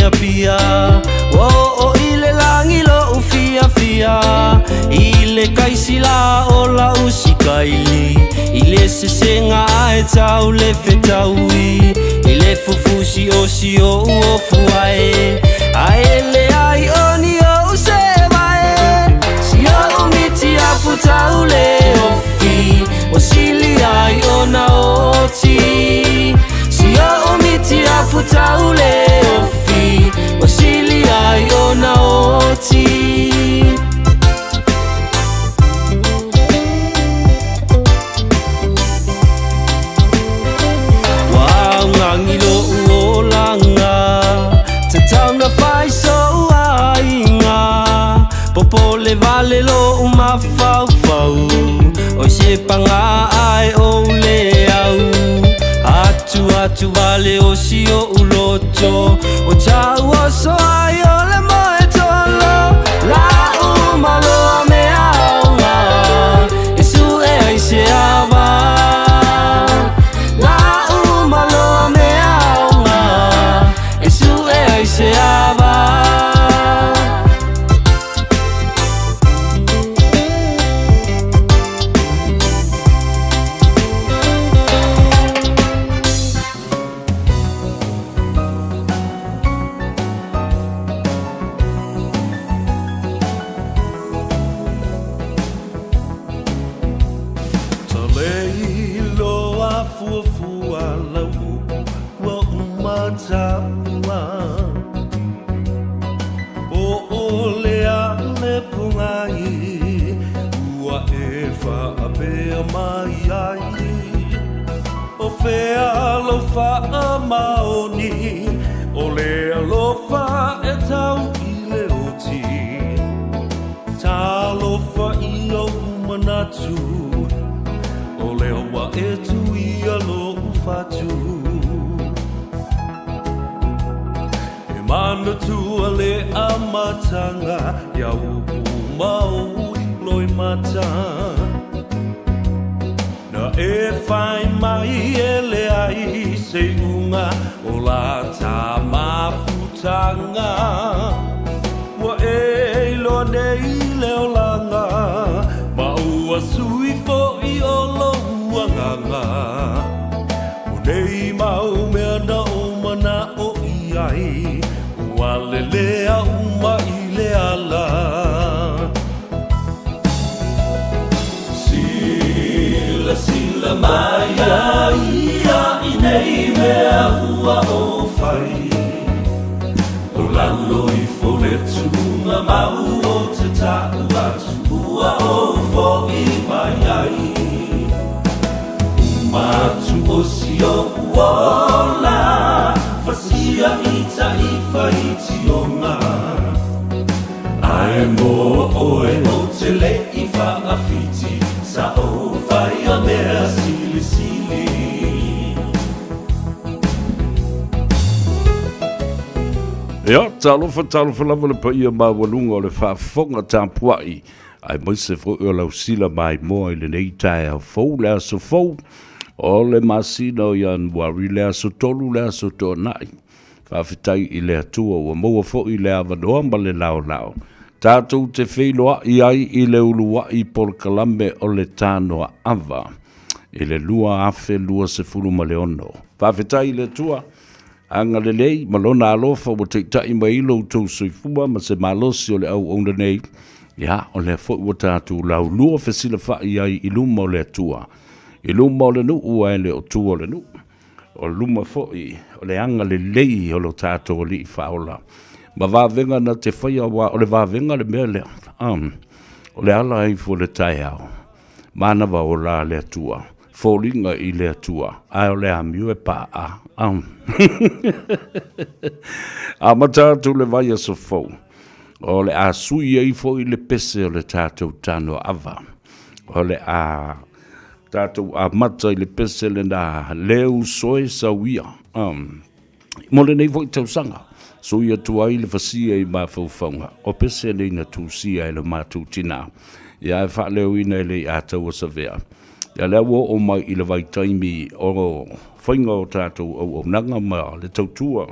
Apia. Ua oo i le lagi loʻu fiafia, i le kaisila o lau sikaili, i le sesega ae tau le fetaui, i le fufusi o si oʻu ofu ae, ae leai o ni oʻu seevae. Si oʻu miti afu tau le ofi, ua sili ai ona oti. Si oʻu miti afu tau le ofi, ua sili ai ona oti. Ua augagi loʻu olaga, tatau na fai soʻu aiga, popole vale loʻu mafaufau, oi se paga ae ou le au. Atu atu vale o si oʻu loto, ua tau oso ai o le moe tolo. Lau maloa mea aoga, e suʻe ai se ava. Lau maloa mea aoga, e suʻe ai se ava. Talei loa fuafua lau upu ua uma taua. Po o le a le pogai ua e faapea mai ai. O fea lou faamaoni o le alofa e tau i le oti. Talofa i ou manatu o lea ua e tuia lou fatu. E manatua le amataga ia upu ma ou loimata. Na e fai mai e leai se iuga o la ta mafutaga. Ua e iloa nei le olaga, ma ua sui foi o lou agaga. O nei mau mea na ou manaʻo i ai, ua lelea uma i le ala. Silasila mai a ia i nei mea ua ou fai, O lalo ifo le tuugamau o te taʻu atu ua ou foʻi mai ai. Uma atu o si oʻu ola, fasia i taʻi faitioga. Ae mo oe ou te le i faafiti, sa ou faia mea silisili. Ia, talofa, talofa lava le paia maualuga o le faafofoga tapuai, aemaise foi o lau sila maimoa i lenei taeao fou, le aso fou o le masina o Ianuari, le aso 3, le aso Toonai. Faafetai i le Atua ua maua foi le avanoa ma le laolao tatou te feiloai ai i le uluai polokalame o le Tanoa Ava i le 2026. Faafetai i le Atua agalelei ma lona alofa ua taitai mai ai lo outou soifua ma se malosi o le auauna nei. Ia, o lea foi ua tatou laulua fesilafai ai i luma o le Atua, i luma o le nuu ae le o tua o le nuu. O luma foi o le agalelei o lo tatou Alii Faaola ma vavega na te faia, aua o le vavega le mea lea, o le ala ai fua le taeao, manava ola le Atua, foliga i le Atua, ae o le amio e paa. Amata atu le vaiaso fou, o le a sui ai foi le pese o le tatou tano ava, o le a Tatou amata i le pese lena leu soe sauia mo lenei foi tausaga, sui atu ai le fasia i mafaufauga o pese nei na tusia e lo matou tina, ia e faaleoina e le i ataua savea. Ia lea ua oo mai i le vaitaimi o faiga o tatou auaunaga ma le tautua.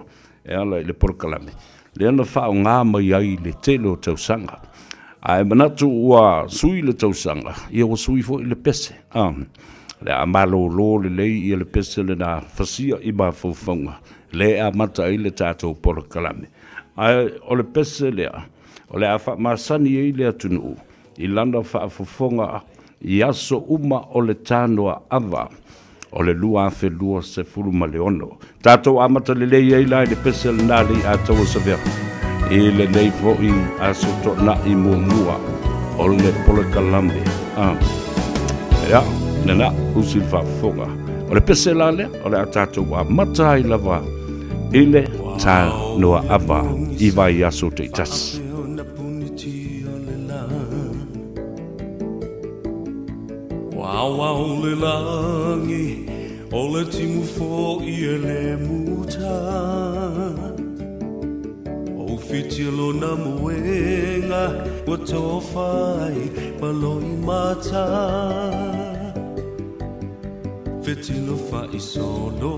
e ala i le polokalame lea na faaaoga mai ai i le tele o tausaga. Ae manatu ua sui le tausaga, ia ua sui foi le pese. A, o le a malolo lelei ia le pese lena fasia i mafaufauga lea e amata ai le tatou polokalame. Ae o le pese lea, o le a faamasani ai le atunuu i lana faafofoga i aso uma o le tanoa ava o le 2026. Tatou amata lelei ai la i le pese lena le Ataua Savea i lenei foi aso toonai muamua o le polokalame. Ah. Ia, lena, usi le faafofoga. O le pese la lea, o le a tatou amata ai lava i le tanoa ava i vaiaso taitasi. Ua ao le lagi, o le timu foi e le muta. O whiti lona moenga, ua tofa ai ma loimata. Fetilo faisolo,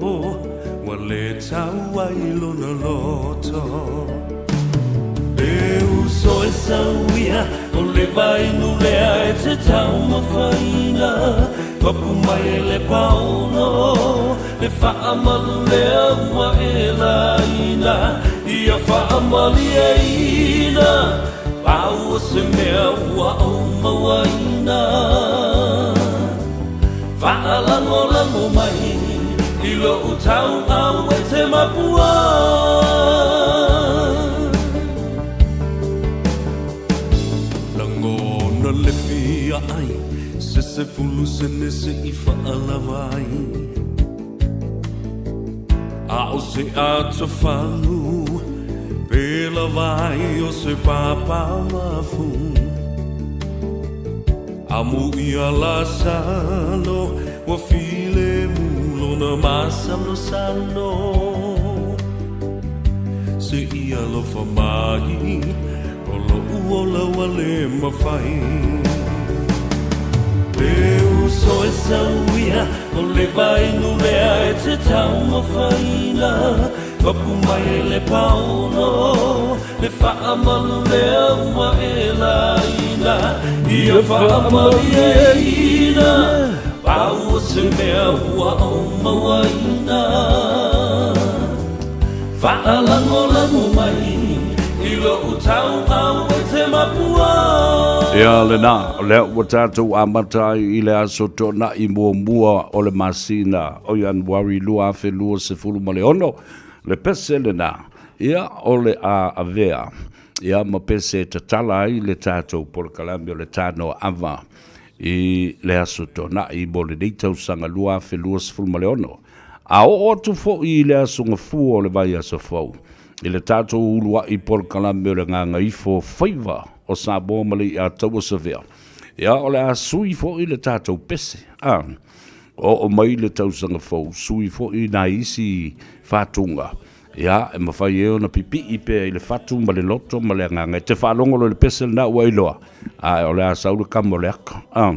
ua le tau ai lona loto. E uso e sauia, o le vainu lea e te taumafaina. Papu mai e le paono, le faamalu lea ua e laina. Ia faamalieina, pau o se mea ua ou mauaina. Faalagolago mai i lou tauau e te mapua. Lagona le fia ai, se sefulu sene se i faalava ai. A o se atofagu, pe lava ai o se papa mafu. Amo ia Lasalo, ua filemu lona masalosalo. Se i alofa mai, o loʻu ola ua le mafai. E uso e sauia, o le vainu lea e te taumafaina. Papu mai e le paono, le faamalu lea ua e laina. Ia faamalieina, pau o se mea ua ou mauaina. Faalagolago mai i lou tauau e te mapua. Ia lena, o lea ua tatou amata ai i le aso toonai muamua o le masina o Ianuari 2026, le pese lena, ia o le a avea ia ma pese e tatala ai le tatou polokalame o le Tanoa Ava i le aso Toonai mo lenei tausaga 2026. A oo atu foi i le aso Gafua o le vaiaso fou, i le tatou uluai polokalame o le Gagaifo Faiva o Samoa ma le Iataua Savea, ia o le a sui foi le tatou pese. A oo mai le tausaga fou, sui foi nai isi fatuga, ia, e mafai ai ona pipii pea i le fatu ma le loto ma le agaga. E te faalogo loa i le pese lena ua iloa, ae o le a sau le kama o le aka. A.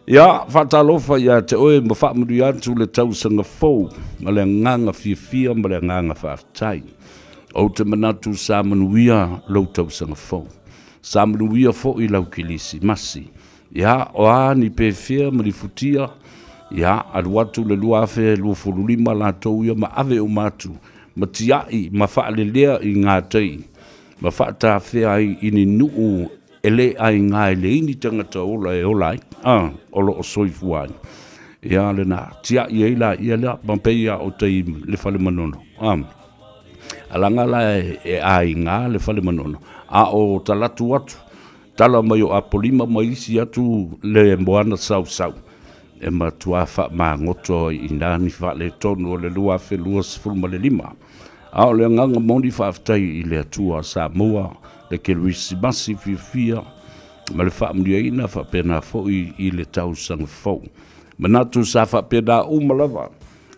Ia, faatalofa ia te oe ma faamanuia atu le tausaga fou ma le agaga fiafia ma le agaga faafetai. Ou te manatu sa manuia lou tausaga fou. Sa manuia foi lau Kilisimasi. Ia, o a ni pefea ma ni futia, ia, alu atu le 2025 latou ia ma ave uma atu, ma tiai ma faalelea i gatai, ma faatafea ai i ni nuu e le aiga e leai ni tagata ola e ola ai, a, o lo o soifua ai. Ia, lena, tiai ai laia lea, ma pei lava o tai le fale Manono, a. Alaga la e aiga le fale Manono, a o talatu atu, Tala mai o Apolima ma isi atu le moana sausau e matuā faamagoto ai i nā ni faaletonu o le 2025. A o le agaga moni faafetai i le Atua sa maua le Kerisimasi fiafia ma le faamanuiaina faapena foi i le tausaga fou. Manatu sa faapena uma lava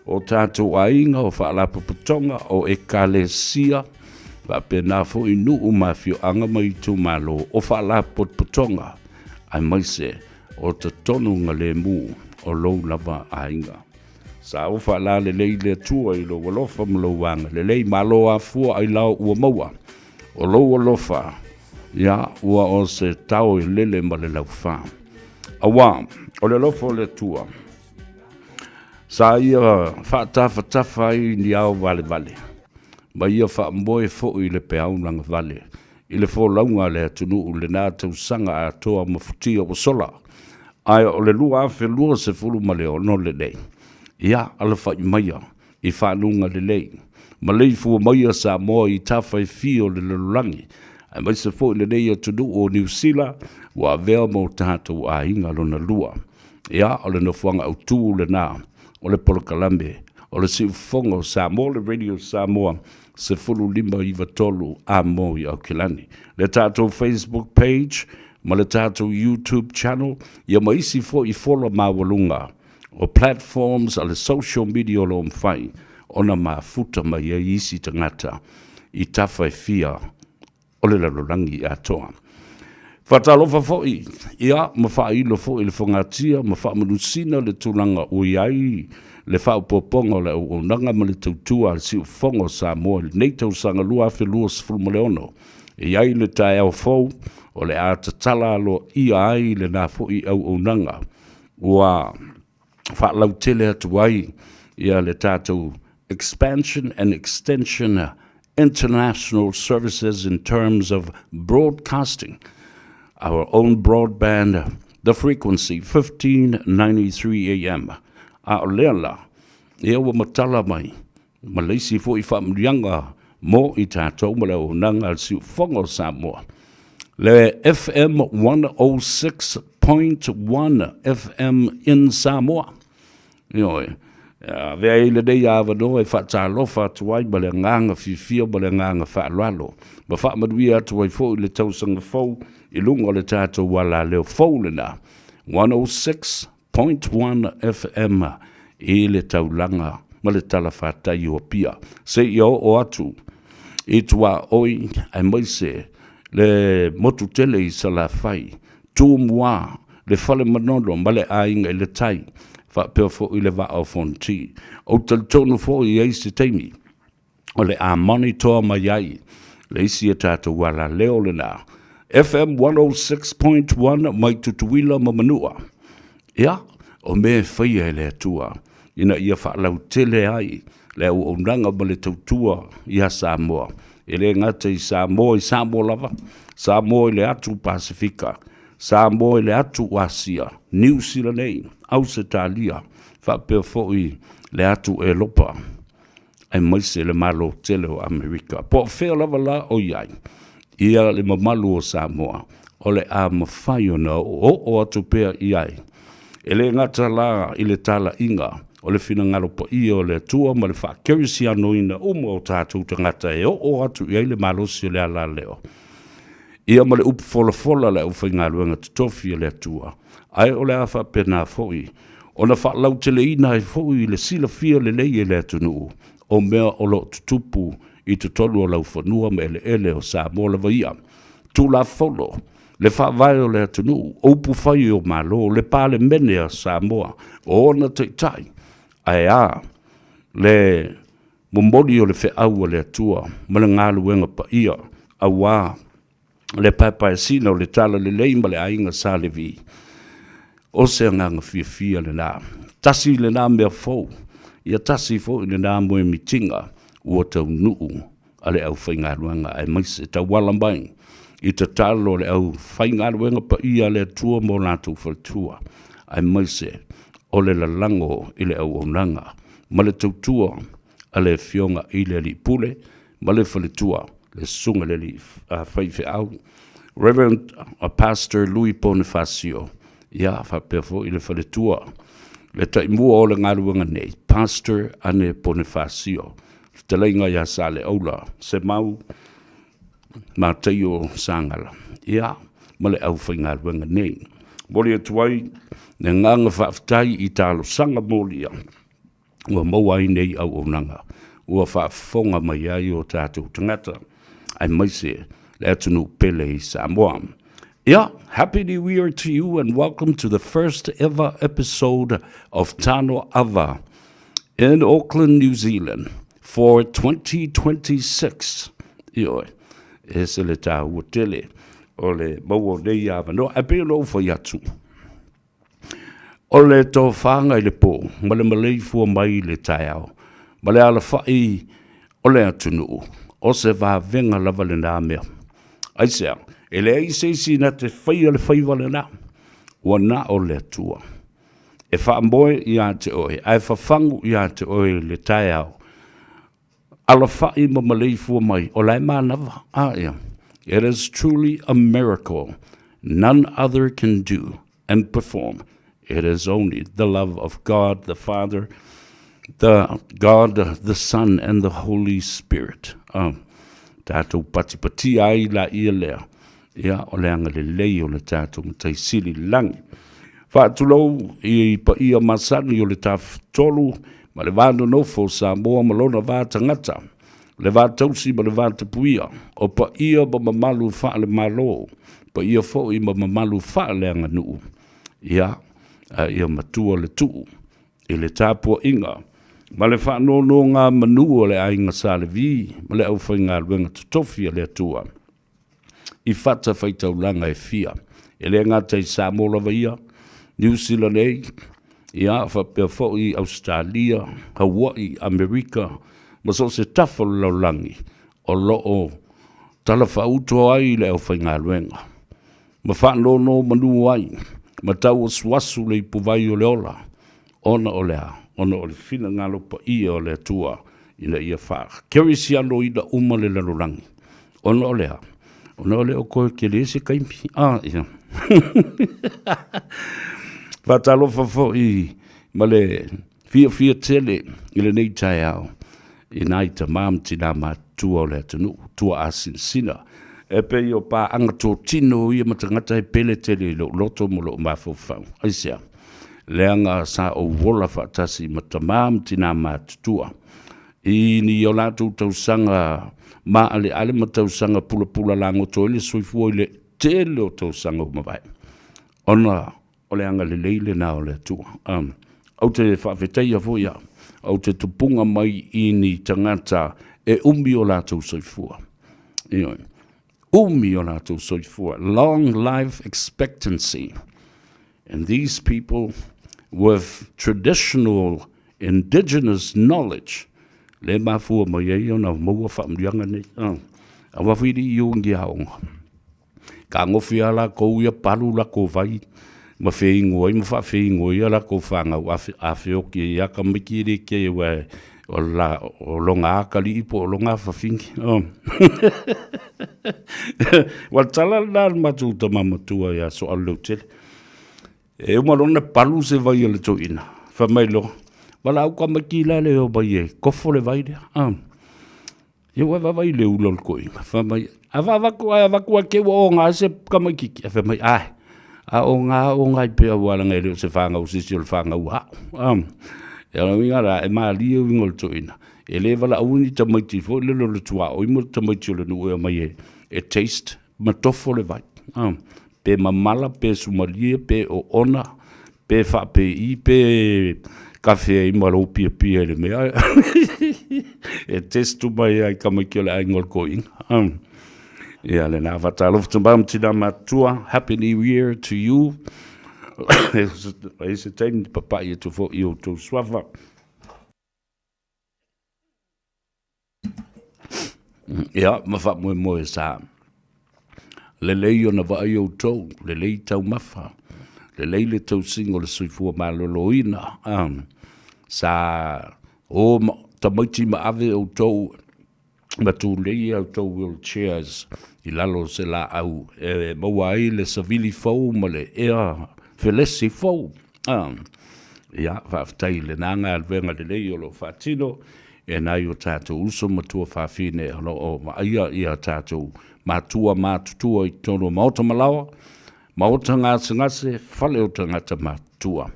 o tatou aiga, o faalapotopotoga, o ekalesia, faapena foi nuu ma afioaga ma itumalo, o faalapotopotoga, aemaise o totonu galemu o lou lava aiga. Sa ou faalalelei i le Atua i lou alofa ma lou agalelei, malo afua ailao ua maua. O lou alofa, ia, ua o se tao e lele ma le laufa. Auā, o le alofa o le Atua, sa ia faatafatafa ai ni ao valevale, ma ia faamoe foi le peau lagavale i le folauga a le atunuu i lena tausaga atoa ma futia ua sola, ae o le 2026 lenei, ia alafai maia i faluga lelei, maleifua maia Samoa i tafa e fia o le lalolagi, aemaise foi lenei atunuu o Niu Sila ua avea ma o tatou aiga lona lua. Ia, o le nofoaga autu lena o le polokalame o le Siufofoga o Samoa, le Radio Samoa 1593 A mo i Aukilani. Le tatou Facebook page ma le tatou YouTube channel, ia ma isi foi fola maualuga o platforms a le social media o lo o mafai ona mafuta mai ai isi tagata i tafa e fia o le lalolagi atoa. Faatalofa foi, ia, ma faailo foi le fogatia ma faamanusina le tulaga ua i ai le faaopoopoga o le auaunaga ma le tautua a le Siufofoga o Samoa i lenei tausaga 2026. E i ai le taeao fou o le a tatala aloaia ai lena foi auaunaga ua faalautele atu ai ia le tatou expansion and extension international services in terms of broadcasting our own broadband the frequency 1593 AM. A o lea la, ia ua matala mai ma le isi foi faamanuiaga mo i tatou ma le auaunaga a le Siufofoga o Samoa, le FM 106.1 FM in Samoa. Ioe, avea ai lenei avanoa e faatalofa atu ai ma le agaga fiafia ma le agaga faaaloalo, ma faamanuia atu ai foi le tausaga fou i luga o le tatou alaleo fou lena, 106.1 FM i le taulaga ma le talafatai o Apia, seia oo atu i tuaoi aemaise le motu tele i Salafai, Tumua, le Fale Manono ma le Aiga i le Tai, faapea foi le Vaa o Fonoti. Ou te talitonu foi e i ai se taimi o le a monitor mai ai le isi a tatou alaleo lena, FM 106.1 mai Tutuila ma Manua. Ia, o mea e faia e le Atua ina ia faalautele ai le auaunaga ma le tautua ia Samoa, e le gata i Samoa i Samoa lava, Samoa i le atu Pasefika, Samoa i le atu Asia, Niu Sila nei, Ausetalia, faapea foi le atu Elopa, aemaise le Malo tele o Amerika. Po o fea lava la o i ai ia le mamalu o Samoa, o le a mafai ona oo atu pea i ai. E le gata la i le talaiga o le finagalo paia o le Atua ma le faakerisianoina uma o tatou tagata e oo atu i ai le malosi o le alaleo, ia ma le upu folafola a le aufaigaluega totofi a le Atua, ae o le a faapena foi ona faalauteleina ai foi le silafia lelei e le atunuu o mea o lo o tutupu i totonu o laufanua ma eleele o Samoa lava ia. Tulafono, le Faavae o le atunuu, o upufai o Malo, le Palemene a Samoa, o ona taitai, ae a le momoli o le feau a le Atua ma le galuega paia aua le paepaesina o le Talalelei ma le aiga Sa Levi. O se agaga fiafia lena. Tasi lena mea fou, ia tasi foi lena moemitiga ua taunuu a le aufaigaluega aemaise tauala mai i tatalo a le aufaigaluega paia a le Atua ma o latou faletua, aemaise o le lalago i le auaunaga ma le tautua a le Afioga i le Alii Pule ma le faletua, le Susuga i le Alii Faifeau, Reverend Pastor Louis Ponifasio, ia faapea foi le faletua, le taimua o le galuega nei, Pastor Ane Ponifasio, fetalaiga ia Saleaula, Semau, Mataio Sagala, ia, ma le aufaigaluega nei. Momoli atu ai le agaga faafetai i talosaga molia ua maua ai nei auaunaga ua faafofoga mai ai o tatou tagata aemaise le atunuu pele i Samoa. Yeah, Happy New Year to you and welcome to the first ever episode of Tano Ava. In Auckland, New Zealand for 2026. Ioe, e ese le tāua tele o le maua o nei avanoa. Ae pei ona ou fai atu, o le tofaga i le pō ma le maleifua mai i le taeao ma le alafai o le atunuu, o se vavega lava lena mea. Aisea? E leai se isi na te faia le faiva lena, ua na o le Atua. E faamoe ia te oe, ae fafagu ia te oe i le taeao, alafai ma maleifua mai, o la e manava. A ia. It is truly a miracle none other can do and perform. It is only the love of God the Father, the God the Son and the Holy Spirit. Tatou patipatia ai la ia lea, ia, o le agalelei o le tatou Matai Sili i le lagi. Faatulou i paia masani o le Tafatolu ma le va nonofo o Samoa ma lona va tagata, le va tausi ma le va tapuia, o paia ma mamalu faale-Malo, paia foi ma mamalu faaleaganuu. Ia, a ia matua le tuu i le tapuaiga ma le faanonogamanu a le Aiga Sa Levi ma le aufaigaluega totofi a le Atua i fatafaitaulaga e fia, e le gata i Samoa lava ia, Niu Sila nei, ia, faapea foi Ausetalia, Hawaii, Amerika, ma so o se tafa o le lalolagi o lo o talafaauto ai le aufaigaluega ma faanonomanu ai ma tauasuasu le ipuvai o le ola, ona o le a? Ona o le finagalo paia o le Atua ina ia faakerisianoina uma le lalolagi. Ona o le a? Ona o le o koe tele se taimi. Ah, ia. Faatalofa foi ma le fiafia tele i lenei taeao i nai tamā ma tinā matutua o le atunuu, tuaasinasina, e pei o paaga totino ia ma tagata e pele tele i lou loto ma lou mafaufau. Aisea? Leaga sa ou ola faatasi ma tamā ma tinā matutua i ni o latou tausaga maaleale ma tausaga pulapula lagoto ai le soifua i le tele o tausaga ua mavae, ona o le agalelei lena o le Atua. Ou te faafetaia foi au, ou te tupuga mai i ni tagata e umi o latou soifua. Ioe. Umi o latou soifua. Long life expectancy. And these people with traditional indigenous knowledge, le mafua mai ai ona maua faamanuiaga nei. Aua foi le i o ni aoga. Kagofi lava lakou ia palu lakou vai ma feigo ai ma faafeigo ai a lakou fanau a feoki ai a tamaiti e le kei aua o la o lona akalii po o lona afafine. Ua tala lena a le matou tama matua ia Soaluleutele. E uma loa ona palu se vai a le toeaina, fai mai loa, valaau tamaiti la le omai e kofo le vai lea. Ia ua vaavaai i le ula o le toeaina, fai mai, a avatu ae avatu ae te i ua oga ai se tamaitiiti. Ae fai mai, ae, a oga lava oga ai pea aua leaga e le o se fanau a se isi o le fanau a au. Ia o le uiga la, e malie uiga o le toeaina, e le valaauina ni tamaiti foi lele o le tuaoi ma tamaiti o le nuu e omai e taste ma tofo le vai, pe mamala, pe sumalie, pe oona, pe faapei, pe kafe ai ma lou piapia i le mea e test uma ai i tamaiti o le aiga o le toeaina. Ia lena, faatalofa tama ma tina matutua, Happy New Year to you. E se taimi papai atu foi i outou suafa. Ia, ma faamoemoe sa lelei ona vaai outou, lelei taumafa, lelei le tausiga o le soifua maloloina. Sa o tamaiti ma ave outou ma tulei a outou wheelchairs i lalo o se laau e maua ai le savili fou ma le ea felesi fou. Ia, faafetai i lena galuega lelei o lo o faatino e nai o tatou uso ma tuafafine o lo o vaaia ia tatou matua matutua i totonu o maota malaoa, maota gasegase, fale o tagata matutua.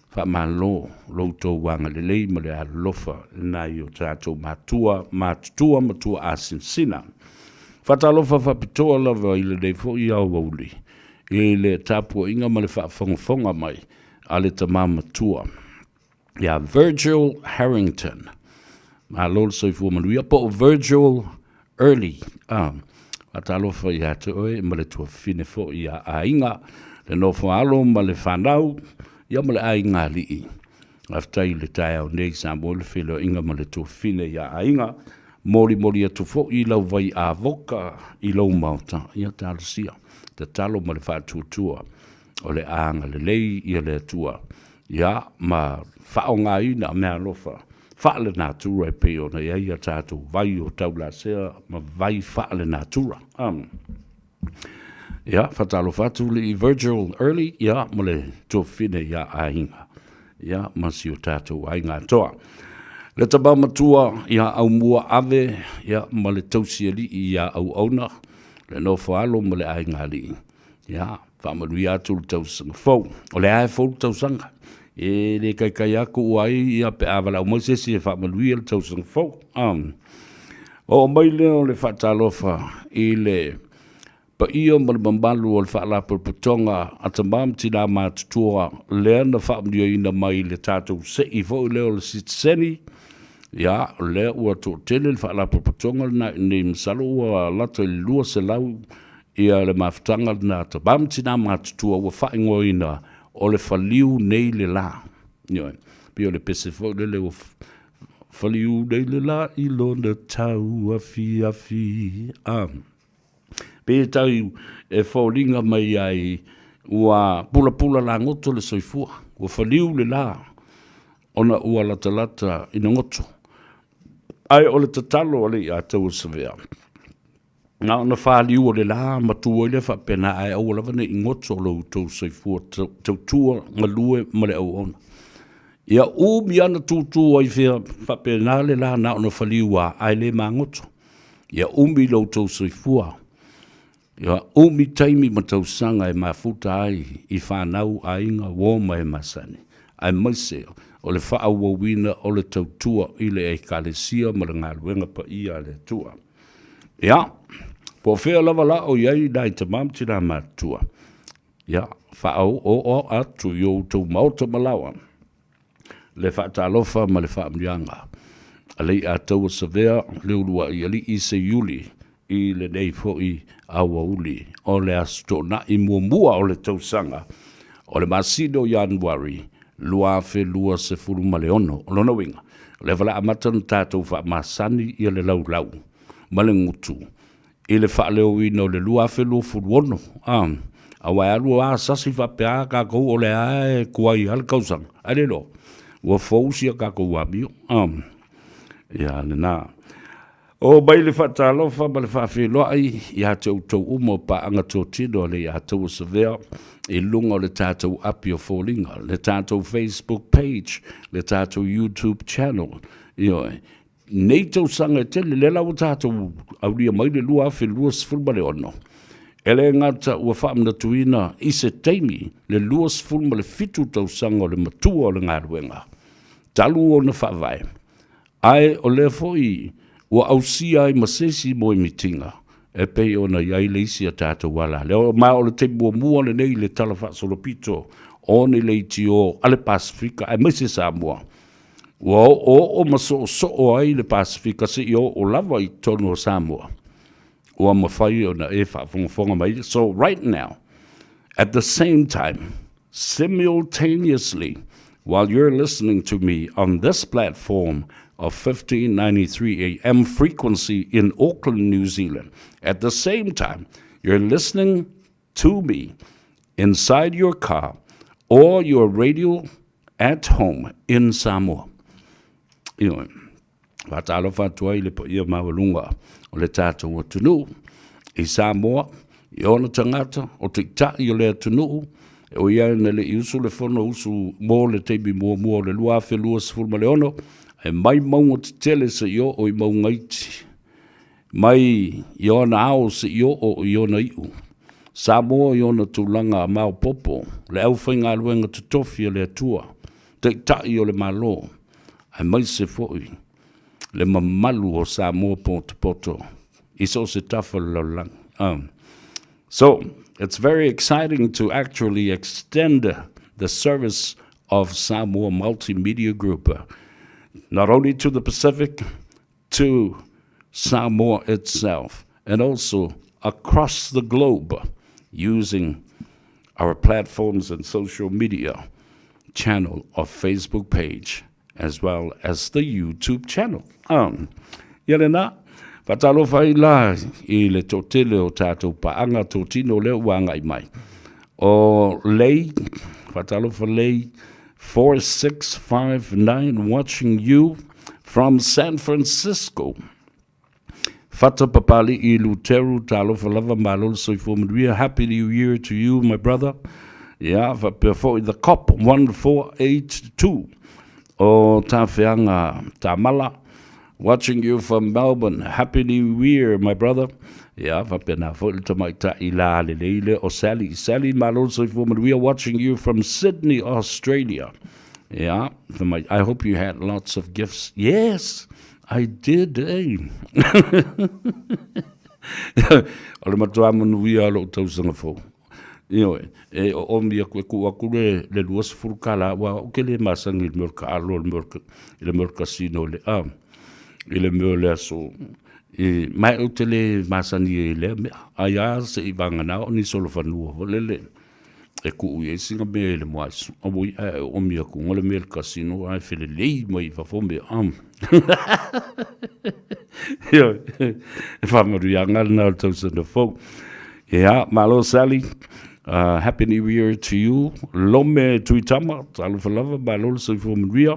Faamalo lo outou agalelei ma le alolofa i nai o tatou matua matutua ma tuaasinasina. Faatalofa faapitoa lava i lenei foi aoauli i le tapuaiga ma le faafogafoga mai a le tama matua. Ia Virgil Harrington. Malo le soifua manuia po o Virgil Early. Ah, faatalofa ia te oe ma le tuafafine foi ia Aiga, le nofo alo ma le fanau, ia ma le aiga alii. Faafetai i le taeao nei Samoa i le feiloaiga ma le tuafafine ia Aiga. Molimoli atu foi lau vai avoka i lou maota, ia talosia, tatalo ma le faatuatua o le a agalelei ia le Atua ia ma faaaogaina meaalofa faale-natura e pei ona i ai a tatou vai o taulasea ma vai faale-natura. Ia, faatalofa atu i Virgil Early, ia, ma le tuafafine ia Aiga, ia, ma si o tatou aiga atoa. Le tama matua ia Aumua Ave, ia, ma le tausialii ia Auauna, le nofo alo ma le aiga alii. Ia, faamanuia atu le tausaga fou. O lea e fou le tausaga. E le kaikai atu ua ai ia pe a valaau mai se isi e faamanuia le tausaga fou. Um, oo mai lea o le faatalofa i le paia ma le mamalu o le Faalapotopotoga a Tama ma Tina Matutua lea na faamanuiaina mai i le tatou sei foi lea o le sitiseni. Ia, o lea ua toatele le Faalapotopotoga lena i inei, masalo ua lata i le 200 Ia le mafutaga lena a tama ma tina matutua ua faaigoaina o le faliu nei le la. Ioe. Pei o le pese foi lele ua faliu nei le la i lona tau afiafi. A. Pei e tau e foliga mai ai ua pulapula lagoto le soifua, ua faliu le la ona ua latalata ina goto. Ae o le tatalo a le Iatauasavea, Na ona faliu o le la matua ai lea faapena, ae aua lava ne i goto lo outou soifua tautua galue ma le auauna. Ia umi ana tutu ai fea faapena le la na ona faliu a, ae le magoto. Ia umi lo outou soifua. Ia umi taimi ma tausaga e mafuta ai i fanau, aiga, uo ma e masani, aemaise o le faaauauina o le tautua i le Ekalesia ma le galuega paia a le Atua. Ia, po o fea lava la o i ai nai tama ma tina matutua, ia, faaoooo atu i o outou maota ma laoa le faatalofa ma le faamanuiaga a Leiataua Savea le uluai alii Seiuli i lenei foi aoauli o le Aso Toonai muamua o le tausaga o le masina o Ianuari 2026. O lona uiga, o lea ua amata ona tatou faamasani ia le laulau ma le gutu i le faaleoina o le 2026. A, aua e alu a sasi faapea a tatou o lea e tuai lava le tausaga, ae le iloa ua fou sia tatou amio. A, ia lena. Oo mai le faatalofa ma le faafeiloai ia te outou uma o paaga totino a le Iataua Savea i luga o le tatou api o foliga, le tatou Facebook page, le tatou YouTube channel. Ioe, nei tausaga e tele, lea la ua tatou aulia mai le 2026, e le gata ua faamanatuina i se taimi le 27 tausaga o le matua o le galuega talu ona faavae, Ae o lea foi ua ausia ai ma se isi moemitiga e pei ona i ai le isi a tatou ala lea. Ma o le taimi muamua lenei i le Tala Faasolopito o ni leitio a le Pasefika aemaise Samoa, ua oooo ma soosoo ai le Pasefika seia oo lava i totonu o Samoa, ua mafai ona e faafogafoga mai. So right now, at the same time, simultaneously, while you're listening to me on this platform of 1593 AM frequency in Auckland, New Zealand, at the same time, you're listening to me inside your car or your radio at home in Samoa. Ioe. Faatalofa atu ai i le paia maualuga o le tatou atunuu i Samoa, i ona tagata, o taitai o le atunuu, e ui lava ina le i usu le fono usu mo le taimi muamua o le 2026, ae mai mauga tetele seia oo i mauga iti, mai i ona ao seia oo i ona iu. Samoa i ona tulaga maopoopo, le aufaigaluega totofi a le Atua, Taitai o le Malo, aemaise foi le mamalu o Samoa potopoto i so o se tafa o le lalolagi. So, it's very exciting to actually extend the service of Samoa Multimedia Group. Not only to the Pacific, to Samoa itself, and also across the globe using our platforms and social media channel of Facebook page as well as the YouTube channel. Um, ia lena, faatalofa ai la i le toatele o tatou paaga totino lea ua agai mai. O Lei, faatalofa Lei, 4659 watching you from San Francisco. Fata Papali'i Luteru, talofa lava, malo le soifua manuia. Happy New Year to you, my brother. Ia, faapea foi The Cop 1482 o Tafeaga Tamala, watching you from Melbourne. Happy New Year, my brother. Ia, faapena foi le tamaitai la lelei lea o Sally. Sally, malo le soifua manuia, watching you from Sydney, Australia. Ia, I hope you had lots of gifts. Yes, I did, eh? O le matua manuia o lou tausaga fou. Ioe, e oomi aku e tuu atu le le 20 tala aua ou te le masani i le mea o le taalo i le mea o i le mea o le casino i le a i le mea o le aso i ma ou te le masani ai i lea mea. Ai lava se i vagana o ni solofanua foi lele e tuu i ai sina mea i le moaiso. Auoi ae oomi atu le mea i le casino ae felelei mai i fafo mea. Ioe, e faamanuiaga lena o le tausaga fou. Ia, malo Sally. Happy New Year to you. Lome Tuitama, talofa lava, malo le soifua manuia.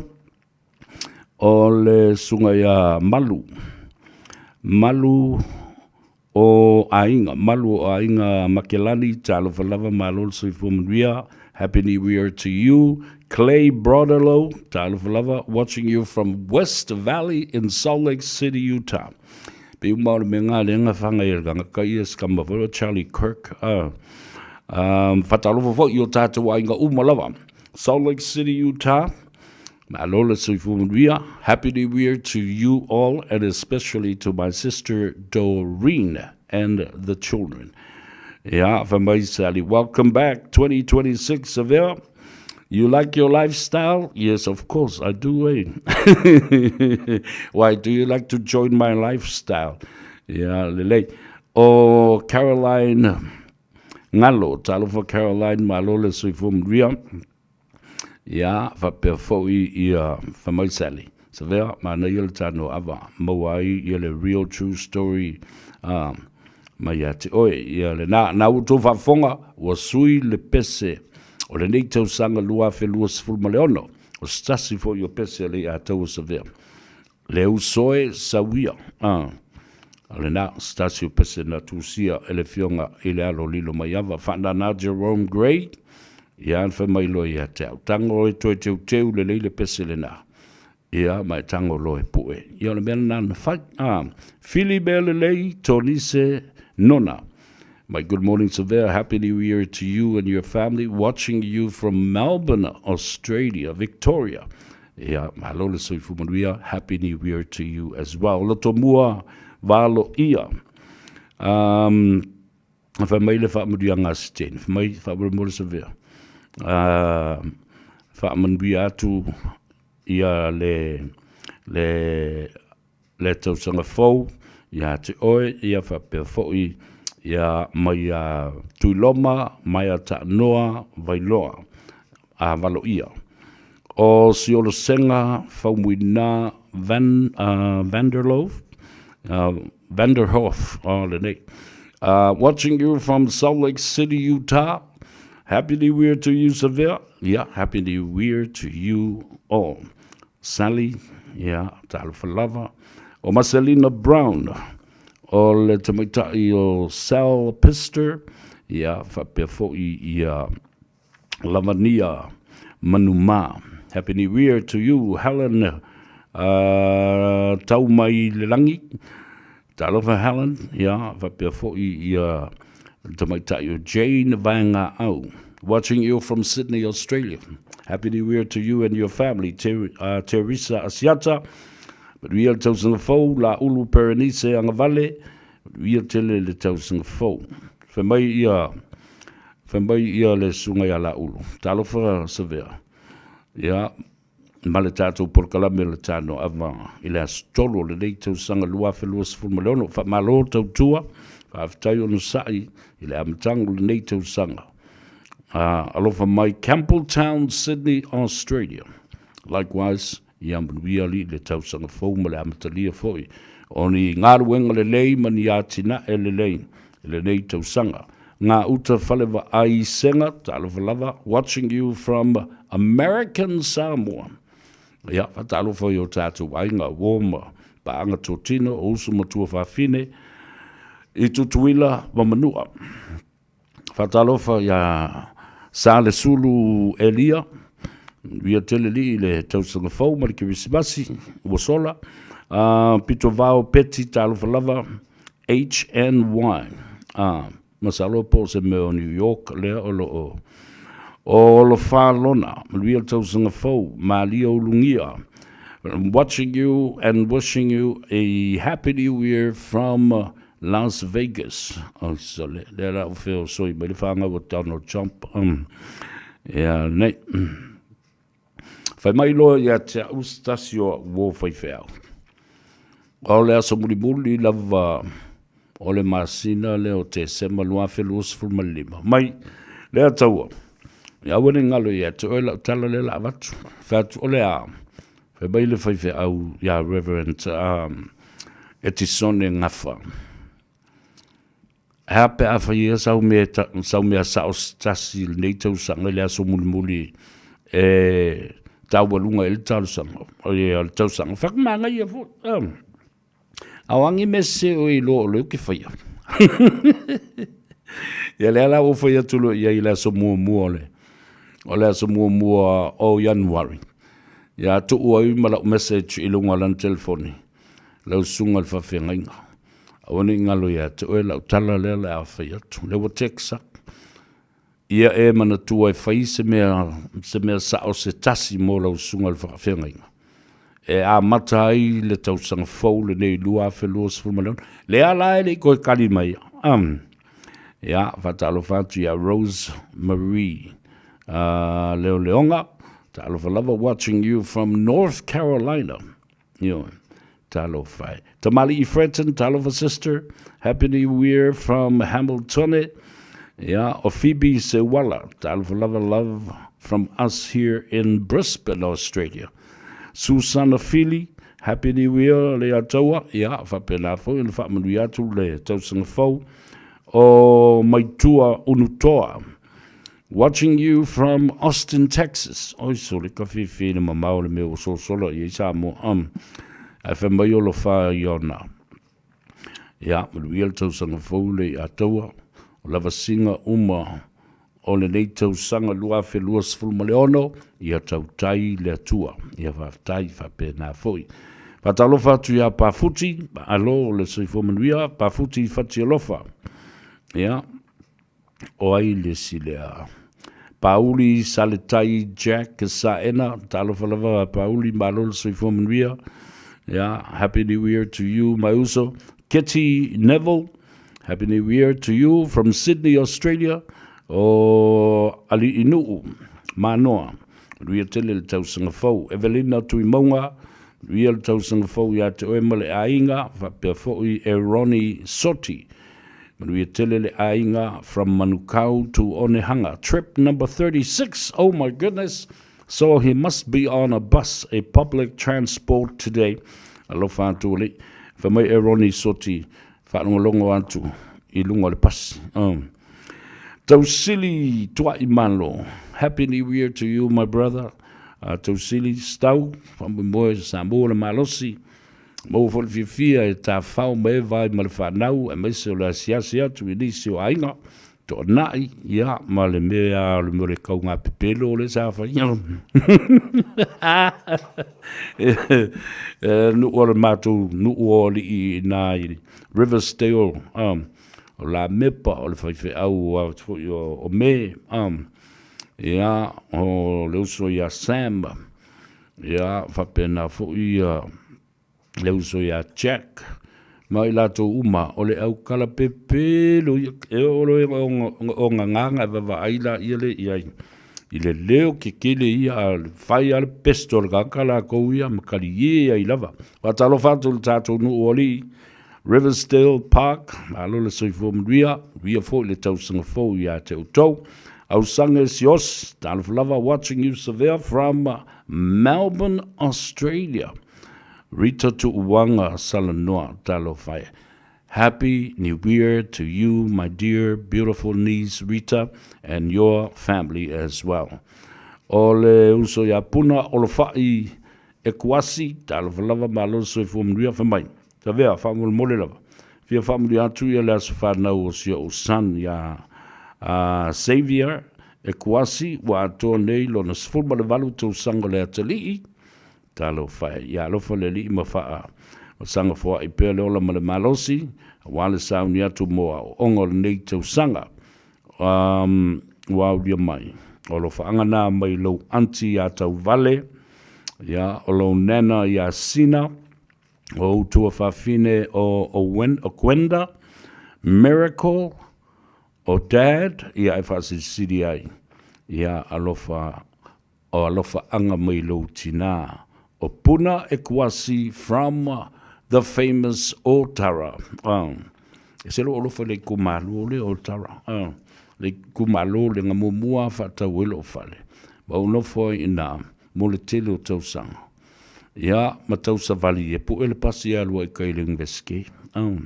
O le susuga ia Malu. Malu o Aiga, Malu o Aiga Makelani, talofa lava, malo le soifua manuia. Happy New Year to you. Clay Broderlow, talofa lava, watching you from West Valley in Salt Lake City, Utah. Pe uma o le mea ngā lenga whanga i le tangata ia se tama foi o Charlie Kirk. Whatalofa foi i o tātou aiga uma lava. Salt Lake City, Utah. Malo le soifua manuia. Happy New Year to you all and especially to my sister Doreen and the children. Ia, fai mai Sally, welcome back 2026 Savea. You like your lifestyle? Yes, of course I do, eh? Why do you like to join my lifestyle? Ia, lelei. O Caroline Ngalo, talofa Caroline, malo le soifua manuia. Ia, faapea foi ia fai mai Sally, Savea, manaia le tano ava, maua ai ia le real true story a mai ia te oe. Ia lena, na ua outou faafofoga, ua sui le pese o lenei tausaga 2026, o se tasi foi o pese a le Aiataua Savea. Le uso e sau ia, a. O lena, se tasi o pese na tusia e le Afioga i le Alo Lilomaiava, faanana Jerome Gray, ia na fai mai loa ia te au, Tago e toe teuteu lelei le pese lena, ia, ma e tago loa e pue. Ia o le mea lena na fai, a. Fili mea lelei, Tonise Nona. My good morning Savea, happy new year to you and your family, watching you from Melbourne, Australia, Victoria. Ia, malo le soifua manuia, happy new year to you as well. Lotomua valo ia. Um, fai mai le faamanuiaga a Siteni, fai mai faamolemole Savea. Faamanuia atu ia le, le, le tausaga fou ia te oe, ia faapea foi ia mai ia Tuiloma, mai a Taanoa, Vailoa, a Valoia. O Siolosega Faumuina Van, Vanderloof, Vanderhoff, oh, lenei. Watching you from Salt Lake City, Utah. Happy New Year to you, Savea. Yeah, Happy New Year to you all. Sally, ia, talofa lava. O Maselina Brown, o le tamaitai o Sal Pister, ia, faapea foi ia Lavania Manumā. Happy New Year to you, Helen uh, Tau mai le langi. Talofa Helen, ia, faapea foi ia tamaitai o Jane Vaenga Au. Watching you from Sydney, Australia. Happy New Year to you and your family, Ter, Teresa Asiata. Manuia le tausaga fou, Laulu Berenice Agavale. Manuia tele le tausaga fou. Fai mai ia, fai mai ia le susuga ia Laulu. Talofa Savea. Ia, ma le tatou polokalame o le Tanoava i le aso 3 o lenei tausaga 2026. Faamalo tautua, faafetai onosai i le amataga o lenei tausaga. Alofa mai Campbelltown, Sydney, Australia. Likewise, ia manuia alii le tausaga fou ma le amatalia foi o ni galuega lelei ma ni atinae lelei i lenei tausaga. Gauta Falevaai Sega, talofa lava, watching you from American Samoa. Ia, faatalofa i o tatou aiga, uo ma paaga totino, o uso ma tuafafine i Tutuila ma Manua. Faatalofa ia Salesulu Elia, manuia tele lii i le tausaga fou ma le Kerisimasi ua sola. Pitovao Peti, talofa lava, HNY. Masalo po o se mea o New York lea o lo o o Lofa Lona, manuia le tausaga fou, Malia Ulugia. I'm watching you and wishing you a happy new year from Las Vegas. Oh, so le, le la o feo soi mai le whangau o Donald Trump. Ia, nei. Fai mai loa ia te au se tasi o au uo faifeau. O le aso mulimuli lava o le masina lea o Tesema 2025. Mai lea taua, ia aua ne i galo ia te oe lau tala lea la avatu. Fai atu, o le a? Fai mai le faifeau ia Reverend um, Etisone Gafa. Ae a pe a fai ea sau mea, sau mea sao se tasi i lenei tausaga i le aso mulimuli e taualuga ai le talosaga, le tausaga. Fai atu, manaia foi. A o a ni mea sese oe i iloa o lea ou te faia? Ia lea la ua fai atu loa i ai i le aso muamua o le, o le aso muamua o Ianuari. Ia tuu ai ma lau message i luga o lana telefoni, lau susuga i le faafeagaiga. Aua ne i galo ia te oe lau tala lea o le a fai atu. Lea ua text aku. Ia e manatua e fai se mea, se mea sao se tasi mo lau susuga i le faafeagaiga. E amata ai le tausaga fou lenei 2026. Lea la e le i toe tali mai. Um, ia, faatalofa atu ia Rose Marie Leoleoga. Talofa lava, watching you from North Carolina. Ioe. Talofa e. Tamalii Fretton, talofa sister. Happy New Year from Hamiltone. Ia, o Phoebe Seuala, talofa lava love from us here in Brisbane, Australia. Susana Fili, Happy New Year le Ataua. Ia, faapena foi ona faamanuia atu le tausaga fou o Maitua Unutoa. Watching you from Austin, Texas. Oi sole, ka fiafia i le mamao o le mea ua solosola i ai Samoa. Um, ae fai mai o lofa i ona. Ia, manuia le tausaga fou le i ataua. O lavasiga uma o lenei tausaga 2026, ia tautai le Atua. Ia faafetai faapena foi. Faatalofa atu ia Pafuti, alo le soifua manuia, Pafuti Fatialofa. Ia, O ai le isi lea? Pauli Saletai Jack Saena, talofa lava Pauli, malo le soifua manuia. Yeah, happy new year to you, my uso. Kitty Neville, happy new year to you from Sydney, Australia. O Aliinuu, Manoa, manuia tele le tausaga fou. Evelina Tuimauga, manuia le tausaga fou ia te oe ma le aiga, faapea foi e Ronnie Soti. Manuia tele le aiga from Manukau to Onehunga. Trip number 36, oh my goodness, so he must be on a bus, a public transport today. Alofa atu alii. Fai mai e Ronnie Soti, faalogologo atu i luga o le pasi. Oh. Tausili Tuaimalo, Happy New Year to you my brother. Tausili Stau, faamoemoe Samoa le malosi. Maua foi le fiafia e tafao ma Eva ai ma le fanau, aemaise o le asiasi atu i nisi o aiga, toanai, ia, ma le mea o le mea o le kauga pepelo lea sa fai. E nuu o le matou nuu o alii i na i Riversdale, um, o Lamepa, o le faifeau a foi o Me, um, ia, o le uso ia Sam, Ia, faapena foi ia le uso ia Jack ma i latou uma, o le aukala pepelo ia, e oo loa ina ogagaga e vaavaai laia lea i ai. I le leo kekele ia a fai a le pesto o le tagata lakou ia ma kaliē ai lava. Faatalofa atu i le tatou nuu o alii, Riversdale Park, malo le soifua manuia, manuia foi le tausaga fou ia te outou. Ausaga e Sios, talofa lava, watching you Savea from Melbourne, Australia. Rita Tuuanga Salanoa, talofa e. Happy New Year to you, my dear beautiful niece Rita and your family as well. O le uso ia Puna Olofai Ekuasi, talofa lava, malo le soifua manuia, fai mai. Tavea, faamolemole lava. Fia faamanuia atu ia le aso fanau o si ou son ia uh, Xavier Ekuasi, ua atoa nei lona 18 tausaga o le atalii, Talofa e. Ia alofa le Alii ma faa saga foai pea le ola ma le malosi, aua le sauni atu mo aoaoga o lenei tausaga. Um, ua aulia mai. O alofaaga na mai lou aunty ia Tauvale, ia, o lou nana ia Sina, o ou tuafafine o Owen, o Gwenda, Miracle, o Dad, ia e faasilisili ai. Ia alofa O alofaaga mai lou tinā o Puna Ekuasi from the famous Otara. Oh. E se lou alofa i le itumalo lea o Otara. Oh. Le itumalo le nga muamua faatau ai lou fale. Ma ou nofo ai ina mo le tele o tausaga. Ia, ma tausavali e pue le pasi e alu ai kai le university. Oh.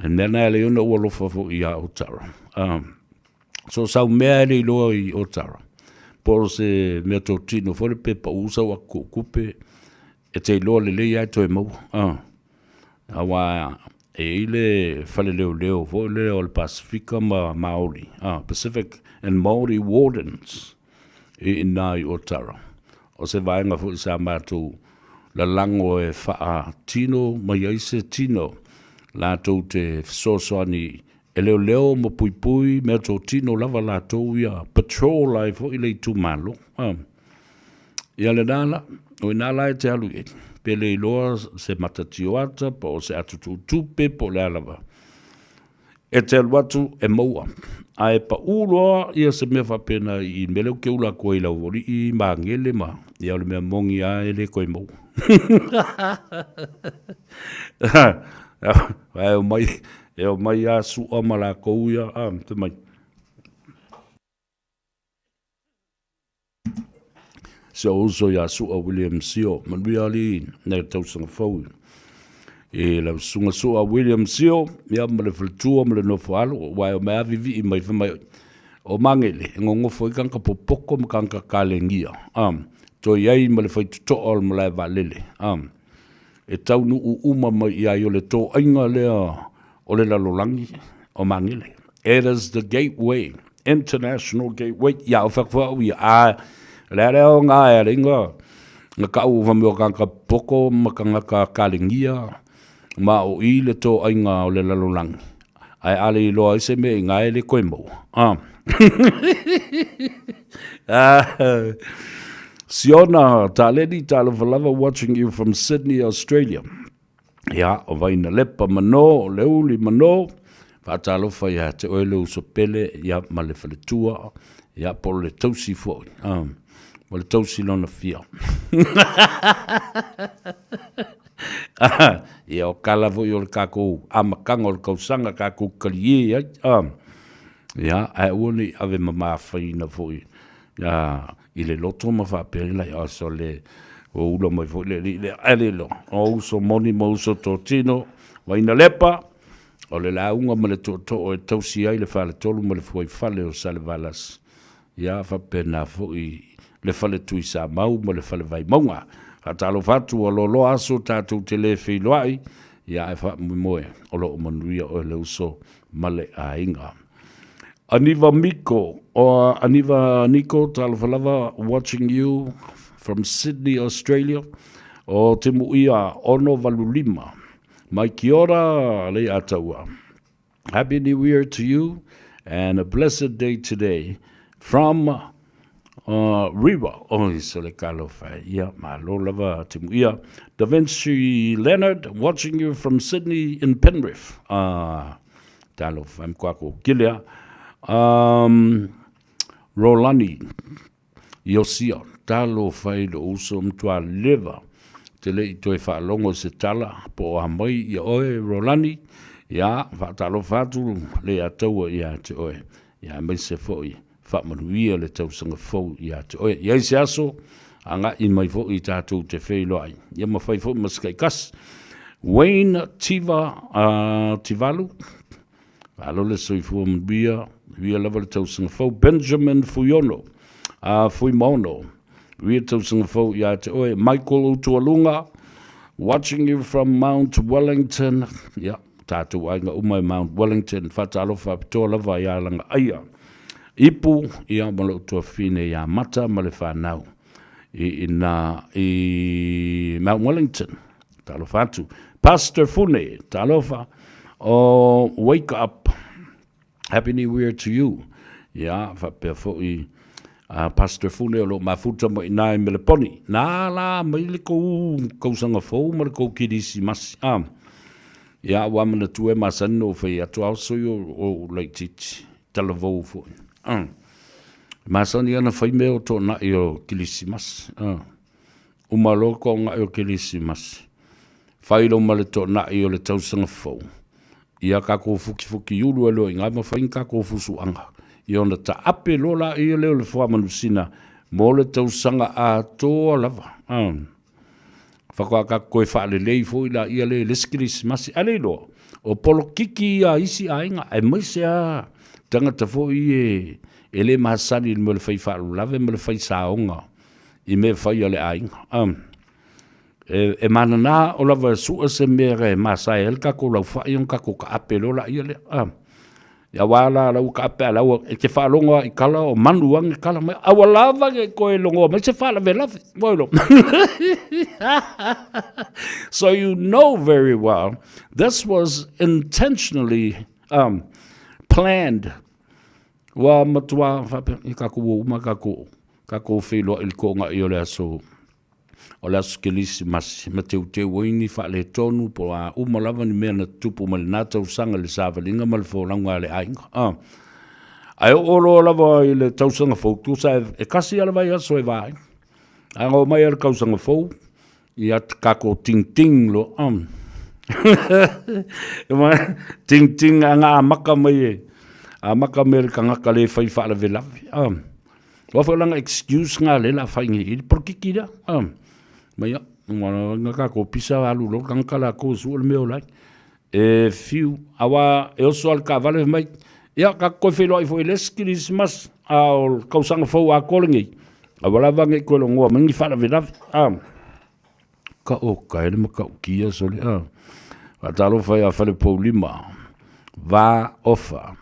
E mea na e le ona ua alofa foi ia Otara. Oh. So sau mea e le iloa i Otara, po o se mea totino foi le pe pau sau aku kupe e te iloa lelei ai toe maua. Ah. Aua e i le fale leoleo foi le o le Pasifika ma Maori, ah, Pacific and Maori Wardens i ina i Otara. O se vaega foi sa matou lalago e faatino mai ai se tino latou te fesoasoani E leoleo ma puipui mea totino lava latou ia patrol ai foi le itumalo. Ah. Ia lena la, o ina la e te alu i ai. Pe le iloa se matatioata, po o se atutuutupe, po o le a lava. E te alu atu e maua. Ae paʻū loa ia se mea faapena i mea lea ou te ula atu ai i lau alii magele ma ia o le mea moni lava e le toe maua. Ae omai, E omai a Su'a ma lakou ia, a, fai mai. Si ou uso ia Su'a William Sio, manuia alii nei tausaga fou i lau susuga Su'a William Sio, ia ma le faletua ma le nofo alo, aua e omai a vivii mai fai mai, o Magele, e gogofo ai tagata popoko ma tagata kalegia, a, toe i ai ma le faitotoa o le malae vaalele, a. E taunuu uma mai i ai o le toaiga lea o le lalolagi o Magele. It is the gateway, international gateway. Ia o whakawha au ia, a, lea lea o ngā ea le ingoa, nga kau o whameo kanga poko ma kanga ka kalengia, ma o i le toaiga o le lalolagi. Ae ale i loa ai se mea i ngā e le koe maua. Ah. ah. Siona Taleni talofa lava watching you from Sydney, Australia. Ia, o Vaina Lepa manō, o Leuli manō, faatalofa ia te oe le uso pele, ia ma le faletua, ia po o le tausi foi. Ah. Ma le tausi lona fia. Ia, o kala foi o le kākou amataga o le kausaga kākou kaliē ai. Ah. Ia, ae aua ne i ave mamafaina foi ia, i le loto ma faapea i lai, oh, so le, ua ula mai foi le alii lea, ae le iloa, o uso moni ma uso totino, Vainalepa, o le lauga ma le tootoo e tausi ai le faletolu ma le fuaifale o Salevalasi. Ia faapena foi le fale Tuisamau ma le fale Vaimauga. Faatalofa atu ua loaloa aso tatou te le feiloai, ia ae faamoemoe o lo o manuia oe le uso ma le aiga. Aniva Miko, o Aniva Niko, talofa lava, watching you from Sydney, Australia. O Te Muia 685. Mai kia ora, lei ataua. Happy New Year to you and a blessed day today from Rewa. Oi, so le talofa e. Ia, malo lava te muia. Da Vinci Leonard, watching you from Sydney in Penrith. Ah, talofa e mkoa ko kilea. Um, Rolani Iosia, talofa e lou uso matua leva te le i toe faalogo i se tala po o a mai ia oe Rolani, ia faatalofa atu le Ataua ia te oe, ia aemaise foi faamanuia le tausaga fou ia te oe. I ai se aso, agai mai foi tatou te feiloai, ia ma fai foi ma se taitasi. Wayne Tiva Tivalu, Malo le soifua manuia, manuia lava le tausaga fou. Benjamin Fuiono, a Fuimaono, manuia le tausaga fou ia te oe. Michael Utualuga, watching you from Mount Wellington. Ia, tatou aiga uma i Mount Wellington, faatalofa faapitoa lava ia Lagaaia. Ipu, ia ma lou tuafafine ia Mata ma le fanau i ina i Mount Wellington. Talofa atu. Pastor Fune, talofa. Oh, wake up. Happy New Year to you. Ia, faapea foi Pastor Fune o lo o mafuta mai i i Meleponi. Nā la mai le kou kausaga fou ma le kou Kirisimasi. Ah. Ia, ua manatua e masani no fai atu ao sui o, o laitiiti. Talavou foi. Ah. Masani ana fai mea o toonai o Kirisimasi. Ah. Uma loa toonai o Kerisimasi, fai loa ma le toonai o le tausaga fou, ia tatou fukifuki ulu ai loa i ina ma fai ni tatou fusuaga, ia ona taape loa laia lea o le fuamanusina mo le tausaga atoa lava. Faatoa tatou toe faalelei foi laia lea i le isi Kerisimasi. Ae le iloa, o polokiki ia a isi aiga, aemaise lava tagata foi ia e le masani i le mea o le fai faalavelave ma le fai saoga i mea fai a le aiga. E manana o lava e sue se mea e masae ai le tatou laufai ona tatou taape loa laia lea. Ia aua la lau taape a lau e te faalogo lava i tala o manu ane tala mai, aua lava ne i toe logoa mai se faalavelave. Ua iloa. So you know very well this was intentionally planned. Ua matua faapea i tatou ua uma tatou tatou feiloai i le toonai o le aso o le aso Kerisimasi ma teuteu ai ni faaletonu po o a uma lava ni mea na tutupu mai lena tausaga i le savaliga ma le folauga a le aiga. Ae oo loa lava i le tausaga fou, tusa e tasi lava le vaiaso e va ai. Ae na oo mai lava le tausaga fou, Ia tatou tingting loa. Tingting a amata mai e amata mai e le tagata le fai faalavelave. Aua foi o lana excuse lena lea o le a fai nei i le polokiki lea. Mai ia, na tatou pisa alu loa le tagata latou e sue le mea o la e. E fiu, aua e oso lava i le taavale fai mai, ia tatou toe feiloai foi i le isi kerisimasi, a o le tausaga fou atoa lenei, Aua lava ne i toe logoa mai ni faalavelave. A ka o ka ele matautia sole a. Faatalofa ia Falepoulima, Va Ofa,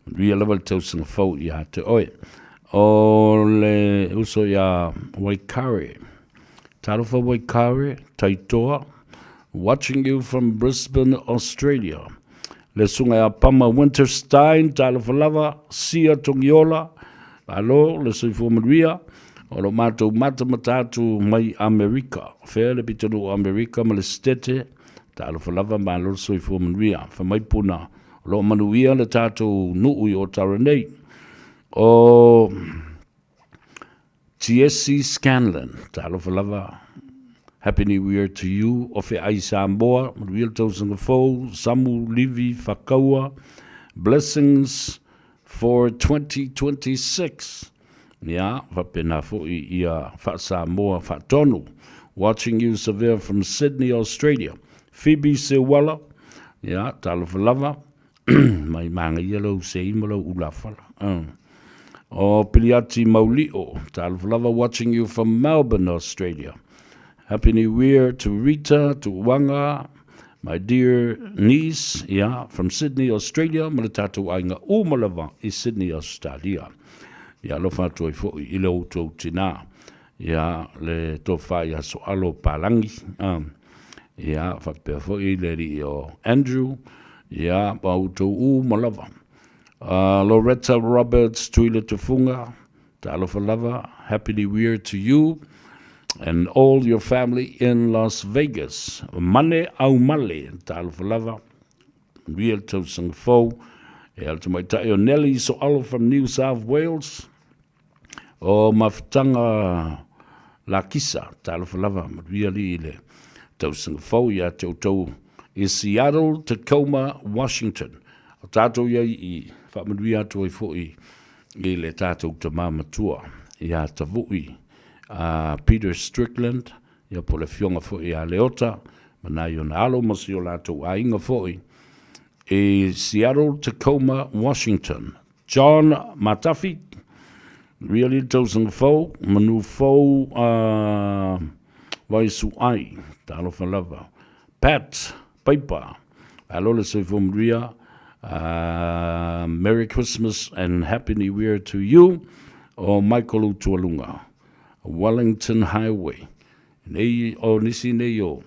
manuia lava le tausaga fou ia te oe. O le uso ia Waikare, talofa Waikare, Taitoa, watching you from Brisbane, Australia. Le susuga ia Pama Winterstein, talofa lava, Sia Togiola, malo le soifua manuia, o lo matou matamata atu mai Amerika, fea le pitonuu o Amerika ma le Setete, talofa lava, malo le soifua manuia, fai mai Puna, o lo o manuia le tatou nuu i Otara nei. O Tiesi Scanlan, talofa lava, Happy New Year to you, Ofe Ai Samoa, manuia le tausaga fou, Samu Livi Fakaua, blessings for 2026. Ia, faapena foi ia Faa-Samoa faatonu. Watching you Savea from Sydney, Australia. Phoebe Seuala, ia, talofa lava, mai manaia lou sei ma lou ulafala. O Piliati Maulio, talofa lava, watching you from Melbourne, Australia. Happy New Year to Rita, to Uaga, my dear niece, yeah, from Sydney, Australia, ma le tatou aiga uma lava i Sydney, Australia. Ia alofa atu ai foi i le outou tinā, ia le tofa ia Soalo Palangi, ia faapea foi le alii o Andrew, ia ma outou uma lava. Loretta Roberts Tuiletufuga, talofa lava, Happy New Year to you and all your family in Las Vegas. Mane Aumale, talofa lava, manuia le tausaga fou. E ala tamaitai o Nelly Soalo from New South Wales. O Mafutaga Lakisa, talofa lava, manuia alii i le tausaga fou ia te outou i Seattle, Tacoma, Washington. O tatou i ai i faamanuia atu ai foi i le tatou tama matua ia Tavui a Peter Strickland, ia po o le afioga foi ia Leota ma nai ona alo ma si o latou aiga foi i Seattle, Tacoma, Washington. John Matafi, really le tausaga fou, manu fou a Vaisuai, talofa lava. Pat Paipa, alo le soifua manuia, Merry Christmas and Happy New Year to you, o Michael Utualunga, Wellington Highway. Nei, o nisi nei o,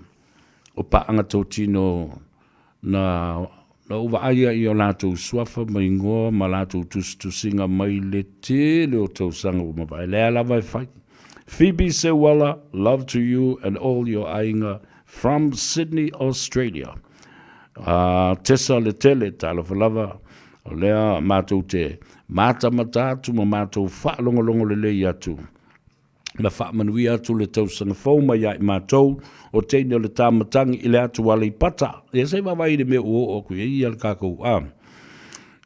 o paaga totino Na, na ou vaai ai i o latou suafa ma igoa ma latou tusitusiga mai le tele o tausaga ua mavae. Lea lava e fai. Phoebe Seuala, love to you and all your aiga from Sydney, Australia. Uh, Tessa Letele, talofa lava, o lea matou te matamata atu ma matou faalogologo lelei atu Na faamanuia atu le tausaga fou mai ia i matou, o teine o le Tāmatangi i le atu Aleipata. Ia se i vaavaai i le mea ua oo atu i ai ia le tatou a.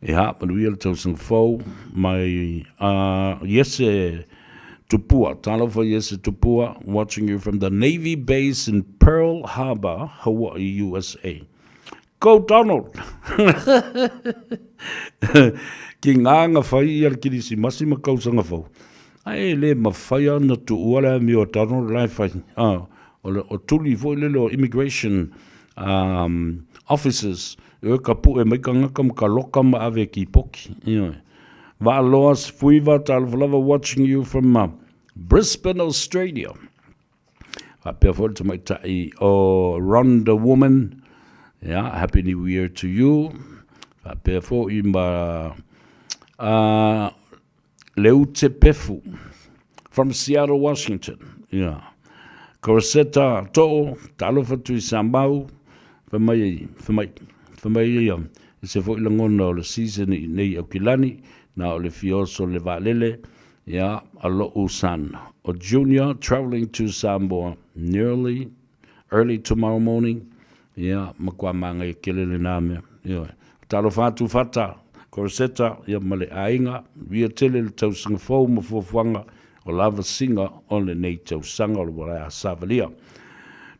Ia, manuia le tausaga fou mai a Iese Tupua. Talofa Iese Tupua, watching you from the Navy base in Pearl Harbor, Hawaii, USA. Go Donald! Ki ngā nga whai i a le Kirisimasi ma kausaga fou. Ae e le mawhai ana tuua le amio a Donald la e whai. Ah, o le o tuli foi lele o immigration um, officers e ka pu'e mai ka ngaka ma ka loka ma ave ki poki. Ioe. Vaaloa Fuiva talofa lava watching you from uh, Brisbane, Australia. Faapea foi le tamaitai o Rhonda Woman, yeah, Happy New Year to you. Faapea foi ma uh, Leute Pefu from Seattle, Washington. Yeah. Corsetta To'o, talofa tui Samau, fai mai, fai mai, fai mai ia, e se foi lagona o le season i nei Aukilani, na o le fioso le vaalele, Ia, a lo'u son, o Junior travelling to Samoa nearly early tomorrow morning, ia, matua māngaia tele lenā mea. Ioe. Talofa atu Fata, Corsetta, ia ma le aiga, uia tele le tausaga fou ma fuafuaga o lavasiga o lenei tausaga o le ualaea savalia.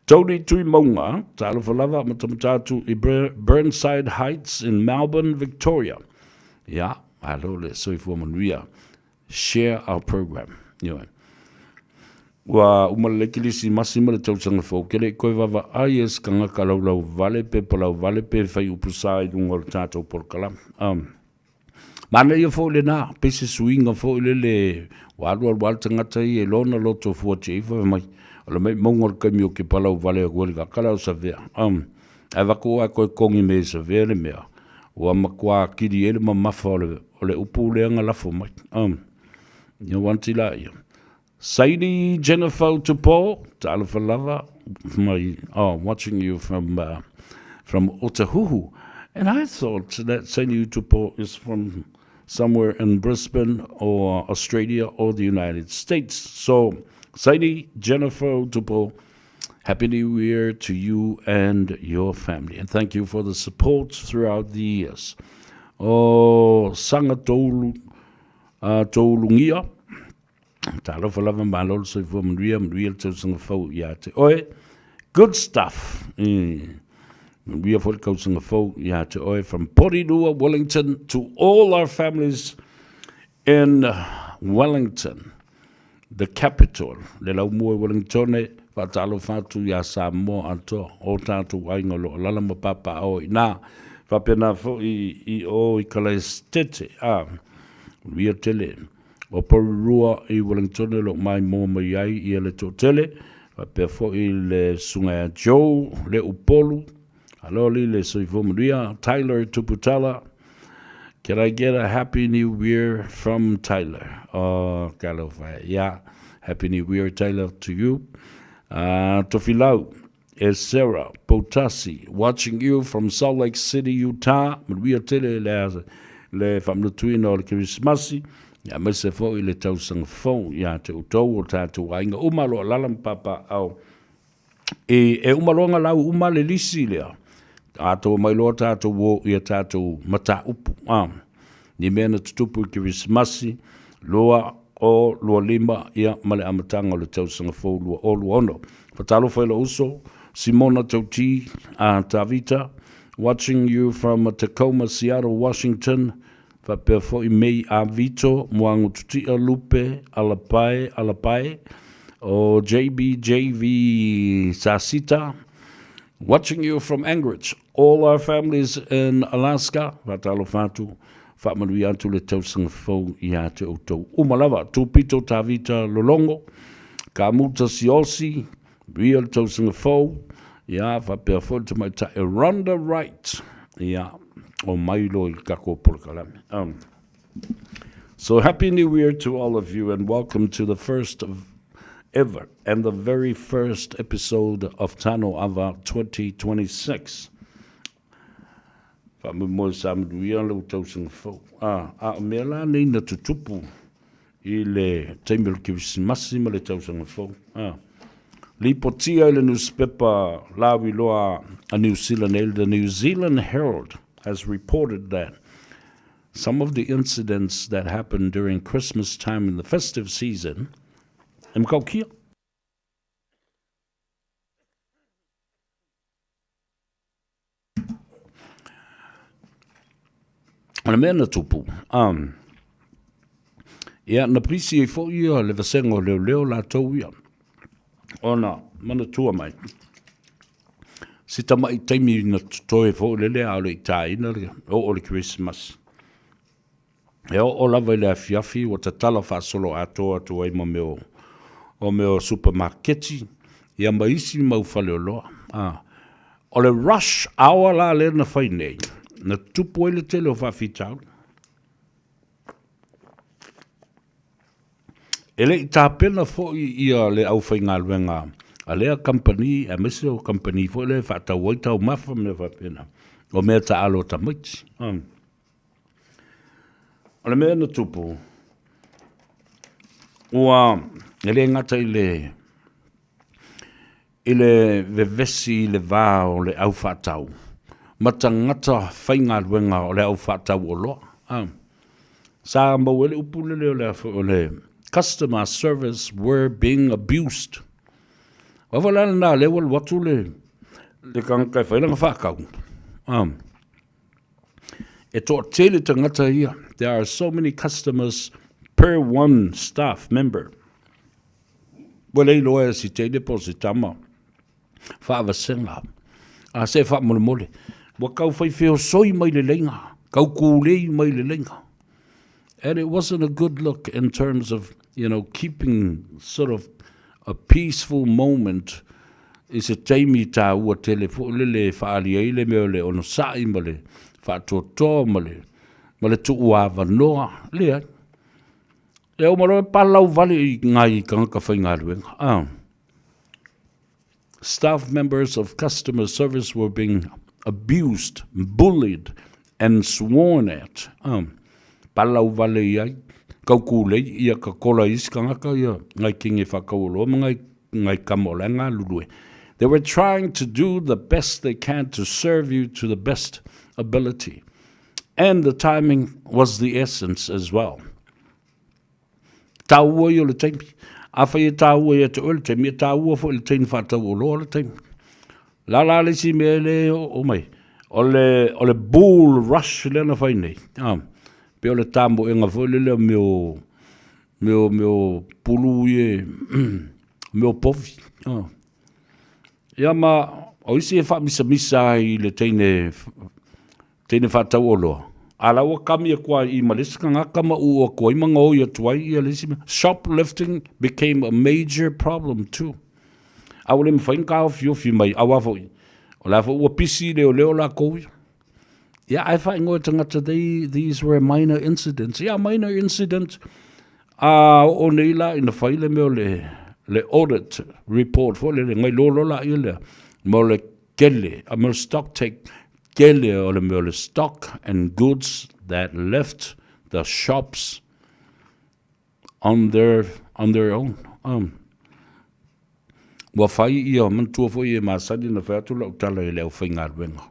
Tony Tuimauga, talofa lava matamata atu i Burnside Heights in Melbourne, Victoria. Ia, malo le soifua manuia. Share our program. Ioe. Ua uma lelei Kilisimasi ma le tausaga fou, ke le i koe vaavaai e se tagata laulau vale pe palau vale pe fai upu sa i luga o le tatou polokalame. Um, manaia foi lenā, pei se suiga foi lele ua alu alu lava le tagata ia i lona loto fuatia ifo fai mai, o le maumauga o le taimi ou te palau vale atu ai le tagata lea o Savea. Um, ae avatu oe toe togi me Savea le mea, ua matua atili ai le mamafa o le, o le upu lea na lafo mai. Um, ia wanti la ia. Sadie Jennifer Tupo, talofa lava, my, oh, watching you from, uh, from Otahuhu. And I thought that Sadie Tupo is from somewhere in Brisbane or Australia or the United States. So, Sadie Jennifer Tupo, Happy New Year to you and your family. And thank you for the support throughout the years. O sanga toulu, uh, toulungia, talofa lava malo le soifua manuia, manuia le tausaga fou ia te oe. Good stuff. Mm. Manuia foi le tausaga fou ia te oe from Porirua, Wellington to all our families in Wellington. The Capital, le laumua i Wellingtone, faatalofa atu iā Samoa atoa, o tātou aiga o lo o alaala ma papaaao i inā, faapena foi i o i Kalaestete, ā, manuia tele. O Porirua i Wellingtone o lo o maimoa mai ai ia le toatele, faapea foi le susuga ia Joe Leupolu, Alo alii le soifua manuia. Tyler Tuputala, Can I get a happy new year from Tyler? Oh, talofa e. Yeah, happy new year Tyler to you. Uh, Tofilau, e Sarah Poutasi, watching you from Salt Lake City, Utah. Manuia tele le, le faamatuina o le Kerisimasi. Aemaise foi le tausaga fou ia te outou o tatou aiga uma o lo o alaala ma papaaao i e uma loa ona lau uma le lisi lea, atoa mai loa tatou o i a tatou mataupu, a, ni mea na tutupu i Kerisimasi 2025, ia, ma le amataga o le tausaga fou 2026. Faatalofa i lou uso, Simona Tauti, a, Tavita, watching you from Tacoma, Seattle, Washington, faapea foi May A. Vito, Muagututia Lupe, Alapae, Alapae, o JBJV Sasita, watching you from Anchorage, all our families in Alaska, faatalofa atu, faamanuia atu le tausaga fou ia te outou uma lava. Tupito Tavita Lolongo, Kamuta Siosi, manuia le tausaga fou, ia, faapea foi le tamaitai Rhonda Wright, ia, o mai loa i le tatou polokalame. So happy new year to all of you and welcome to the first ever and the very first episode of Tano Ava 2026. Faamoemoe sa manuia lou tausaga fou. A, a o mea la nei na tutupu i le taimi o le Kerisimasi ma le tausaga fou. A, lipotia i le nusipepa lauiloa a Niu Sila nei, The New Zealand Herald has reported that some of the incidents that happened during Christmas time in the festive season, e matautia. O le mea na tupu, um, ia, na pisi ai foi ia le vasega o leoleo latou ia, ona manatua mai, si tama'i taimi na totoe foi lele a o le i tāina le oo o le Kerisimasi. E oo lava i le afiafi ua tatala faasoloatoa atu ai ma mea o, o mea o supamaketi, ia ma isi mau faleoloa. A, o le rush hour la lea na fai nei, na tupu ai le tele o faafitauli. E le i tapena foi ia le aufaigaluega a lea kamupani aemaise o kamupani foi lea e faatau ai taumafa ma mea faapena, o mea taaalo a tamaiti. O le mea na tupu, ua e le gata i le i le vevesi i le va o le au faatau ma tagata faigaluega o le au faatau oloa. A, sa maua ai le upu lele o le a foi o le customer service were being abused. Aua foi la lena lea ua alu atu le le tagata e fai lana faatau, a, E toatele tagata ia, there are so many customers per one staff member. Ua le iloa e si teine po o si tama faavasega. A se faamolemole, ua tau fai feosoi mai le leiga, tau kūlei mai le leiga. And it wasn't a good look in terms of, you know, keeping sort of a peaceful moment i se taimi tāua tele foi lele e faaali ai le mea o le onosai ma le faatoatoa ma le, ma le tuuavanoa. Leai. E uma loa e palau vale i ngai tagata faigaluega. Ah. Staff members of customer service were being abused, bullied and sworn at. Palau vale i ai, kaukūlei, ia ka kola i isi tagata ia ngai kenge whakauoloa ma ngai, ngai kama o le galulue. They were trying to do the best they can to serve you to the best ability. And the timing was the essence as well. Tāua ia o le taimi. Afai e tāua ia te oe le taimi, e tāua foi le teine whātauoloa le taimi. La la le isi mea le o mai. O le, o le bull rush lea na fai nei. Ah, pe o le tāmoenga foi lele o mea o, mea o, mea o pulu ie, mea o povi. Ah. Ia ma, o isi e whaamisamisa ai i le teine, teine whātauoloa. A la ua kami aku ai i ma le isi tagata ma uu aku ai ma gaoi atu ai ia le isi mea. Shoplifting became a major problem too. A ua le mafai ona taofiofi mai, aua foi, o la foi ua pisi leoleo lakou ia. Ia, ae faaigoa e tagata, they, these were minor incidents. Ia, minor incident, a oo nei la ina fai le mea o le, le audit report foi lele, ngai loa loa laia lea, mo le kele, a mo le stock take, kele o le mea o le stock and goods that left the shops. on their, on their own. Um, ua fai ia, manatua foi e masani na fai atu lau tala i le aufaigaluega.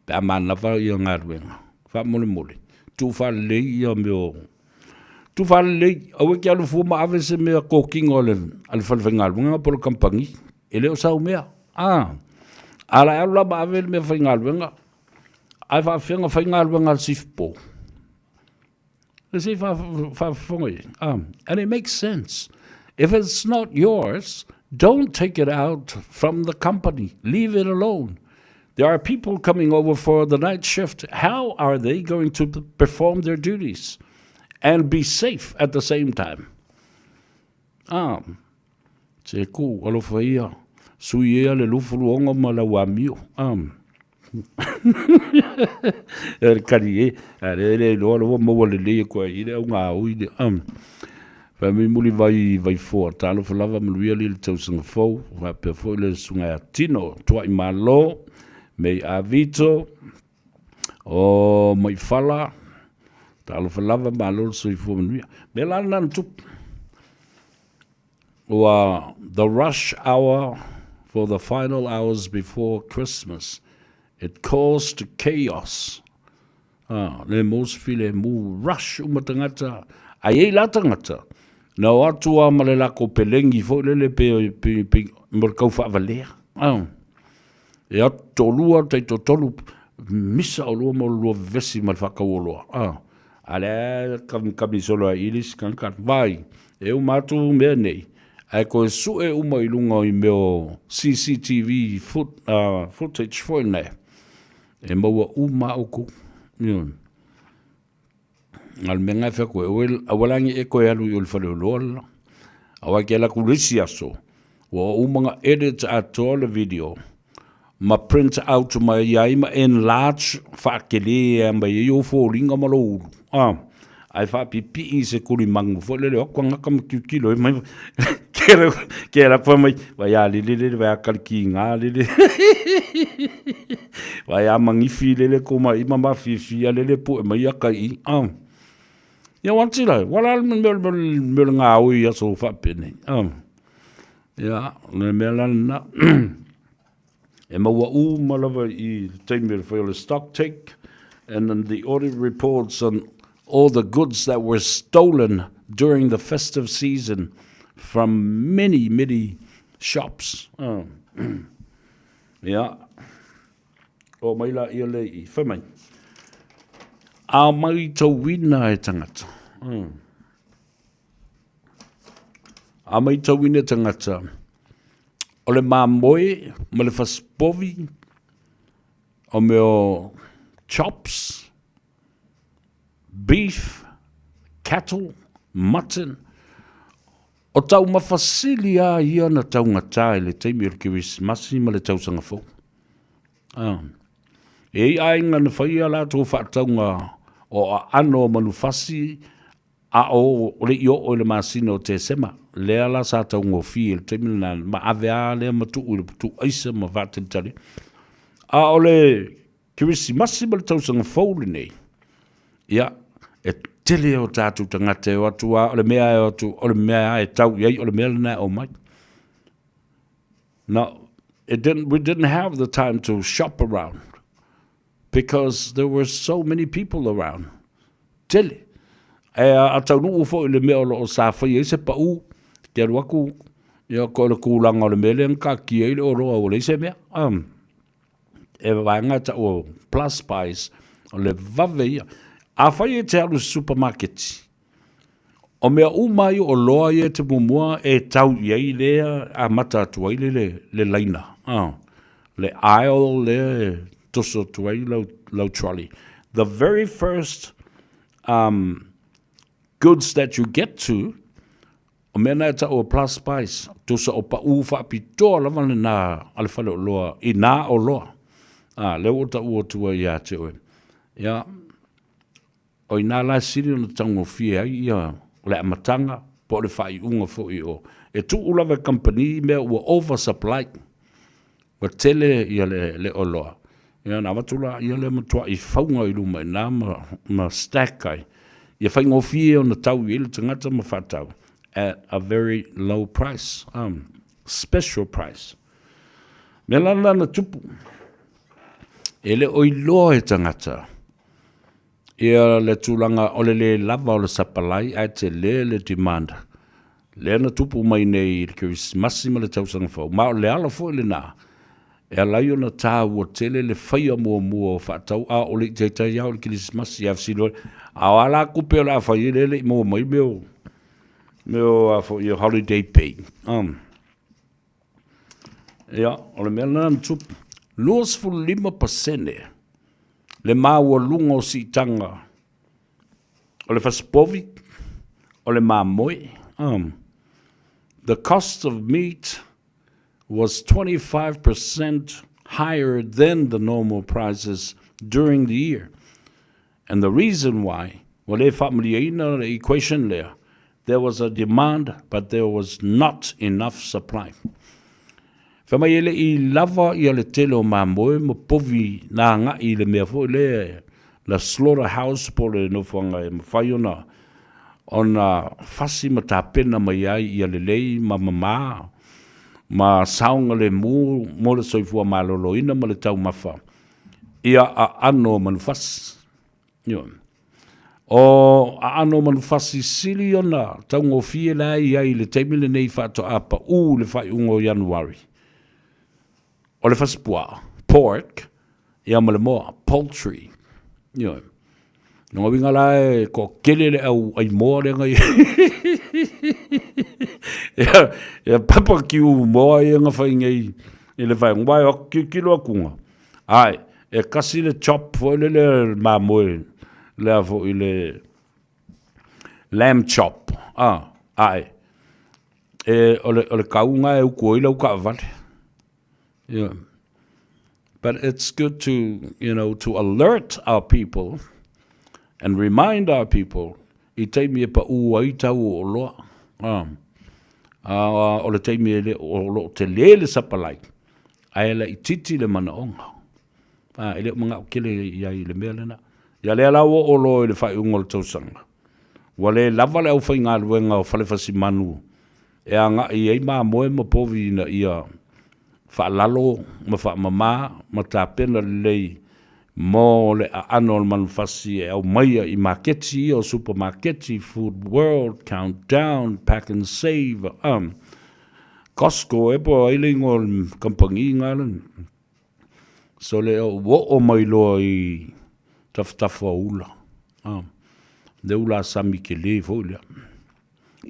Pe a manava ia galuega, faamolemole, tuufaalelei ia mea o tuufaalelei, aua e te alu fua ma ave se mea kokino a le, a le falefaigaluega po o le kamupani, e le o sau mea. Ah, a la e alu la ma ave le mea faigaluega, ae faafefea ona fai galuega a le sifipo? Se i faafofoga i ai. And it makes sense. If it's not yours, don't take it out from the company. Leave it alone. There are people coming over for the night shift. How are they going to perform their duties and be safe at the same time? Ah, se ku, alofa ia, sui ia le lufuluogo ma lau amio. Ah. E le kali e, a le le iloa le ua maua lelei aku ai i le au gaoi le. Ah. Fai mai muli vai vai foa, talofa lava manuia li le tausaga fou, faapea foi le susuga ia Tino, Tuai Malo, Mei Avito, o Maifala, talofa lava, malo le soifua manuia. Mea la lena na tupu. Ua the rush hour for the final hours before Christmas. It caused chaos. Ah, le mos filemu, rush uma tagata, a i ai la tagata, na o atu a ma le lako pelengi foi lele pe, pe, pe, mo le kau faavalea. Ah. E atu toalua, taitoatolu, misa olua ma olua vevesi ma le faatauoloa. Ah. A lea kami solo ai i le isi tagata, vai, e uma atu mea nei, ae toe sue uma i luga i mea o CCTV foot, footage foi nei. E maua uma lava outou. Ioe. A o le mea lena e fai atu ai, aua, aua la ne i e toe alu i o i le faleoloa le la. Aua e te alu atu i le isi aso, ua uma ona edit atoa le video ma print out mai ai ma enlarge faatele mai ai ou foliga ma lou ulu. Ah. Ae faapipii i se tulimanu foi lele, o atu tagata ma tilotilo ai mai, ke ala fai mai, vai a lele lele, vai a kalikiga lele, vai a manifi lele ko mai ma mafiafia lele pue mai aka i i. Ah. Ia wanti la, wala le mea mea le gaoi aso faapene. Ah. Ia, le mea la lena. E maua uma lava i le taimi o le fai o le stock take and then the audit reports on all the goods that were stolen during the festive season from many, many shops. Oh. Ia. O mai la ia le i. Fai mai. A mai tauina e tangata. A mai tauina e tangata. O le mamoe ma le fasipovi, o mea o chops, beef, cattle, mutton, o taumafa sili lava ia na taugata i le taimi o le Kerisimasi ma le tausaga fou. Ah. E i ai aiga na fai a latou faatauga o aano o manufasi A o le i oo i le masina o Tesema, lea la sa taugofie i le taimi lena, ma ave a lea ma tuu i le tuu aisa ma faatalitali. A o le Kerisimasi ma le tausaga fou lenei, ia, e tele o tatou tagata e o atu a, o le mea e o atu, o le mea a e tau i ai, o le mea lena e aumai. Now, it didn't, we didn't have the time to shop around because there were so many people around. Tele. E a, a taunuu foi i le mea o lo o sa fai ai se pau, te alu atu, ia ko le kūlanga o le mea lea na taatia ai le oloa ua leai se mea. Um, e vaega e tau o plus buys, o le vave ia. Afai e te alu i se supermarket, O mea uma ai o loa ia te muamua e tau i ai lea amata atu ai le, le, le laina, ah, le aisle lea e toso atu ai lau, lau trolley. The very first um, goods that you get to, o mea na e tau o plus buys, tusa o pa'ū faapitoa lava lena a le fale oloa i nā oloa. Ah, lea ua ta'u atu ai ia te oe. Ia, O i nā la e sili ona taugofie ai ia o le amataga po o le faaiuga foi o e tuu lava e kamupani mea ua over supply, ua tele ia le, le oloa. Ia ona avatu la ia lea matuai fauga i luma i ina ma, ma stack ai. Ia faigofie ona tau i ai le tagata ma faatau at a very low price, special price. Mea la lena na tupu, e le o iloa e tagata ia le tulaga o le le lava o le sapalai ae tele le demand. Lea na tupu mai nei i le Kerisimasi ma le tausaga fou, ma o le ala foi lena e ala ai ona taua tele le faia muamua o faatau a o le i taitai lava o le Kerisimasi. Ae fesili loa, a o a la tupe o le a fai ai lea e le i maua mai mea o mea o a foi o holiday pay. Ia, o le mea lena na tupu. 25% le maualuga o siitaga o le fasipovi, o le mamoe. The cost of meat was 25% higher than the normal prices during the year. And the reason why, ua le faamalieina le equation lea, there was a demand but there was not enough supply. Fai mai e le i lava ia le tele o mamoe ma povi na agai i le mea foi lea la slaughter house po o le nofoaga e mafai ona ona fasi ma tapena mai ai ia lelei ma mama ma saogalemu mo le soifua maloloina ma le taumafa ia aano o manufasi. Ioe. O aano o manufasi sili ona taugofie la e i ai i le taimi lenei faatoa pau i le faaiuga o Ianuari, o le fasipuaa, pork, ia ma le moa, poultry. Ioe. Lona uiga la e toatele le au ai moa lea na i ai. Ia papa kiu moa ia na fai nei i le vaega. Aua e o atu tilotilo atu, ae e kasi le chop foi lele mamoe lea foi le lamb chop, ae e o le o le kau lena e utu ai lau taavale. Yeah. But it's good to, you know, to alert our people and remind our people i taimi e paʻū ai tau o oloa. A o le taimi e le o lo o tele le sapalai, ae laitiiti le manaoga. A, e le o manao tele i ai i le mea lena. Ia lea la ua oo loa i le faaiuga o le tausaga, ua le lava le aufaigaluega o Falefasimanu e agai ai mamoe ma povi ina ia faalalo ma faamama ma tapena lelei mo le aano o le manufasi e aumaia i maketi ia o supamaketi, Food World, Countdown, Pack and Save, Costco ea po o ai le igoa o le kamupani na le. So le ou oo mai loa i tafatafa o ula. Le ula sami tele foi lea.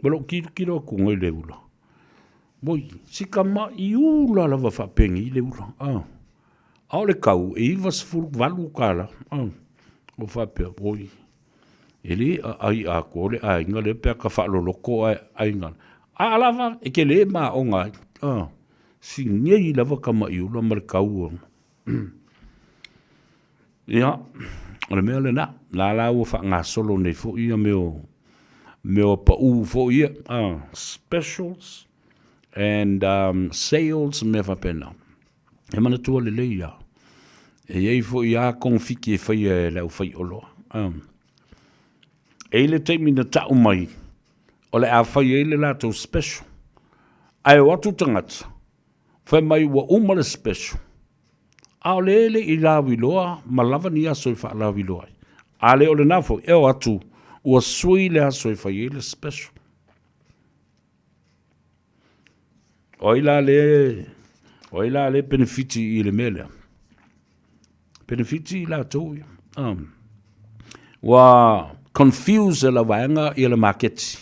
Ma lou tilotilo atu nei i le ula. Oi, si tama'i ula lava faapenei le ula. A o le tau e $98. Ou faapea, oi, e le aai atoa le aiga lea pe a ta faaloloto ae aiga. A lava e tele ma aoga ai. Si nei lava tama'i ula ma le tau. Ia, o le mea lena, la la ua faagasolo nei foi ia mea o mea o pau foi ia, specials and sales ma mea faapena. E manatua lelei lava, e i ai foi lava togafiti e faia e le aufaioloa. E i ai le taimi na tau mai o le a fai ai le latou special, ae o atu tagata, fai mai ua uma le special, a o lea e le i lauiloa ma lava ni aso e faalauiloa ai. A le o lena foi, e o atu ua sui le aso e fai ai le special. O ai la le, o ai la le penefiti i le mea lea? Penefiti i latou ia. Ua confuse e la vaega ia le maketi.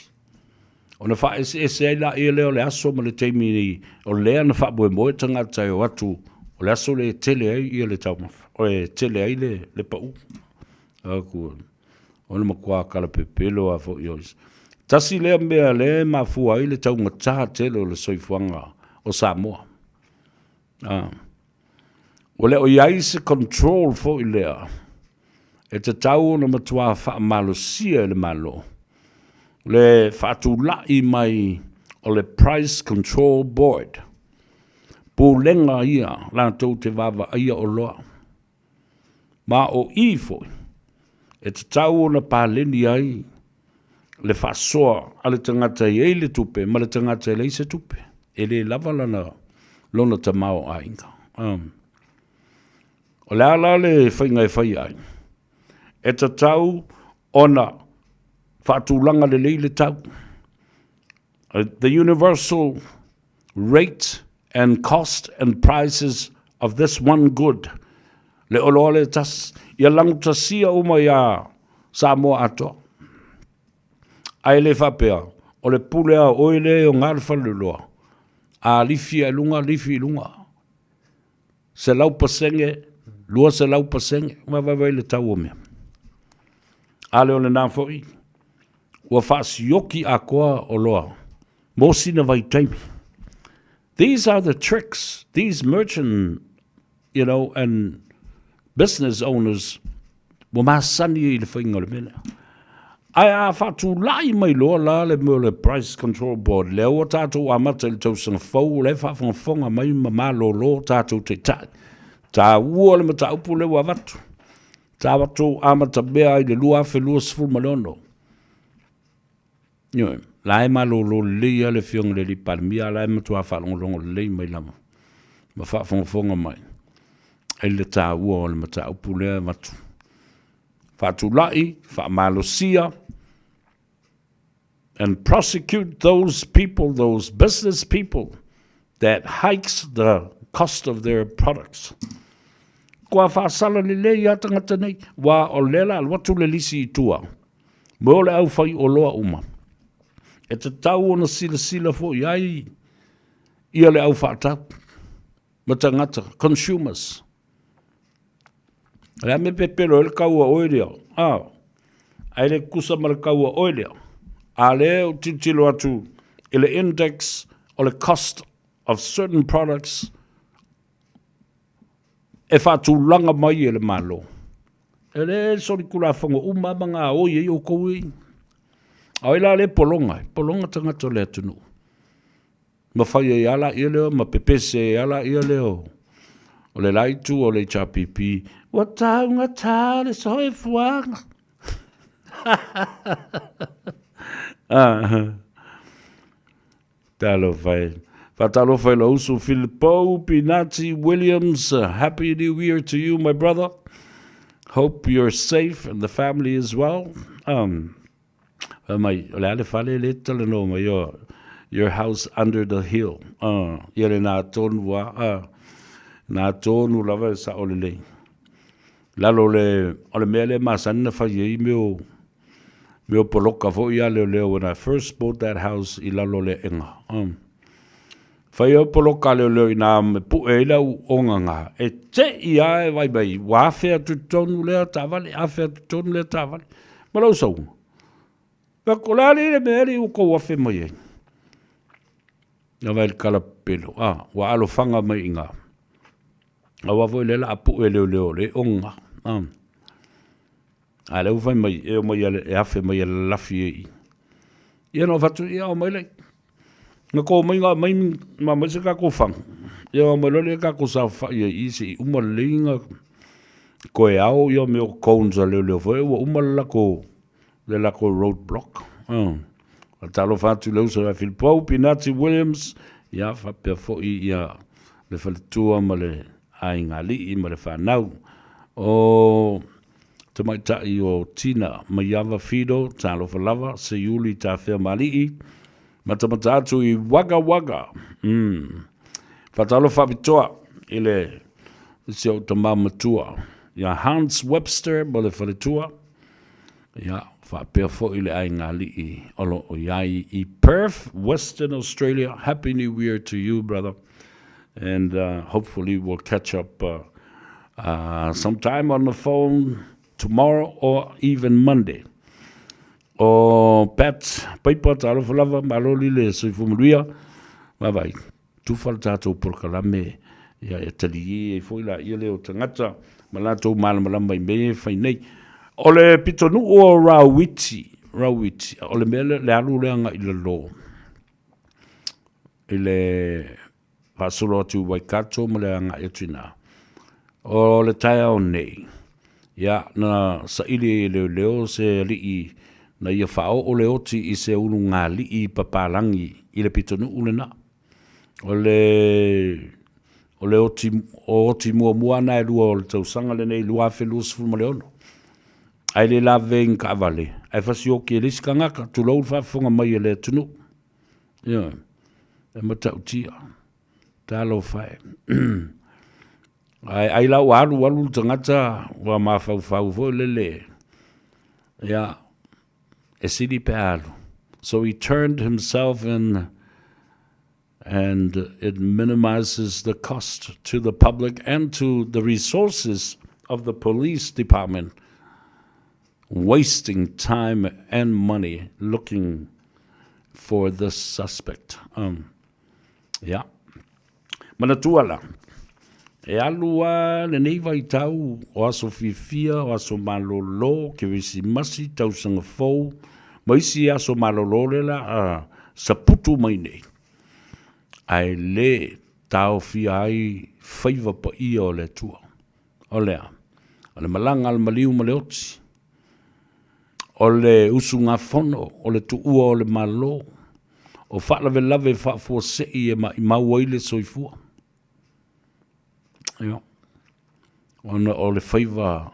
Ona faaeseese ai laia lea o le aso ma le taimi o lea na faamoemoe tagata e o atu o le aso lea e tele ai ia le taumafa, e tele ai le, le pau. Aku, o le matua kalapepelo lava foi o isi. Tasi lea mea lea e mafua ai le taugata tele o le soifuaga o Samoa. Ua le o i ai se control foi lea e tatau ona matua faamalosia e le Malo le faatulai mai o le Price Control Board, pulega ia latou te vaavaaia oloa. Ma o i foi e tatau ona paleni ai le faasoa a le tagata e i ai le tupe ma le tagata e leai se tupe. E le lava lana, lona tamaoaiga. Um, o le a la le faiga e fai ai? E tatau ona faatulaga lelei le tau. The universal rate and cost and prices of this one good, le oloa lea e tasi, ia lagutasia uma iā Samoa atoa. Ae le faapea, o le pule a oe lea e oga le faleoloa, a lifi i luga, lifi i luga. 100%, 200%, vaavaai le tau o mea. A lea o lena foi, ua faasioki atoa oloa mo sina vaitaimi. These are the tricks these merchant, you know, and business owners ua masani ai i le faiga o le mea lea. Ae a faatulai mai loa la le mea o le Price Control Board, lea ua tatou amata i le tausaga fou, o la e faafogafoga mai ma malolo tatou taitai. Taua le mataupu lea ua avatu. Tatou amatamea ai i le 2026. Ioe, la e malolo lelei lava le Afioga i le alii Palemia, a la e matua faalogologo lelei mai lava ma faafogafoga mai i le taua o le mataupu lea e avatu. Faatulai, faamalosia, and prosecute those people, those business people that hikes the cost of their products. Kua faasala lelei lava tagata nei, ua o lea la alu atu le lisi i tua, mo le au fai oloa uma. E tatau ona silasila foi ai ia le au faatau ma tagata, consumers. O le a mea pepelo ai le kau a oe lea? A, ae le tutusa ma le kau a oe lea. A lea ou tilotilo atu i le index o le cost of certain products e faatulaga mai e le Malo. E le solitulafono uma lava ma gaoi ai outou ei. A o ai la lea e pologa ai? Pologa tagata o le atunuu. Ma fai ai lava laia lea ma pepese ai lava laia lea o le la itu o le HRPP, ua taugata le soifuaga. Talofa e. Faatalofa i lou uso Filipo Pinati Williams. Happy New Year to you, my brother. Hope you're safe and the family as well. Um, Fai mai, o le a le fale le talanoa mai o your house under the hill. Ia le nā tonu a, nā tonu lava e sao lelei. Lalo o le, o le mea lea masani na fai ai mea o, mea o poloka foi a leoleo when I first bought that house i lalo o le aega. Fai ai poloka a leoleo inā e puʻe ai le au ogaga, e teʻi lava e vaai mai, ua afe atu i totonu lea taavale, afe atu i totonu lea taavale. Ma lou sauga, fai atu, o le a alii le mea alii ua tou afe mai ai? Na vaai i le kalapelo, a, ua alofaga mai i ina. Aua foi lea o le a puʻe e leoleo o le ogaga. A, a lea ua fai mai, e omai e afe mai e lalafi ai i i. Ia na ou fai atu, ia omai lai. Na tou omai na aumai ma aumai se tatou fagu, ia ona omai loa lea tatou saofai ai i i seia uma lelei ona toe ao ia mea o cones a leoleo foi ua uma le latou le latou road block. Faatalofa atu i le uso ia Filipou Pinati Williams, ia faapea foi ia le faletua ma le aiga alii ma le fanau. O Tamaitai o Tina Maiava Fido, talofa lava, Seiuli Tafeamalii, matamata atu i Wagga Wagga. Faatalofa faapitoa i le si ou tama matua ia Hans Webster ma le faletua, ia faapea foi le aiga alii o lo o i ai i Perth, Western Australia. Happy New Year to you, brother. And hopefully we'll catch up sometime on the phone tomorrow or even Monday. O Pat Paipa, talofa lava, malo lile soifua manuia. Vaavaai, tufa le tatou polokalame, ia e talie ai foi laia lea o tagata ma latou malamalama i mea ia e fai nei. O le pitonuu o Rauiti, Rauiti, o le mea lea, le alu lea agai i lalo i le faasolo atu i Waikato ma le agai atu i ina. O le taeao nei, ia, na saili ai e leoleo se alii Na ia faaoo le oti i se ulugalii papalagi i le pitonuu lena. O le o le oti o oti muamua na e lua o le tausaga lenei 2026. Ae le lavevea i ni taavale, ae fasioti e le isi tagata, tulou le faafofoga mai a le atunuu. Ioe, e matautia. Talofa e. Ae ai la ua alu alu le tagata ua mafaufau foi lele, ia, e sili pe a alu. So he turned himself in and it minimizes the cost to the public and to the resources of the police department wasting time and money looking for the suspect. Um, yeah. Manatua la, e alu a lenei vaitau o aso fiafia, o aso malolo, Kerisimasi, tausaga fou, ma isi aso malolo lea la a saputu mai nei, ae le taofia ai faiva paia o le Atua. O le a? O le malaga a le maliu ma le oti, o le usugafono, o le tuua o le Malo, o faalavelave faafuasei e maimau ai le soifua. Ia, ona o le faiva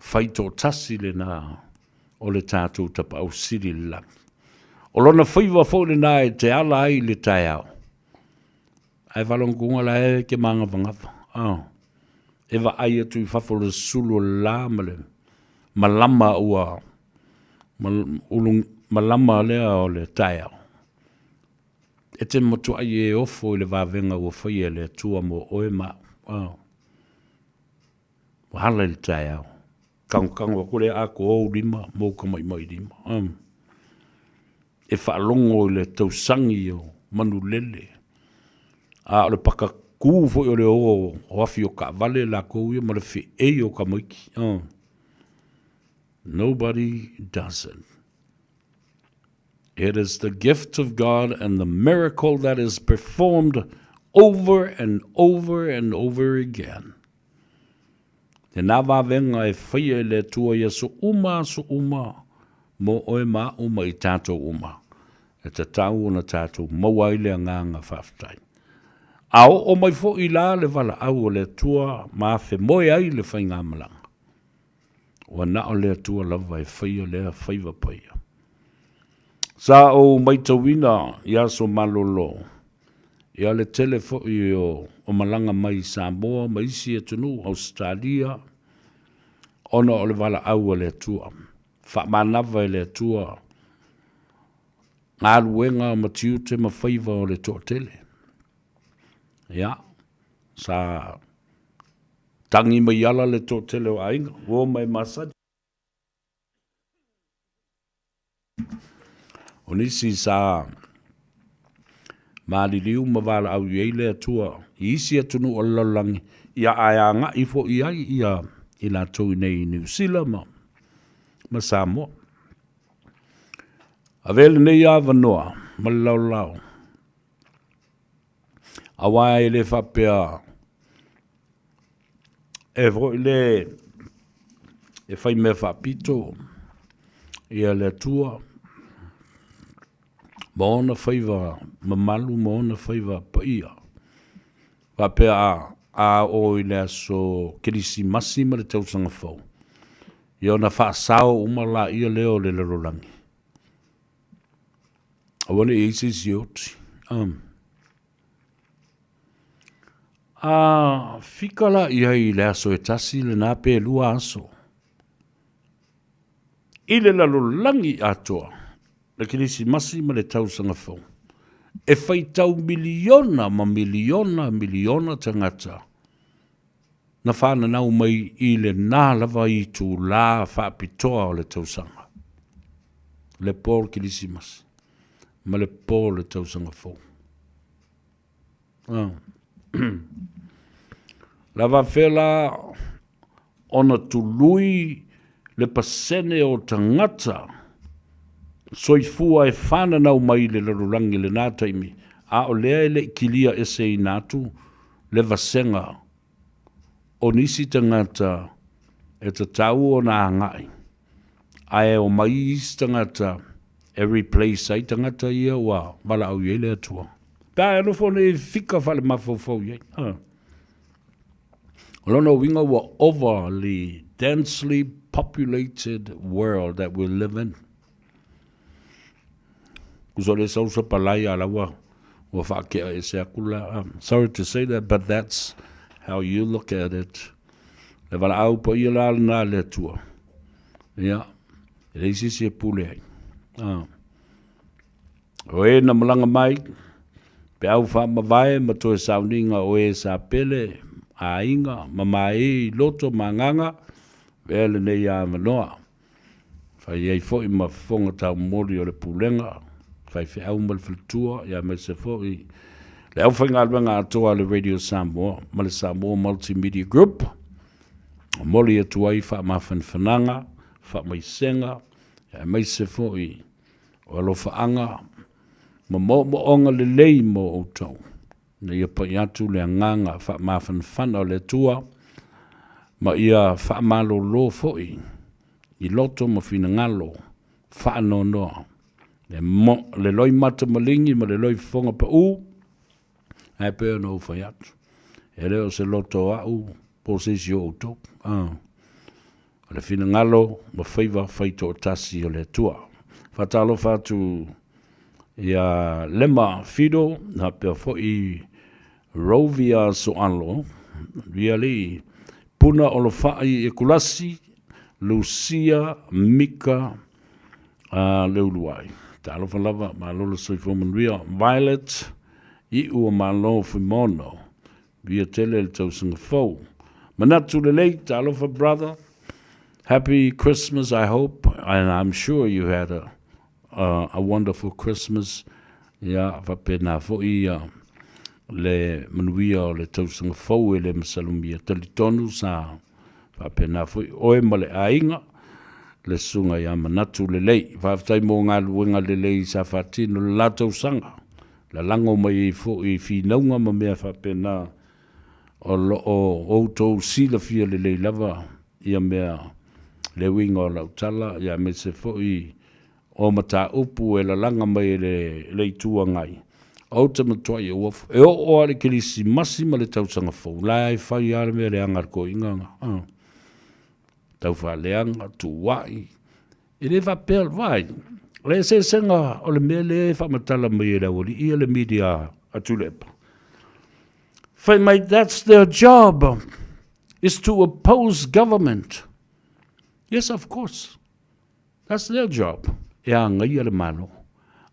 faitoatasi lena o le tatou Tapaau Sili i le lagi. O lona faiva foi lena e te ala ai i le taeao, ae faalogotoga la e ke magavagava. Oh. E vaai atu i fafo le sulu o le la ma le malama ua ulu malama lea o le taeao. E te matuai e ofo i le vavega ua faia e le Atua mo oe ma au. Oh. Ua ala i le taeao. Kagokano atu lea atoa ou lima ma ou tamatamailima. Um. E faalogo i le tausagi o manulele, a o le pakakū foi o le ō o afi o taavale latou ia ma le feei o tamaiti. Oh. Nobody does it. It is the gift of God and the miracle that is performed over and over and over again. Tēnā vavega e faia e le Atua i aso uma aso uma mō oe ma aʻu ma i tātou uma. E tatau ona tātou maua ai le agaga faafetai. A oo mai foi la le valaau o le Atua ma afemoe ai le faigamalaga, ua na o le Atua lava e faia lea faiva paia. Sa ou maitauina i aso malolo, ia le tele foi o, o malaga mai i Samoa ma isi atunuu, Ausetalia, ona o le valaau a le Atua. Faamanava e le Atua galuega ma tiute ma faiva o le toatele. Ia, sa tagi mai ala le toatele o aiga, ua omai masani. O nisi sa maliliu ma valaau i ai le Atua i isi atunuu o le lalolagi, ia ae agai foi ai ia i latou i nei i Niu Sila ma, ma Samoa. Avea lenei avanoa ma le laolao, aua e le faapea e foi le e fai mea faapito ia le Atua ma ona faiva mamalu ma ona faiva paia. Faapea a, a oo i le aso Kerisimasi ma le tausaga fou, ia ona faasao uma laia lea o le lalolagi. Aua ne i i ai se isi e oti. Um. A fika la i ai i le aso e tasi lena pe lua aso. I le lalolagi atoa, le Kerisimasi ma le tausaga fou, e faitau miliona ma miliona miliona tagata na fananau mai i lena lava itulā faapitoa o le tausaga, le po o le Kerisimasi ma le po o le tausaga fou. Ah. Lava fea la ona tului le pasene o tagata soifua e fananau mai i le lalolagi i lena taimi, a o lea e le i kilia eseina atu le vasega o nisi tagata e tatau ona agai. Ae omai isi tagata e replace ai tagata ia ua valaau i ai le Atua. Pe a e nofo nei e fika faale-mafaufau i ai. A. O lona uiga ua overly densely populated world that we live in. Kusa o le sau sapalai a la ua ua faakea ese aku la. Sorry to say that, but that's how you look at it. Le valaau paia la lena a le Atua. Ia, e leai se isi e pule ai. Ah. O e na malaga mai, peau faamavae ma toe sauniga o e sa pele, aiga, ma maei, loto ma agaga, avea lenei avanoa. Fai ai foi ma fofoga taumoli o le Pulega, faifeau ma le faletua, ia aemaise foi le aufaigaluega atoa a le Radio Samoa ma le Samoa Multimedia Group. Momoli atu ai faamafanafanaga, faamaisega, aemaise foi o alofaaga ma moomooga lelei mo outou, ina ia pai atu le agaga faamafanafana o le Atua ma ia faamalolo foi i loto ma finagalo faanoanoa, le, mo, le loimata maligi ma le loifofoga pau, ae pei ona ou fai atu, e le o se loto o au po o se isi o outou. Ah. O le finagalo ma faiva faitoatasi o le Atua. Faatalofa atu ia Lema Fido, faapea foi Rovia Soalo, Vialii, Puna Olofai e Kulasi, Lucia Mika uh, Leuluai. Talofa lava, malo le soifua manuia. Violet, Iu o Malo Fuimono, Via tele le tausaga fou. Manatu lelei, talofa brother. Happy Christmas, I hope, and I'm sure you had a, a, a wonderful Christmas. Ia, faapena foi ia le manuia o le tausaga fou e le masalomia. Talitonu sa faapena foi oe ma le aiga le susuga ia Manatu Lelei. Faafetai mo galuega lelei sa faatino le la tausaga. Lalago mai ai foi i finauga ma mea faapena o lo o outou silafia lelei lava ia mea le uiga o lau tala, ia aemaise foi o mataupu e lalaga mai e le Itu Agai. Ou te matuai ou ofo. E oo lava i le Kerisimasi ma le Tausaga Fou, la e fai lava le mea leaga a le toeaina lena. Tau faaleaga, tuuai, E le faapea, vaai, o le eseesega o le mea lea e faamatala mai e le aualii ia le media a Tuilaepa. Fai mai, that's their job, is to oppose government. Yes, of course. That's their job. E agaia le Malo.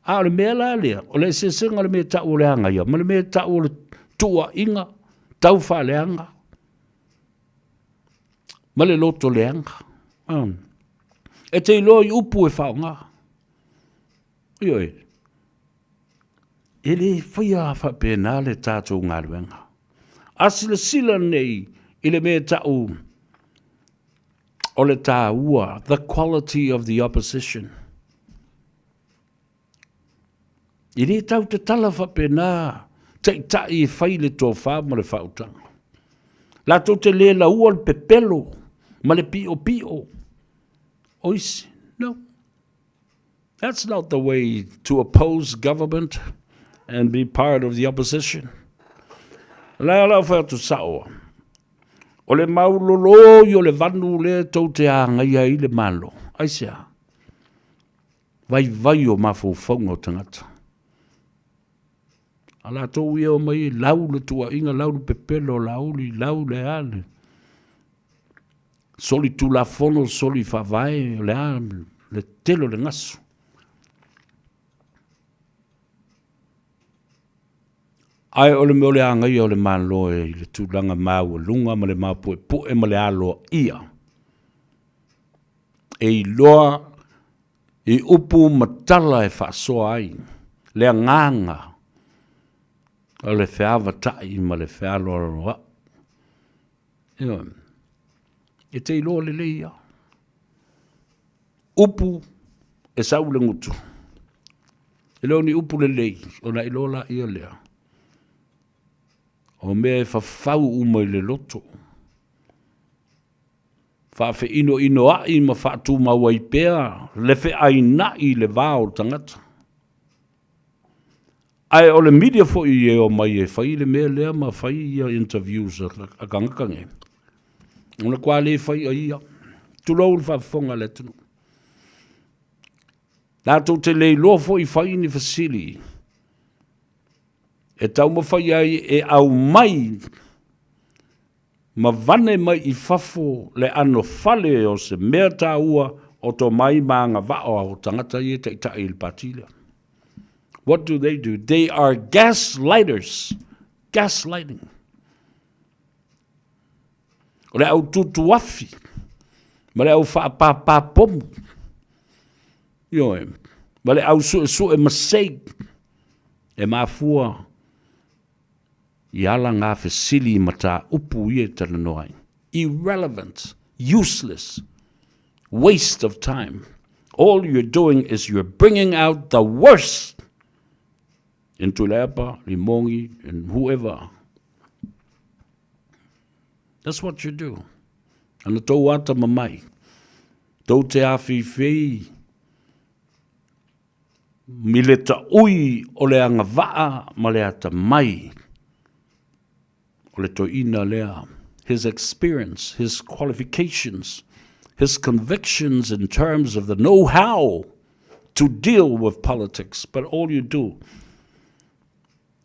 A o le mea la lea, o le eseesega o le mea e tau o le agaia, ma le mea e tau o le tuuaiga, tau faaleaga, ma le loto leaga. Um. E te iloa i upu e whaonga. Ioe. E le whaia whapena le tātou galuega. A silasila nei i le mea tau o le tāua, the quality of the opposition. E le tau te tala faapena taitai e fai le tofa ma le faautaga. Latou te le laua le pepelo ma le piopio o isi. No. That's not the way to oppose government and be part of the opposition. La la fai atu sao. O le maulolo i o le vanu le tou te agaia ai le Malo. Aisea? Vaivai o mafaufauga o tagata. A latou ia omai e lau le tuuaiga, lau le pepelo o Laauli, lau le a le soli tulafono, soli faavae, o le a le tele o le gasu. Ae o le mea o le agaia o le Malo e i le tulaga maualuga ma le mapuepue ma le aloaia. E iloa i upu ma tala e faasoa ai le agaga o le feavatai ma le fealoaloai. Ioe. E te iloa lelei ia. Upu e sau le gutu. E le o ni upu lelei, ona iloa laia lea. O mea e fafau uma i le loto. Faafeinoinoa'i ma faatumau ai pea le feaina'i i le va o le tagata. Ae o le media foi e omai e fai le mea lea ma fai ia interviews a tagata nei, ona toa le fai a ia. Tulou le faafofoga a le atunuu. Latou te le iloa foi fai ni fesili e taumafai ai e aumai ma vane mai i fafo le anofale o se mea taua o tomai ma agavaa o tagata ia e taitai i le pati lea. What do they do? They are gaslighters. Gaslighting. O le au tutuafi ma le au faapāpā pomu. Ioe, ma le au suesue masei e mafua i ala ngā fesili mataupu ia e talanoa ai. Irrelevant, useless, waste of time. All you're doing is you're bringing out the worst in Tuilaepa, Limogi, and whoever. That's what you do. Ana tou ata mamai. Tou te awhiwhi mi le taui o le agavaa ma le atamai o le toeaina lea, his experience, his qualifications, his convictions in terms of the know-how to deal with politics, but all you do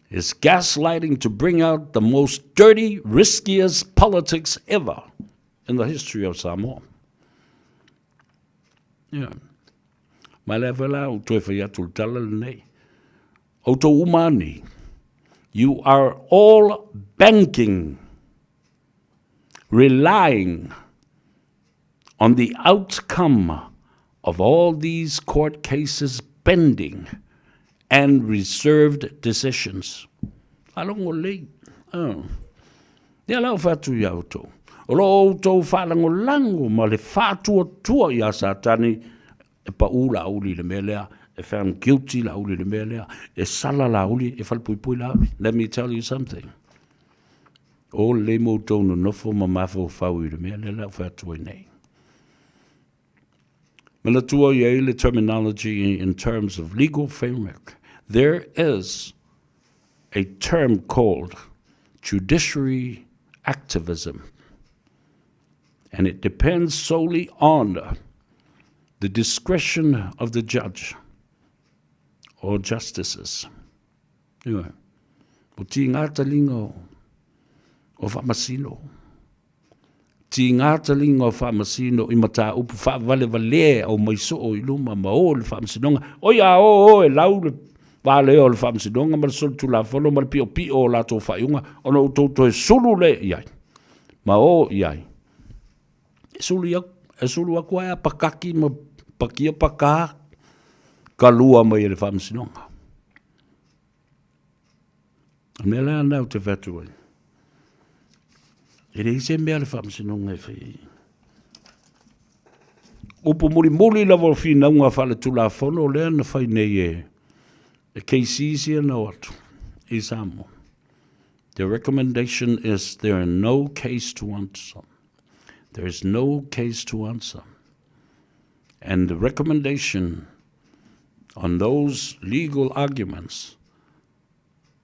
is gaslighting to bring out the most dirty, riskiest politics ever in the history of Samoa. Yeah. Ma lea foi la ou toe fai atu le tala lenei. Outou uma ani, you are all banking, relying on the outcome of all these court cases pending and reserved decisions. Faalogo lelei. Oh. Ia la ou fai atu iā outou, o lo o outou faalagolago ma le faatuatua iā Satani e paʻū Laauli i le mea lea, e found guilty Laauli i le mea lea, e sala Laauli, e falepuipui Laauli. Let me tell you something. O lelei mo outou nonofo ma mafaufau i le mea lea la ou fai atu ai nei. Manatua i ai le terminology in terms of legal framework. There is a term called judiciary activism. And it depends solely on the discretion of the judge or justices. Ioe. O tīngā talinga o, o Faamasino. Tīngā talinga o Faamasino i matāupu faavalevalea au mai soo i luma ma o le Faamasinoga. Oi a o o e lau le valea o le Faamasinoga ma le solitulafono ma le piopio o latou faaiuga ona outou toe sulu lea i ai ma o i ai. E sulu, i, e sulu aku ai a pakaki ma pakia pakā ka lua mai e le Faamasinoga. O mea lea nau te whatu ai. E leai se mea le Faamasinoga e fai ai. Upu mulimuli lava o finauga faaletulafono lea na fai nei e e KC sia na o atu i Samoa. The recommendation is there are no case to answer. There is no case to answer. And the recommendation on those legal arguments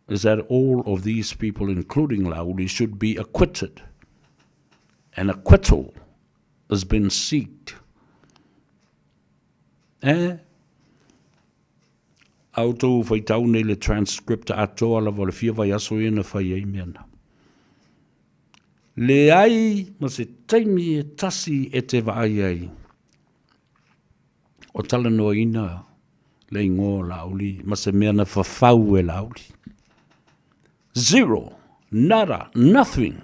is that all of these people, including Lauli, should be acquitted. And acquittal has been seeked. Eh? A outou faitau nei le transcript atoa lava o le fia vaiaso ia na fai ai mea na. Leai ma se taimi e tasi e te vaai ai o talanoaina le igoa o Laauli ma se mea na fafau e Laauli. Zero, nada, nothing.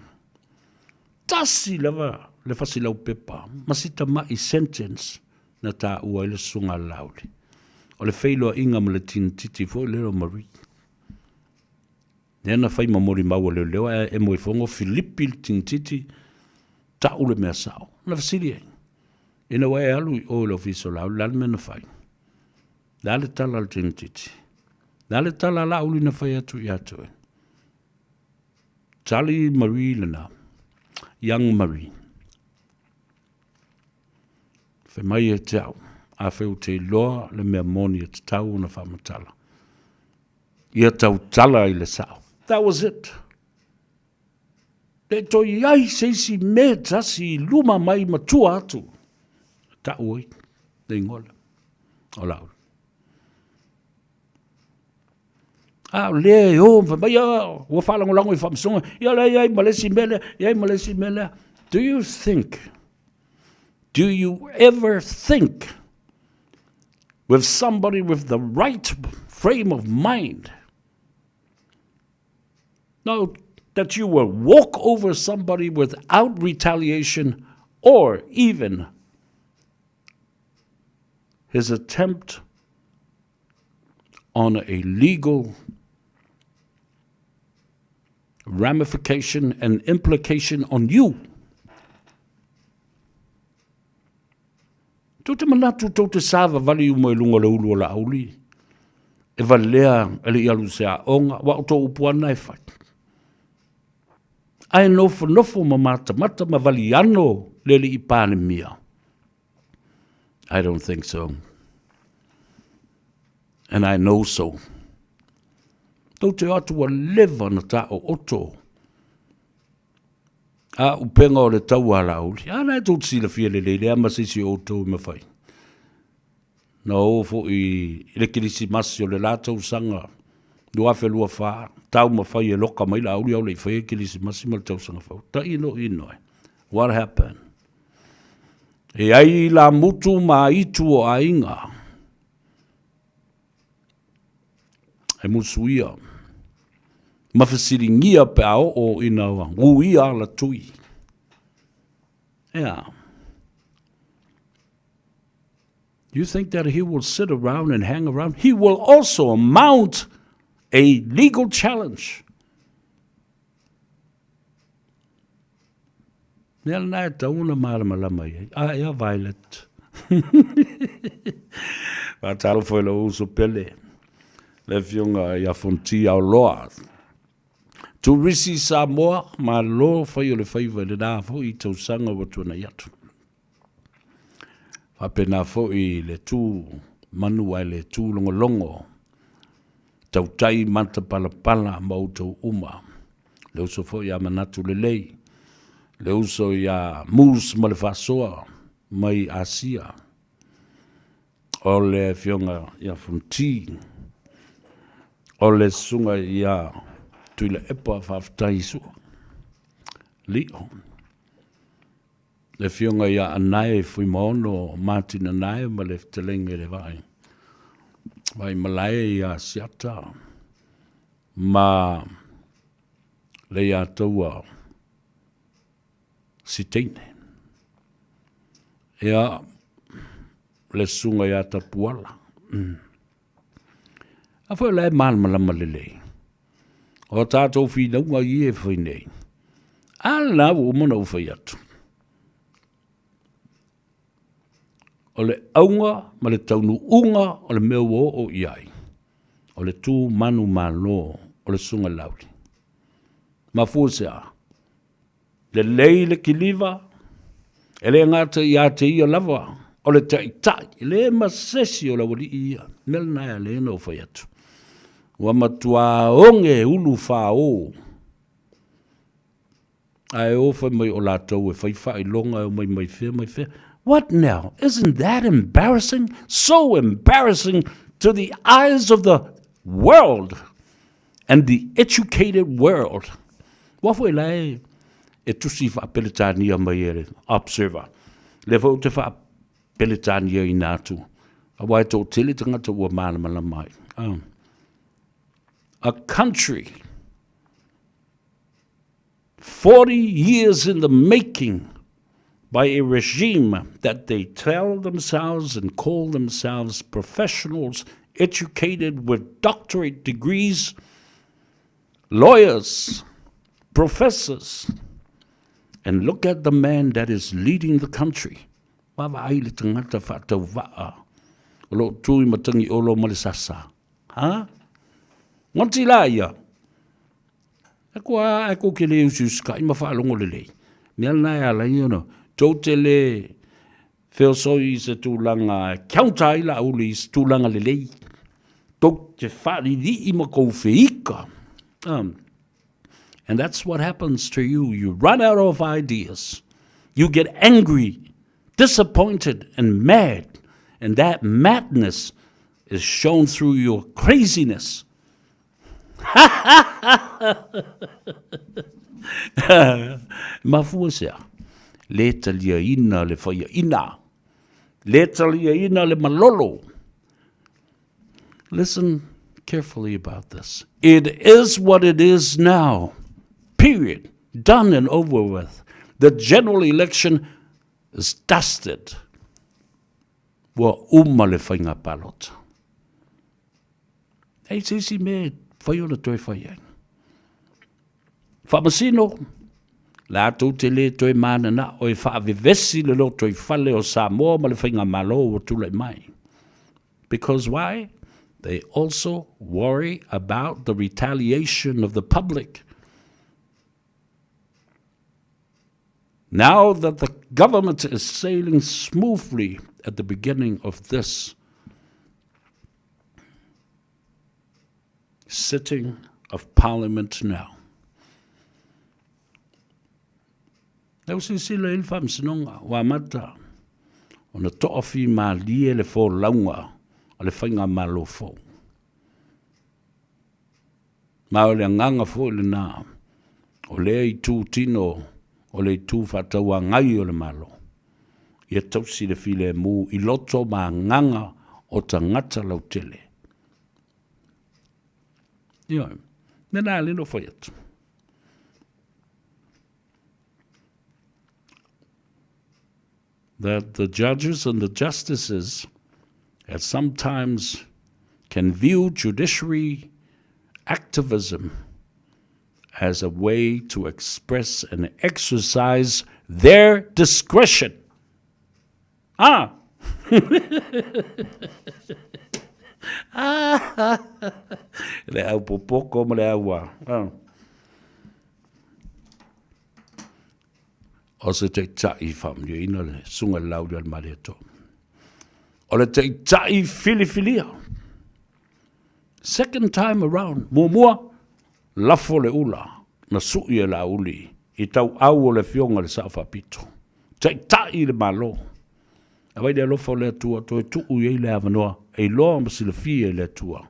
Tasi lava le fasi laupepa ma si tama'i sentence na taua ai le susuga a Laauli. O le feiloaiga ma le tinititi foi lea o Marie. Lea na fai ma molimau a leoleo ae emo i fogo Filipi le tinititi ta'u le mea sa'o. Na fesili ai, Ina ua e alu i o i le ofisa o Laauli, le a le mea na fai? Le a le tala a le tinititi? Le a le tala a Laauli na fai atu ia te oe? Tali Marie lena, Young Marie. Fai mai ia te au, afai ou te iloa le mea moni e tatau ona faamatala, ia tautala i le sao. That was it. Le toe i ai se isi mea tasi i luma mai ma tua atu, ta'u ai le igoa lea o Laauli. A o lea e o ma fai mai, ua faalagolago i faamasinoga, ia lea e i ai ma le isi mea lea, i ai ma le isi mea lea. Do you think, do you ever think with somebody with the right frame of mind, no, that you will walk over somebody without retaliation or even his attempt on a legal ramification and implication on you. Tou te manatu tou te savavali uma i luga o le ulu o Laauli, e valea e le i alu i se aoga, aua o tou upu lava na e fai. Ae nofonofo ma matamata ma valiano le alii Palemia. I don't think so. And I know so. Tou te o atu ua leva na taooto a upega o le taua a Laauli. A na e tou te silafia lelei lea ma se isi o outou e mafai. Na o foi i le Kerisimasi o le la tausaga 2024, taumafai e loka mai Laauli a o le i faia Kerisimasi ma le tausaga fou. Tailo inoe. What happened? E ai ilamutu ma aitu o aiga. E musuia ma fesiligia pe a oo ina uia alatui. Ea. You think that he will sit around and hang around? He will also mount a legal challenge. Mea lena e tatau ona malamalama i ai. A ea Violet. Faatalofa i lou uso pele, le Afioga ia Fonti Aoloa. Turisi Samoa, malo fai o le faiva i lena foi tausaga ua tuanai atu. Faapena foi le tu manu ae le tu logologo, tautai matapalapala ma outou uma. Le uso foi ia Manatu Lelei, le uso ia Moose ma le Faasoa mai Asia, o le Afioga ia Fonti, o le Susuga ia Tuilaepa, faafetai Sua, Lio. Le Afioga ia Anae Fuimaono Martin Anae ma le fetalaiga i le Vaai Vaimalae ia Siata ma le ia taua Siteine. Ia, le susuga ia Tapuala. A foi o la e malamalama lelei. O tatou finauga ia e fai nei, a lena ua uma ona ou fai atu. O le auga ma le taunuuga o le mea ua oo i ai, o le tu manumalo o le Susuga i le Laauli. Mafua i se a? Lelei le kiliva, e le gata ia te ia lava, o le taitai, e le ma se isi o le aualii ia. O le mea lena e ala ai ona ou fai atu. Ua matua oge ulu fao, ae o fai mai o latou e fai faailoga e omai mai fea mai fea. What now? Isn't that embarrassing? So embarrassing to the eyes of the world and the educated world. Ua foi la e, e tusi faa-Peretania mai e le Observer. Lea foi ou te faa-Peretaniaina atu, aua e toatele tagata ua malamalama ai. A country 40 years in the making by a regime that they tell themselves and call themselves professionals educated with doctorate degrees, lawyers, professors, and look at the man that is leading the country. Vaavaai le tagata faatauvaa o lo o tu i Matagiolo ma le sasa. Ha? Ngoti la ia. E kua a e kou ke le usiusikai ma faalogo lelei. Mea lena e ala ai ona tou te le. Feosoi i se tulaga e counter ai Laauli i se tulaga lelei. Tou te faalilii ma kou feika. And that's what happens to you. You run out of ideas. You get angry, disappointed and mad. And that madness is shown through your craziness. Mafua se a? Lē taliaina le faiaina. Lē taliaina le malolo. Listen carefully about this. It is what it is now. Period. Done and over with. The general election is dusted. Ua uma le faiga palota. Ei se isi mea e fai ona toe fai ai. Faamasino, latou te le toe mananao e faavevesi le lotoifale o Samoa ma le faigamalo ua tulai mai. Because why? They also worry about the retaliation of the public. Now that the government is sailing smoothly at the beginning of this sitting of Parliament now. Lea ua silasila i ai le Faamasinoga ua amata ona toafimalie le folauga a le Faigamalo fou. Ma o le agaga foi lena o lea itu tino o le itu faatauagai o le Malo, ia tausi le filemu i loto ma agaga o tagata lautele. Ioe, mea na lea na ou fai atu. That the judges and the justices at sometimes can view judiciary activism as a way to express and exercise their discretion. Ah! ah! Le au popoko ma le au a. Ah. O se taitai faamanuiaina le Susuga i le Laaulialemalietoa. O le taitai filifilia. Second time around, muamua, lafo le ula na sui e Laauli i tauau o le Afioga i le Sao Faapito. Taitai le Malo. Aumai le alofa o le Atua toe tuu i ai le avanoa e iloa ma silafia e le Atua.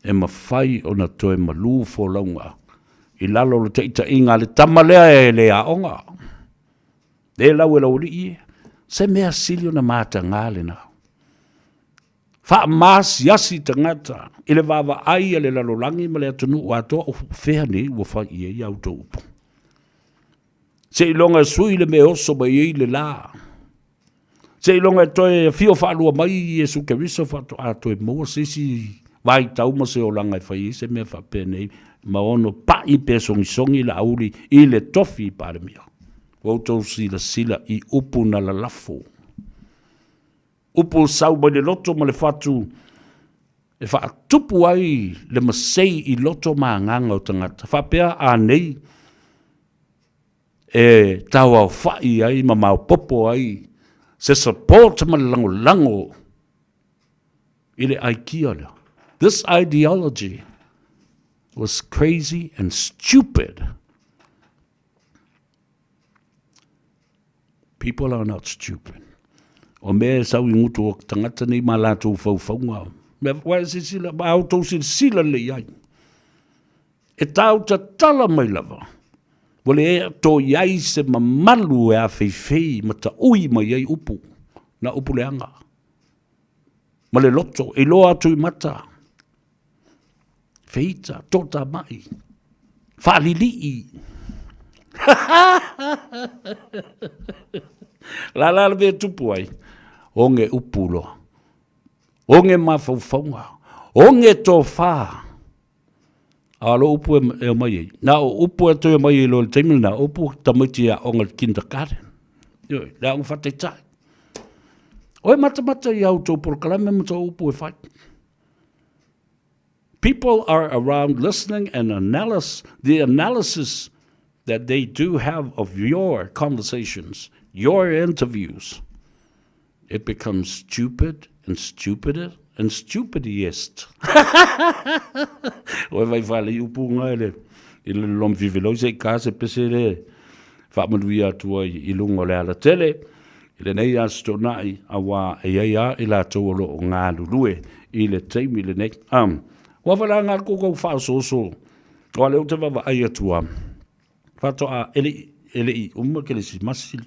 E mafai ona toe malu folauga i lalo o le taitaiga a le tama lea e le aoga. Le lau e laualii e, se mea sili ona mataga lena. Faamaasiasi tagata i le vaavaai a le lalolagi ma le atunuu atoa o fea nei ua fai i ai a outou upu. Seiloga e sui le mea e oso mai ai le la. Seiloga e toe afio faalua mai Iesu Keriso faatoa toe maua se isi vaitau ma se olaga e fai ai se mea faapenei ma ono pa'i pe sogisogi Laauli i le tofi Palemia. Ua outou silasila i upu na lalafo, upu sau mai le loto ma le fatu e faatupu ai le masei i loto ma agaga o tagata, faapea a nei e tauaofa'i ai ma maopoopo ai se support ma le lagolago i le aikia lea. This ideology was crazy and stupid. People are not stupid. O mea e sau i gutu o tagata nei ma latou faufauga. Mea ua e silasila, ma outou silasila lelei ai. E tau tatala mai lava, ua le ato i ai se mamalu e afeifei ma taui mai ai upu, na upu leaga, ma le loto, e iloa atu i mata, feita, totamai, faalilii. La la le mea tupu ai, oge upu loa, oge mafaufauga, oge tofa. A o lou upu e omai ai, na o upu e toe omai ai loa i le taimi lena, o upu tamaiti e aoga i le kindergarten. Ioe, le aoga faataitai. Oe matamata i a outou polokalame ma tou upu e fai. People are around listening and analysis, the analysis, that they do have of your conversations, your interviews, it becomes stupid and stupider and stupidiest. Oe vai whale i upu ngai le i le lom viviloi se i ka se pese le faamanuia atu ai i luga o le alatele i lenei aso toonai auā e i ai lava i latou o lo o galulue i le taimi lenei. Um, ua falaga le koukou faaosooso, aua o lea ou te vaavaai atu lava, faatoa e le i, e le i uma Kerisimasi,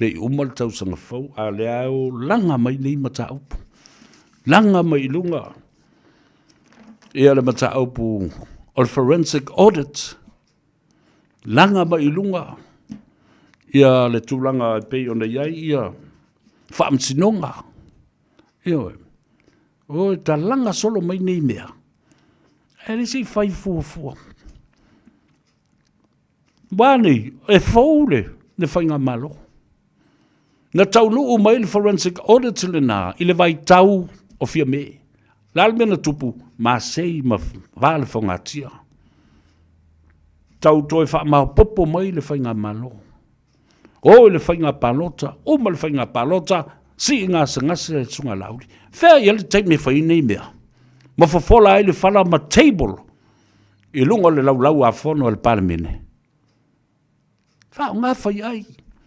le i uma le tausaga fou, a o lea lava e o laga mai nei mataupu, laga mai i luga ia le mataupu o le forensic audit, laga mai i luga ia le tulaga e pei ona i ai ia faamasinoga. Ioe. O talaga solo mai nei mea, ae le se i fai fuafua. Ua nei, e fou le, le faigamalo. Na taunuu mai le forensic audit lena i le vaitau o Fiame. Le a le mea na tupu? Masei ma va le fogatia. Tau toe faamaopoopo mai le faigamalo. O i le faiga palota, uma le faiga palota, sii gasegase le Susuga Laauli. Fea i ai le taimi e fai ai nei mea? Ma fofola ai le fala ma table i luga o le laulau a fono a le Palemene. Faaaoga fai ai.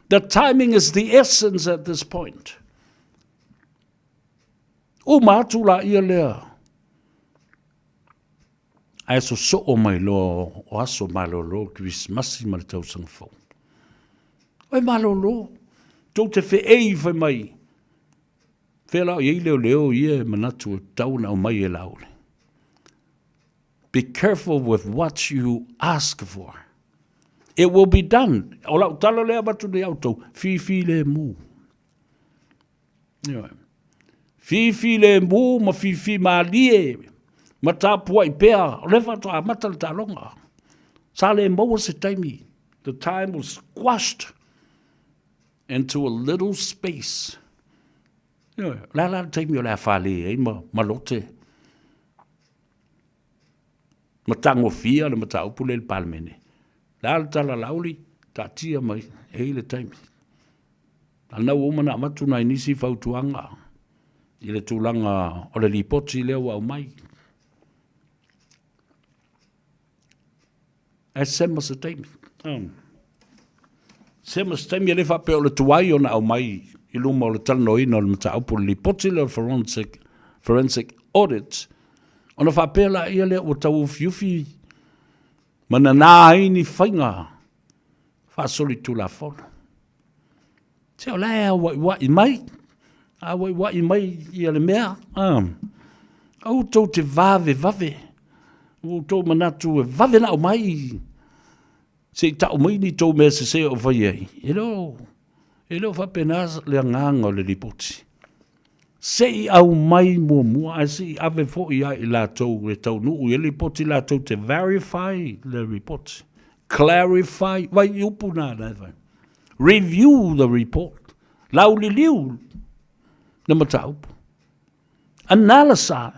The timing is the essence at this point. Uma atu laia lea ae sosoo mai loa o aso malolo o Kerisimasi ma le tausaga fou. Oi malolo, tou te feei fai mai, fea la o i ai leoleo ia e manatu e tatau ona aumai e Laauli. Be careful with what you ask for. It will be done. O lau tala lea avatu nei a outou, fifilemu. Ioe. Fifilemu ma fifimalie ma tapuai pea, o lea faatoa amata le taaloga. Sa le maua se taimi. The time was squashed into a little space. Ioe, o le a la le taimi o le a fale ai ma, ma lote. Ma tagofia le mataupu lea i le Palemene. O le a le tala Laauli, taatia mai, e i ai le taimi. A lena ua uma ona avatu nai nisi fautuaga i le tulaga o le lipoti lea ua aumai. Ae sema se taimi. Sema se taimi e le faapea o le tuai ona aumai i luma o le talanoaina o le mataupu o le lipoti lea o le forensic, forensic audit, ona faapea laia lea ua tauufiufi ma nanā ai ni faiga faasolitulafono. Se o la e auaiuai mai, auaiuai mai ia le mea, aua tou te vavevave, ua outou manatu e vave ona aumai se i tau mai ni tou mea sese o fai ai. E le o, e le o faapena le agaga o le lipoti. Se i aumai muamua ae se i ave foi ia i latou e taunuu i ai le lipoti latou te verify le lipoti. Clarify, vai i upu na na e fai. Review the report. Lauliliu le mataupu. Analyse,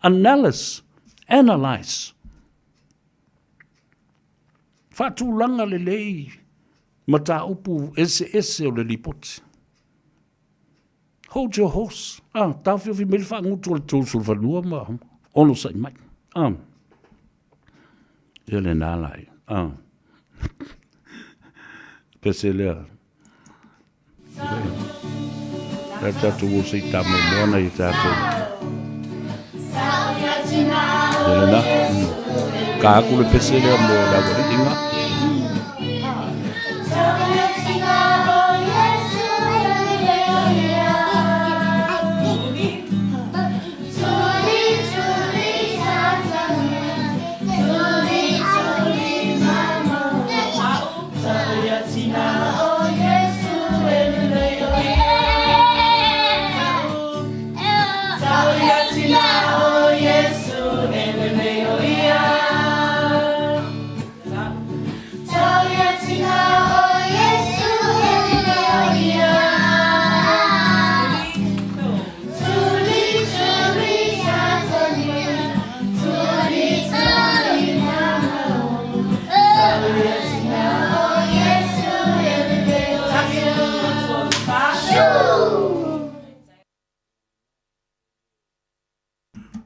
analyse, analyse. Faatulaga lelei mataupu eseese o le lipoti. Hold your horse. Ah, taofiofi mai le faagutu o le 30 fanua ma onosai mai. Ah. Ia lena la ia. Ah. Pese lea. Ia tatou o se i tāmomoa nei tatou. Ia lena. Ka aku le pese lea mo le aualiiga.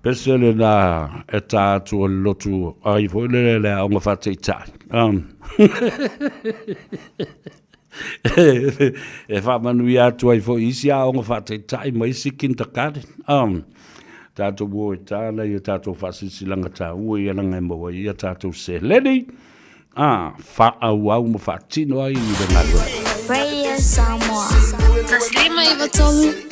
Pese lena e ta atu o le lotu ai foi lele le aoga faataitai. E faamanuia atu ai foi i isi aoga faataitai ma isi kindergarten. Tatou o e tala i a tatou faasilasilaga taua ia leaga e maua ai a tatou seleni faaauau ma faatino ai le galuega. Radio Samoa. 153.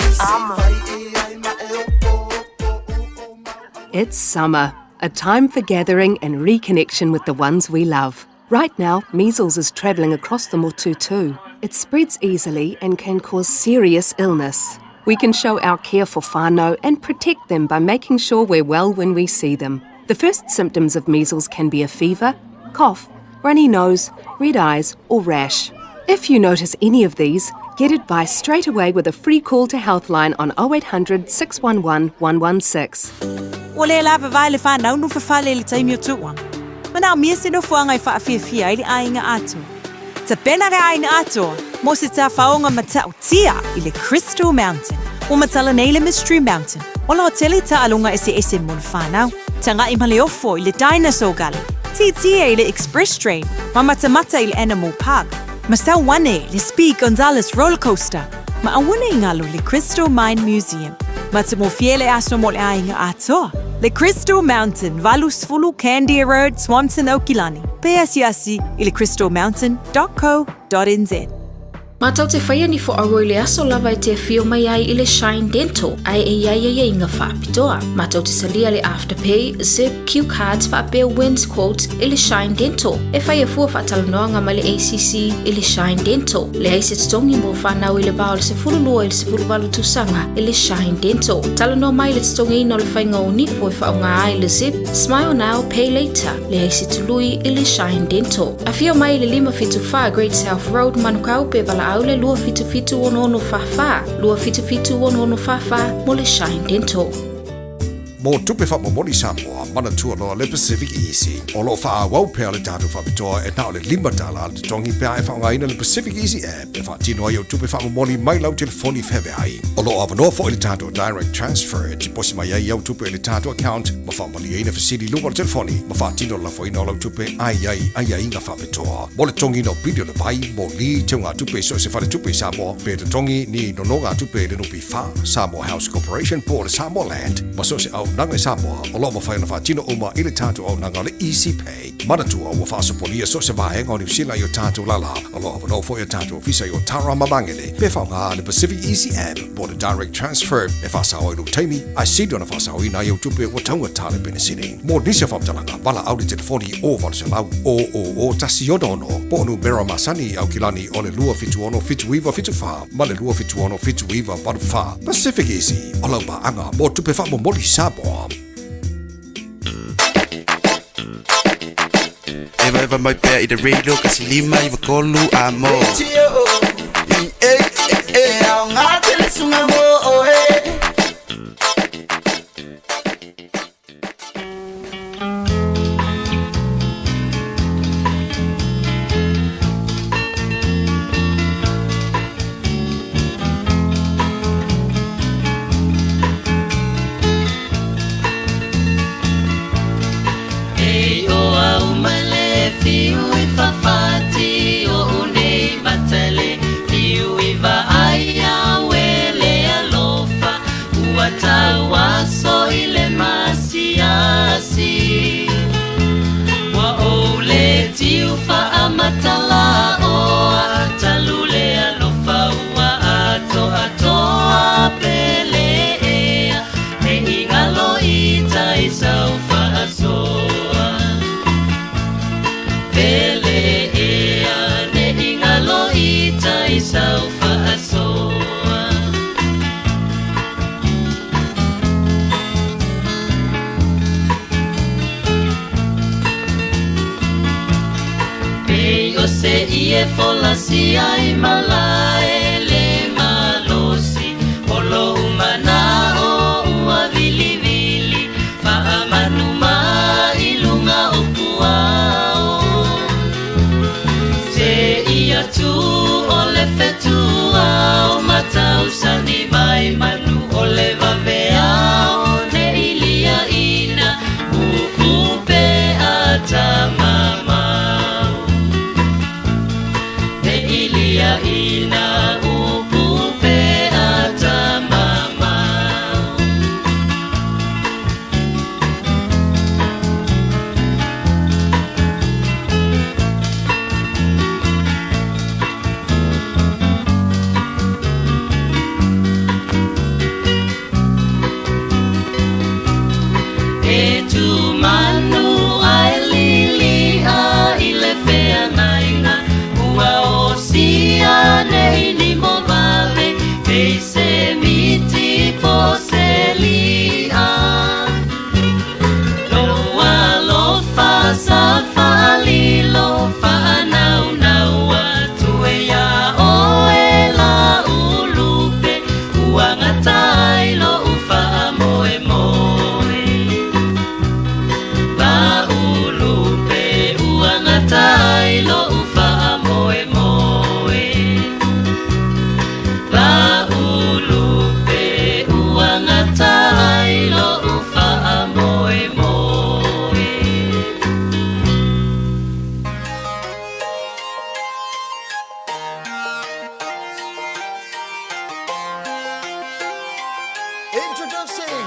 It's summer, a time for gathering and reconnection with the ones we love. Right now, measles is travelling across the motu too. It spreads easily and can cause serious illness. We can show our care for whānau and protect them by making sure we're well when we see them. The first symptoms of measles can be a fever, cough, runny nose, red eyes, or rash. If you notice any of these, get advice straight away with a free call to Healthline on 0800 611 116. Ua le lavavai le whanau no whawhale i le taimi o tuua. Manaomia se nofoaga e faafiafia ai le aiga atoa. Tapena le aiga atoa mo se tafaoga matautia i le Crystal Mountain. Ua matala nei le Mystery Mountain o la hotele taaloga eseese mo le whanau. Taga'i ma le ofo i le Dinosaur Gully, tietie i le Express Train, ma matamata i le Animal Park, ma sau ane le Speed Gonzales Roller Coaster, ma aua ne i galo le Crystal Mine Museum. Matagofie le aso mo le aiga atoa. Le Crystal Mountain, 80 Candia Road, Swanson, Aukilani. Pe asiasi i le crystalmountain.co.nz. Mātou te whaia ni fo i le aso lava e te afio mai ai i le Shine Dental, ai e iai ai inga whaapitoa. Mātou te salia le Afterpay, Zip, Q Cards, whaapea Wins Quotes i le Shine Dental. E whaia fua whaatalanoanga mai le ACC i le Shine Dental. Le ai se totongi mo whanau i le vao le 12 i le 18 tausaga i le Shine Dental. Talanoa mai le totogiina o le faiga o nifo e faaaoga ai le Zip, Smile Now, Pay Later, le ai se tului i le Shine Dental. Afio mai i le 574 Great South Road, Manukau, pe valaau le 277 6644, 277 6644 mo le Shine Dental. Mo tupe faamomoli Samoa, manatua loa le Pacific Easy. O loo faaauau pea le tatou faapitoa e na o le $5 le totogi pe a e faaaogaina le Pacific Easy app e faatino ai au tupe faamomoli mai lau telefoni feaveai. O loo avanoa foi le tatou direct transfer e tiposi mai ai au tupe i le tatou account ma faamalieina fesili i luga o le telefoni ma faatino le lafoina o lau tupe ai ai aiaiga faapitoa. Mo le totogiina o pili o le vai, moli, teugatupe i so o se faletupe i Samoa, pe totogi ni nonogatupe i le NPF, Samoa House Corporation po o le Samoa Land, ma so o se auaunaga i Samoa, o loo mafai ona faatino uma i le tatou auaunaga o le Easy Pay. Manatua ua faasopolia so o se vaega o Niu Sila i o tatou lala. O loo avanoa foi o tatou ofisa i Otara ma Magere pe faaaoga le Pacific Easy app po o le Direct Transfer e faasao ai lou taimi ae sili ona faasaoina ai au tupe ua taugata le penesini. Mo nisi o faamatalaga, valaau i le telefoni o 800 000 166 po o numera masani i Aukilani o le 276 7974 ma le 276 7984. Pacific Easy, o lau paaga mo tupe faamomoli Samoa. Evaeva mai pea i le radio 153 amo. E aoga tele suga mo oe. E o au mai le fiu i fafati o unei matale fiu i vaai au. ina upu pe atamama. E tu manu ai lili a i le feagaiga ua osia nei ni mo vave pei se miti po se li'a. Lou alofa sa faalilo faanaunaua atu e iā oe la'u lupe ua gata ai lo'u faamoemoe. La'u lupe ua gata ai lo'u faamoemoe. La'u lupe ua gata ai lo'u faamoemoe. Introducing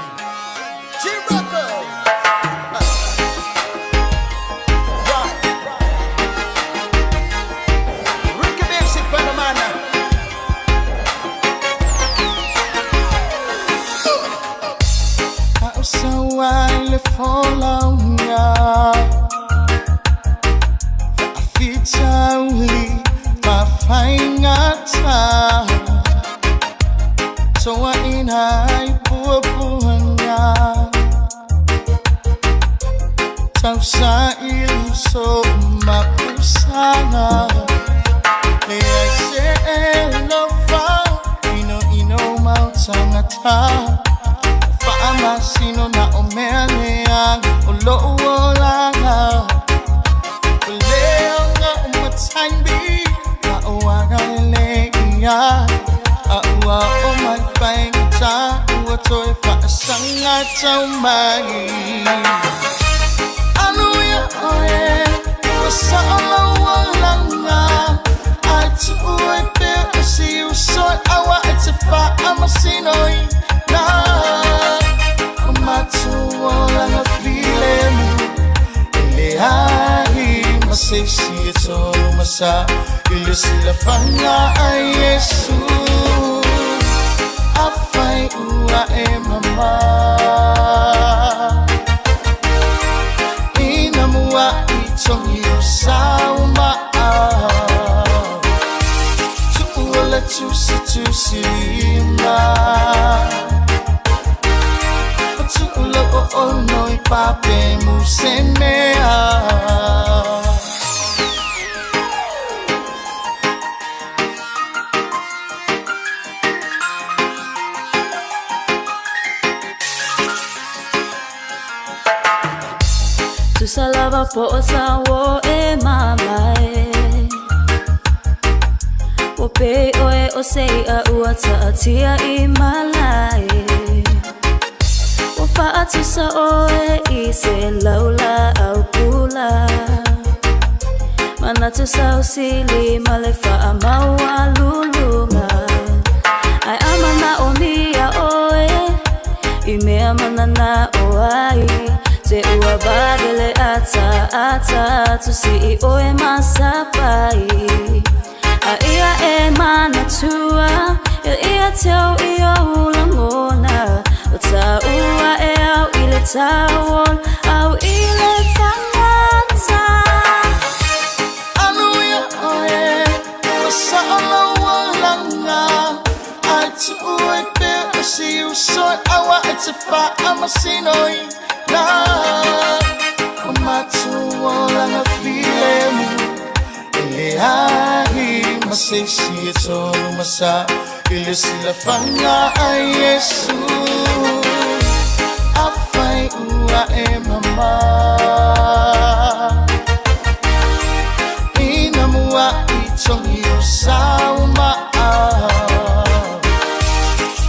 G-Rocco. Right. Ricky Music Panamana. Aʻo le folauga Faafitauli mafaigata Toaʻina ai puapuaga Tausaili so mapusaga Leai se e lofa Inoino mau tagata Faamasino na o mea leaga O lo'u olaga O leaga o mataimbi A o aga lelei ia A ua o mai faigata Ua toe faasaga tau mai Anu ia oe Ua sao lau olaga Ai tuu ai pea o si uso Aua e te faamasino i na O matu olaga filemu E leai ma se isi e tolu ma sa I le silafaga a Iesu Afai ua e mamā Ina muaʻi togi o saumaa Tuʻua le tusitusi lima O tuʻu lau o'ono i pape mu se mea. Tusa lava po o sa wo e mamae. O pe oe o sei a ua ta'atia i malae. O fa'atusa oe i se laula au pula. Manatu sausili ma le fa'amaua luluga. Ai amana o mia oe I mea manana o ai. Te ua bagele ata ata Tu si i oe masapai. A ia e manatua Ia ia teo i o langona. O ta ua e au i le tauol Au i le fagata. Anu ia oe Ua sao lau olaga Ai tuʻu ai pea o si uso Aua e te faamasino i na O matu olaga filemu E leai ma se isi e tolu ma sa I le silafaga a Iesu Afai ua e mamā Ina muaʻi togi o saumaa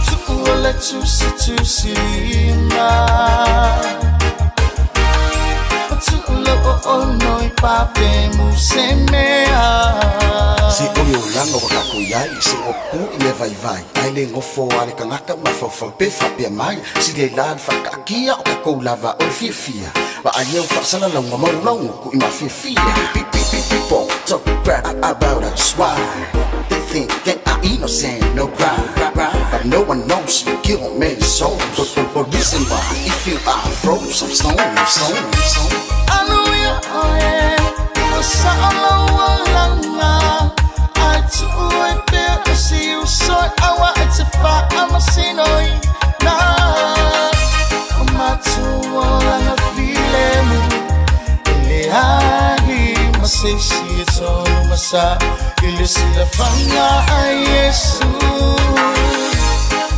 Tuʻua le tusitusi lima O tuʻu lau o'ono i pape mu se mea. Se o le olaga ua tatou i ai, se ua pu i mea vaivai, ae le nofo a le tagata mafaufau pe faapea mai, sili ai la le faataatia o tatou lava o le fiafia, vaai au faasalalauga maulaugu ku'i mafiafia. People talk crap about us, why? They think that I innocent, no crime, but no one knows you kill many souls. But reason why, if you are throw some stones, stones, stones. Anuia oe, ua sao lou olaga, Ae tuu ai pea o si uso e aua e te faamasinoina. O matou olaga filemu, e leai ma se isi e tonu ma sa i le silafaga a Iesu.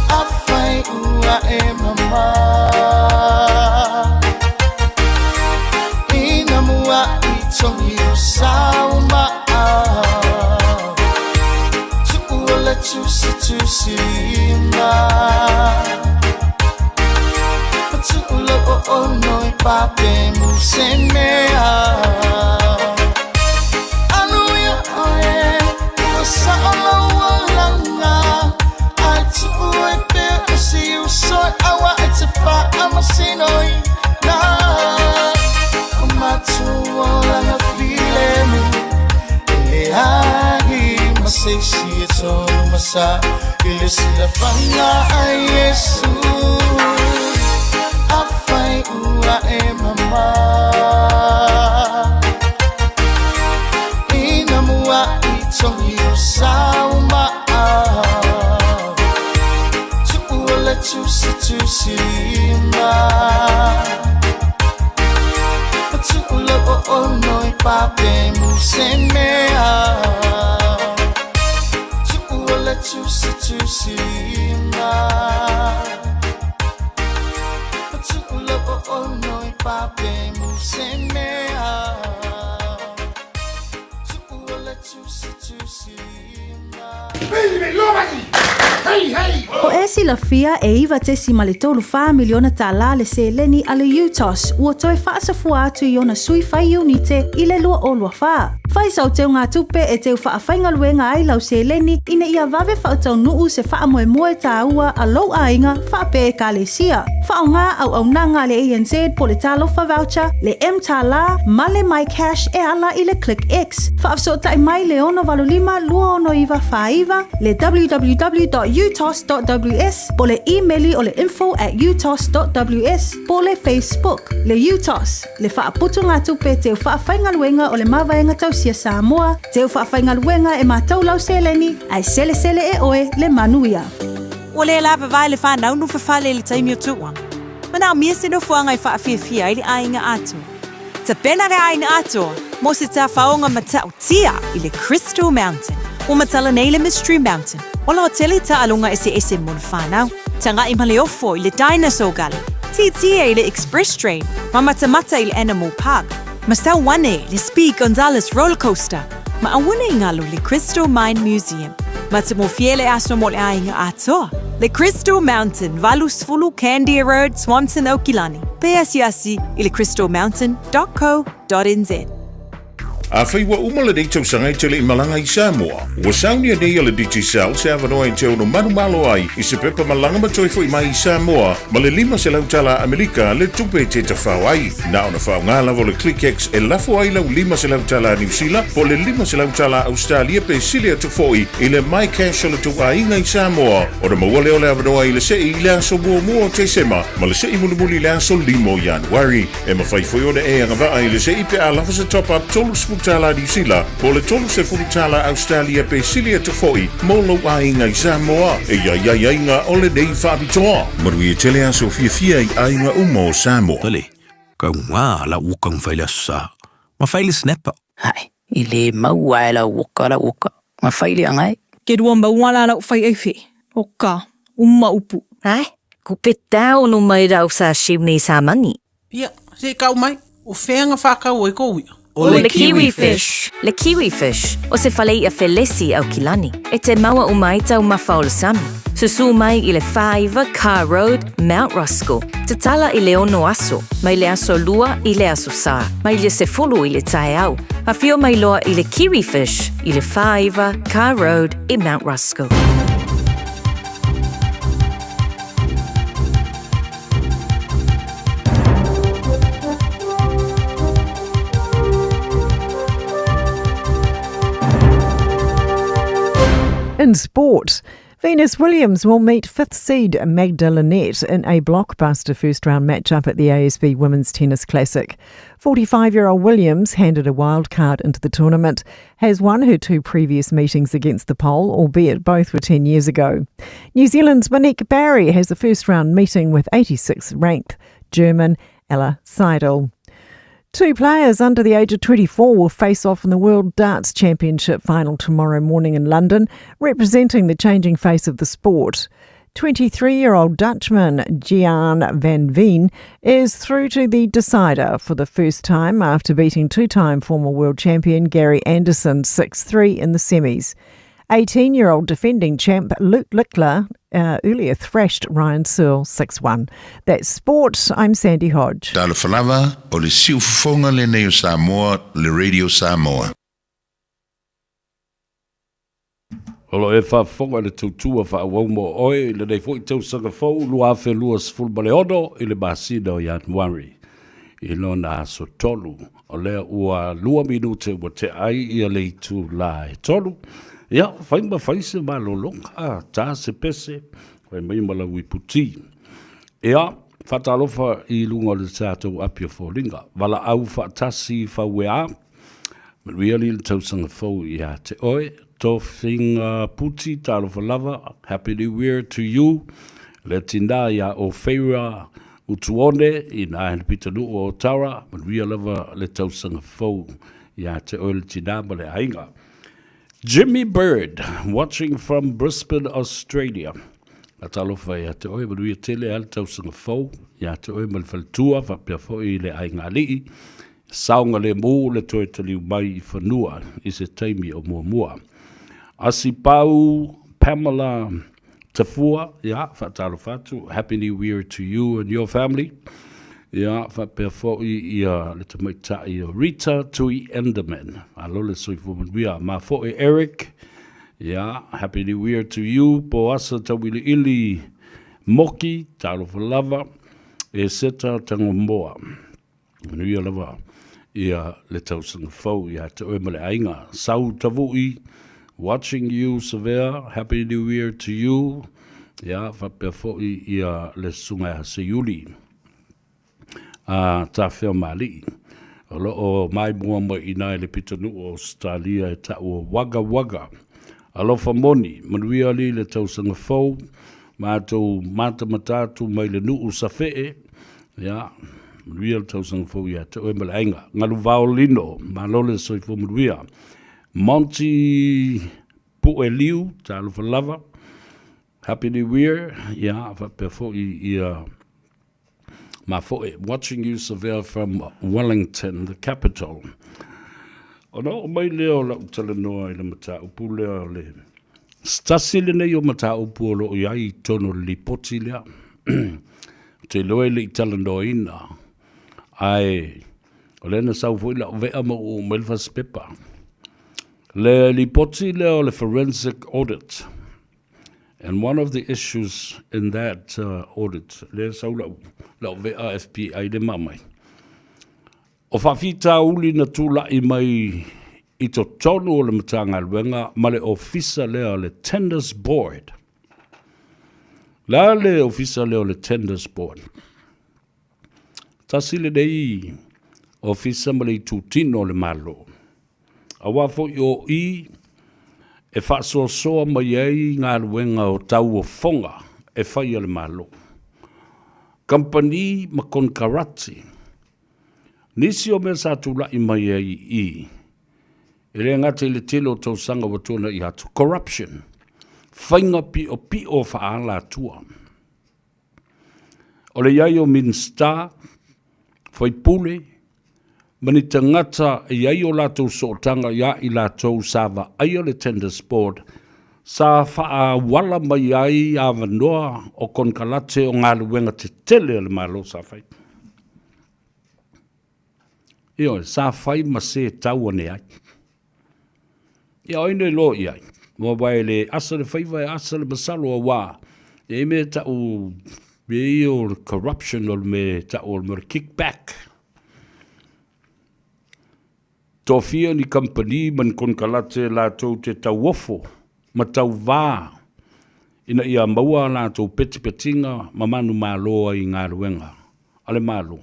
Afai ua e mama ina muaʻi togi o sau maa, tuua le tusitusilima, ma tuu lou oono i pape mu se mea. Anuia oe, ua sao lou olaga, ae tuu ai pea o si uso e aua e te faamasinoina. O matou olaga filemu, e leai ma se isi e tonu ma sa i le silafaga a Iesu. Afai ua e mama ina muaʻi togi o sau maa, tuua le tusitusilima, ma tuu lou oono i pape mu se mea. Tuua le tusitusilima, ma tuu lou oono i pape mu se mea. Tuua le tusitusilima. O e silafia e 9.34 miliona tālā le seleni a le UTOS ua toe faasafua atu i ona sui fai iunite i le 2024. Fai sau teugatupe e teu faafaigaluega ai lau seleni ina ia vave faataunuu se faamoemoe tāua a lou aiga faapea ekalesia. Faaaoga auaunaga a le ANZ po o le Talofa Voucher, le mTālā ma le MyCash e ala i le ClickX. Faafesootai mai le 685 269 49, le www.utos.ws po o le imeli o le info at utos.ws po o le Facebook. Le UTOS, le faaputugatupe teu faafaigaluega o le Mavaega Tausia Samoa, teu faafaigaluega e matou lau seleni, ae selesele e oe le manuia. Ua le lavavae le whanau no whawhale i le taimi o tuuanga. Manaomia se nofoaga e faafiafia ai le aiga atoa. Tapena le aiga atoa mo se tafaoga matautia i le Crystal Mountain. Ua matala nei le Mystery Mountain o la hotele taaloga eseese mo le whanau. Taga'i ma le ofo i le Dinosaur Gully, tietie i le Express Train, ma matamata i le Animal Park, ma sau ane le Speed Gonzales Roller Coaster, ma auana i ngalo le Crystal Mine Museum. Matamofie le aso mo le aiga atoa. Le Crystal Mountain, 80 Candia Road, Swanson, Aukilani. Pe asiasi i le crystalmountain.co.nz. Afai ua uma lenei tausaga e te le i malaga i Samoa, ua saunia nei e le Digicel se avanoa e te ono manumalo ai i se pepa malaga ma toe foi mai i Samoa ma le 500 tala Amerika le tupe e te tafao ai. Na ona faaaoga lava o le ClickX e lafo ai lau 500 tala Niu Sila po o le 500 tala Ausetalia pe sili atu foi i le MyCash o le tou aiga i Samoa ona maua lea o le avanoa i le sei i le aso muamua o Tesema ma le sei mulimuli i le aso 5 o Ianuari. E mafai foi ona e agavaa i le sei pe a lafo se top-up 30 tala Niu Sila po o le 30 tala Ausetalia pe sili atu foi mo lou aiga i Samoa. E i ai aiaiga o lenei faapitoa. Manuia tele aso fiafia i aiga uma o Samoa. Tole, kau ngā la uka ngwhai le sa. Ma whai le snapper. Hai, i le maua e lau oka lau oka, ma whai le angai. Ke rua maua la lau whai ai O ka, uma upu. Hai, ku pe tau no mai rau sa shiu nei sa mani. Ia, se i kau mai, o fea nga whakau ai kou ia. O le Kiwi Fish. Le Kiwi Fish, o se fale i'a felesi Aukilani. E te maua uma ai taumafa o le sami. Susū mai i le 49 Carr Road, Mount Roskill. Tatala i le ono aso, mai le aso Lua i le aso Sā, mai le 10 i le taeao. Afio mai loa i le Kiwi Fish i le 49 Carr Road i Mount Roskill. In sport, Venus Williams will meet fifth seed Magda Linette in a blockbuster first round matchup at the ASB Women's Tennis Classic. 45 year old Williams, handed a wild card into the tournament, has won her two previous meetings against the Pole, albeit both were 10 years ago. New Zealand's Monique Barry has a first round meeting with 86th ranked German Ella Seidel. Two players under the age of 24 will face off in the World Darts Championship final tomorrow morning in London, representing the changing face of the sport. 23 year old Dutchman Gian van Veen is through to the decider for the first time after beating two time former world champion Gary Anderson 6 3 in the semis. 18 year old defending champ Luke Littler uh, earlier thrashed Ryan Searle 6 1. That's sport. I'm Sandy Hodge. Talofa lava, o le siufofoga lenei o Samoa, le Radio Samoa. O lo o e faafofoga i le tautua faaauau mo oe i lenei foi tausaga fou 2026 i le masina o Ianuari i lona aso 3. O lea ua lua minute ua tea ai ia le itula e 3. Ia, fai ma fai se malologa, a, ta se pese, fai mai ma lau iputi. Ia, faatalofa i luga o le tatou api o foliga. Valaau faatasi fauea, Manuia le tausaga fou ia te oe. Tofiga Puti, talofa lava, Happy New Year to you. Le tinā ia o Feira Utuone i nā hele pitanuu o Tara, manuia lava le tausaga fou ia te oe le tinā ma le aiga. Jimmy Bird, watching from Brisbane, Australia. A talofa ia te oe, manuia tele a le tausaga fou ia te oe ma le faletua, faapea foi le aiga alii. Saogalemu le toe taliu mai i fanua i se taimi o muamua. Asipau Pamela Tafua, ia, faatalofa atu, Happy New Year to you and your family. Ia, faapea foi ia le tamaitai o Rita Tui Enderman. Malo le soifua manuia. Ma foi Eric, ia, Happy New Year to you. Poasa Tauiliili Moki, talofa lava, e Seta Tangomoa. Manuia lava ia le tausaga fou ia te oe ma le aiga. Sau Tavui, watching you Savea, happy new year to you. Ia, faapea foi ia le susuga ia Seiuli a Tafea Maalii. O lo o maimoa mai i ina i le pitonuu o Ausetalia e tau o Wagga Wagga. Alofa moni, manuia alii le tausaga fou, matou matamata atu mai le nuu Safee, ia, manuia le tausaga fou ia te oe ma le aiga. Galuvao Lino, malo le soifua manuia. Monty Pueliu, talofa lava. Happy New Year, ia, faapea foi ia Mafoe, watching you Savea from Wellington, the capital. Ona oo mai lea o lau talanoa i le mataupu lea o le se tasi lenei o mataupu o lo o i ai i totonu o le lipoti lea. Ou te iloa e le i talanoaina, ae o lea na sau foi lau vea ma ua oo mai le fasipepa. Le lipoti lea o le forensic audit. And one of the issues in that uh, audit, lea sau lau, lau vea FBI le mamai. O faafitauli na tula'i mai i totonu o le Matagaluega ma le Ofisa lea o le Tenders Board. Le a le Ofisa lea o le Tenders Board? Tasi lenei Ofisa ma le itutino o le Malo. Aua foi o i e faasoasoa mai ai galuega o tauofoga e fai a le Malo, kamupani ma konekarate. Nisi o mea sa tulai mai ai i i, e le gata i le tele o tausaga ua tuanai atu, corruption, faiga piopio faaalatua. O le i ai o Minisita, faipule, ma ni tagata e i ai o latou sootaga ia i latou sa vaaia le Tenders Board sa faaauala mai ai avanoa o konekarate o galuega tetele a le Malo sa fai. Ioe, sa fai ma se tau ane ai. Ia o ai na iloa i ai? Aua e le asa le faiva e asa le masalo aua e i ai mea e tau mea ia o le corruption o le mea e tau o le mea o le kickback. Tofia ni kamupani ma ni konekarate latou te tauofo ma tauva ina ia maua a latou petipetiga ma manumalo ai i galuega a le Malo.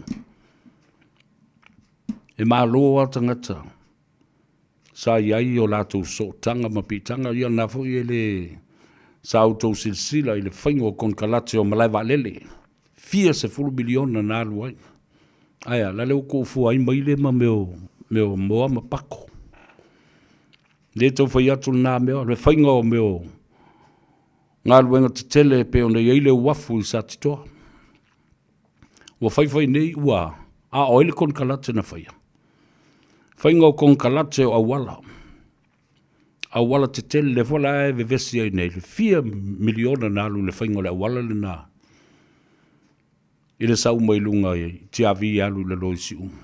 E malo lava tagata sa i ai o latou sootaga ma piitaga, ia lena foi e le sa outou silasila i le faiga o konekarate o malae vaalele, fia sefulu miliona na alu ai. Ae a, la le ua tuufua ai maile ma mea o, mea o moa ma pako. Le tau fai atu lena mea, le faiga o mea o galuega tetele e pei ona i ai le uafu i Satitoa. Ua faifai nei ua a o ai le konekarate na faia? Faiga o konekarate o auala. Auala tetele lea foi la e vevesi ai nei le fia miliona na alu i le faiga o le auala lena i le sau mai luga i Tiavi alu i lalo i Siumu.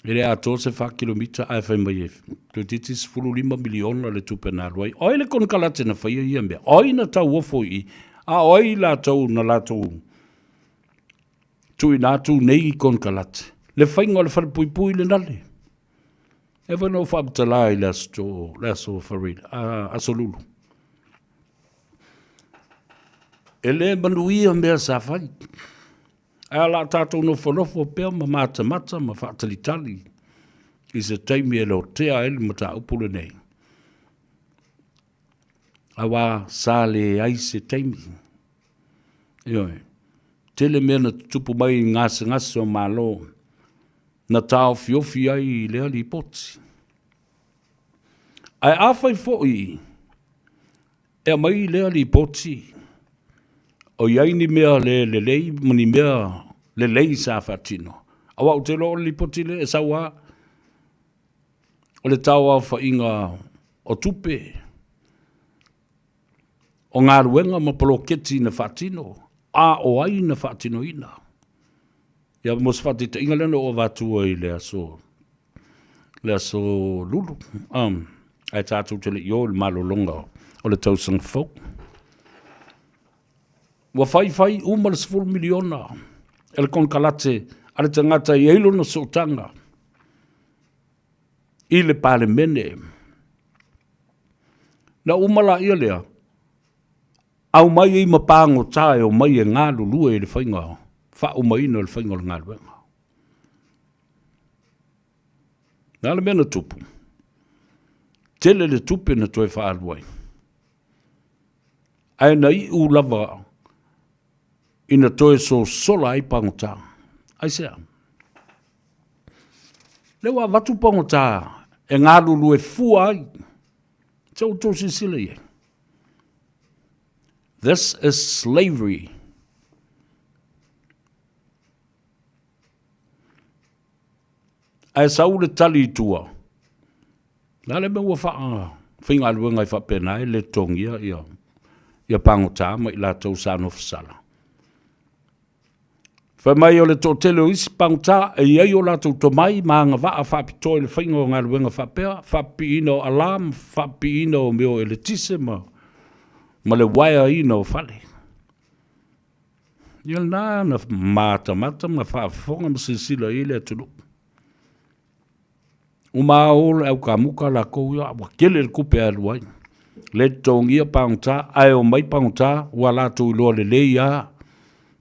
E le atoa se 4 kilomita ae fai mai e toeitiiti 15 miliona le tupe na alu ai. O ai le konekarate na faia ia mea? O ai na tauofo i i? A o ai latou na latou tuuina atu nei konekarate? Le faiga o le falepuipui lenale. E foi na ou faamatala i le aso, le aso Farida, aso Lulu. E le manuia mea sa fai. Ae o le a tatou nofonofo pea ma matamata ma faatalitali i se taimi e lotea ai le mataupu lenei. Aua sa leai se taimi. Ioe. Tele mea na tutupu mai i gasegase o Malo na taofiofi ai i lea lipoti. Ae afai foi E aumai lea lipoti, o i ai ni mea le lelei ma ni mea lelei sa faatino. Aua ou te iloa o le lipoti lea e sau lava, o le tauaofaiga o tupe, o galuega ma poloketi na faatino, a o ai na faatinoina. Ia mo se faataitaiga lea na ou avatua i le aso le aso Lulu, ae tatou te le i o i le malologa o le tausaga fou. Ua faifai uma le 10 miliona e le konekarate a le tagata e i ai lona sootaga i le Palemene. Na uma laia lea, aumai ai ma pagota e omai e galulue i le faiga faaumaina o le faiga o le galuega. Le a le mea na tupu? Tele le tupe na toe faaalu ai. Ae na iu lava ina toe sosola ai pagota. Aisea? Lea ua avatu pagota e galulue fua ai. Se i outou silasila i ai. This is slavery. Ae sau le tali i tua, le a le mea ua faafaigaluega ai faapena e le totogia ia, ia pagota ma i latou sa nofosala. Fai mai o le toatele o isi pagota e i ai o latou tomai ma agavaa faapitoa i le faiga o galuega faapea, faapipiina o alarm, faapipiina o mea o eletise ma, ma le uaeaina o fale. Ia lena na matamata ma faafofoga ma silasila i ai le atunuu. Uma o le au kamuka lakou ia, ua tele le tupe e alu ai. Le totogia pagota, ae omai pagota, ua latou iloa lelei lava,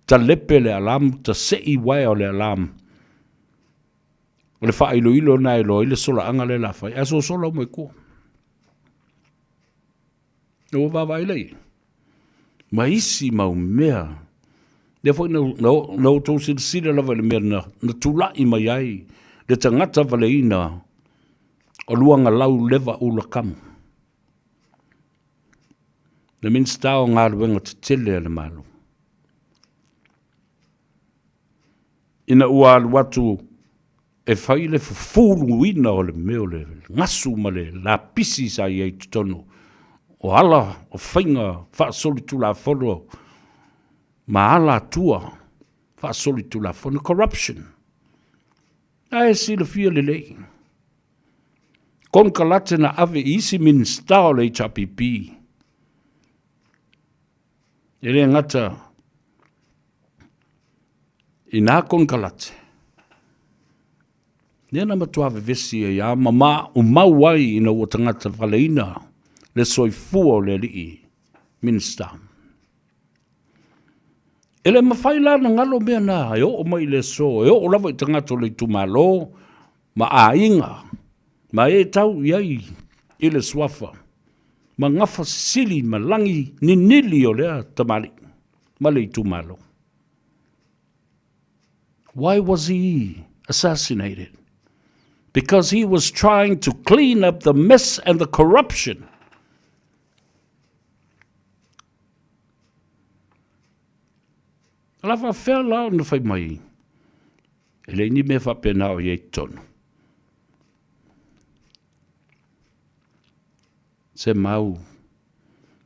talepe le alarm, tasei uaea o le alarm. O le faailoilo lena e iloa ai le solaaga lea o le a fai, ae sosola uma i tua. Ua vaavaai lea i ai? Ma isi mau mea. Lea foi na, na, na outou silasila lava i le mea na, na tulai mai ai le tagata valeina o Luagalau Leva Ula Kamu. Le Minisita o Galuega Tetele a le Malo. Ina ua alu atu e fai le fufuluina o le mea o le gasu ma le lapisi sa i ai i totonu o ala o faiga faasolitulafono ma alatua faasolitulafono, corruption. Ae silafia lelei, konekarate na ave i isi Minisita o le HRPP, e le gata i nā konekarate, lea na matua vevesi ai a ma maumau ai ina ua tagata valeina le soifua o le alii Minisita. E le mafai la ona galo mea na e oo mai i le aso, e oo lava i tagata o le itumalo ma aiga ma e tau i ai i le suafa ma gafa sisili ma lagi ninili o lea tamalii ma le itumalo. Why was he assassinated? Because he was trying to clean up the mess and the corruption. O le a faapefea la ona fai mai e leai ni mea faapena o i ai i totonu? Se mau.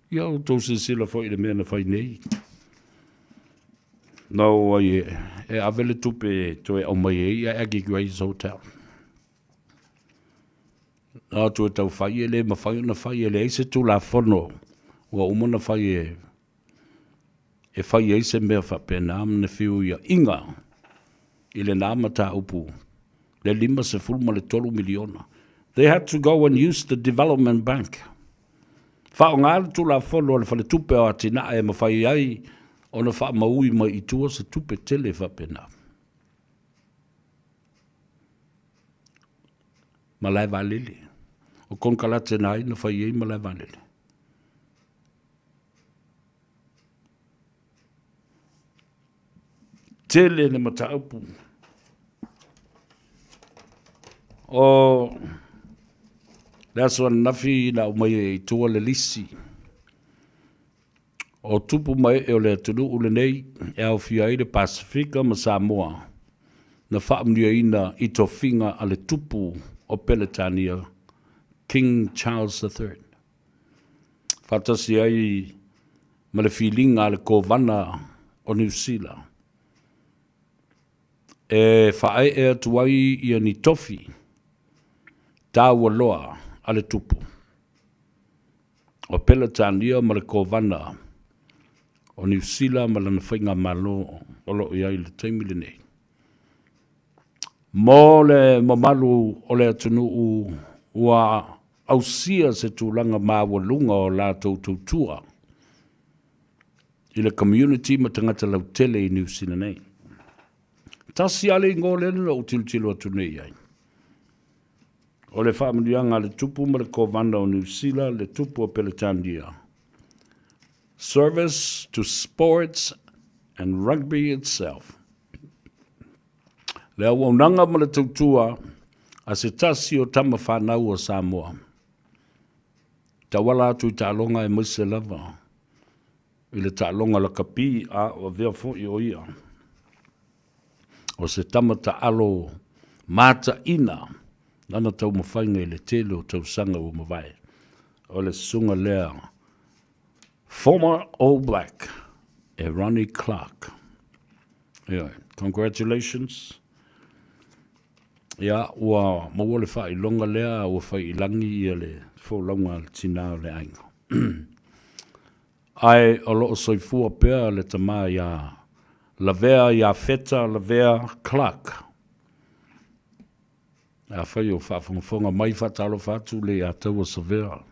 Ia outou silasila foi i le mea na fai nei. Na o ai e, e ave le tupe e toe aumai ai ia Aggie Grey's Hotel. Na atu e tau fai e le mafai ona fai e leai se Tulafono ua uma ona fai e e fai ai se mea faapena ma na feuiaiga i lena mataupu le $53 miliona. They had to go and use the development bank. Faaaoga le Tulafono a le Faletupe o Atinae e mafai ai ona faamaui mai i tua se tupe tele faapena. Malae vaalele. O konekarate na ai na fai ai malae vaalele. Tele le mataupu. O le aso ananafi na aumai ai i tua le lisi o tupu ma ee o le atunuu lenei e aofia ai le Pasefika ma Samoa na faamanuiaina i tofiga a le Tupu o Peretania, King Charles III, faatasi ai ma le filiga a le Kovana o Niu Sila e faaee atu ai ia ni tofi taua loa a le Tupu o Peretania ma le Kovana o Niu Sila ma lana faigamalo o lo o i ai i le taimi lenei. Mo le mamalu o le atunuu ua ausia se tulaga maualuga o latou tautua i le community ma tagata lautele i Niu Sila nei. Tasi lava le igoa lea na ou tilotilo atu nei i ai. O le faamanuiaga a le Tupu ma le Kovana o Niu Sila, le Tupu o Peretania. Service to sports and rugby itself. Le auaunaga ma le tautua a se tasi o tama fanau a Samoa. Tauala atu i taaloga aemaise lava i le taaloga lakapi a o avea foi o ia o se tama taalo mataina lana taumafaiga i le tele o tausaga ua mavae. O le susuga lea Former All Black e Ronnie Clark. Ioe, congratulations. Ia, ua maua le faailoga lea ua fai i lagi ia le folauga a le tinā o le aiga. Ae o lo o soifua pea le tama iā Lavea Iafeta Lavea Clark. Afai o faafogafoga mai, faatalofa atu le ia Taua Savea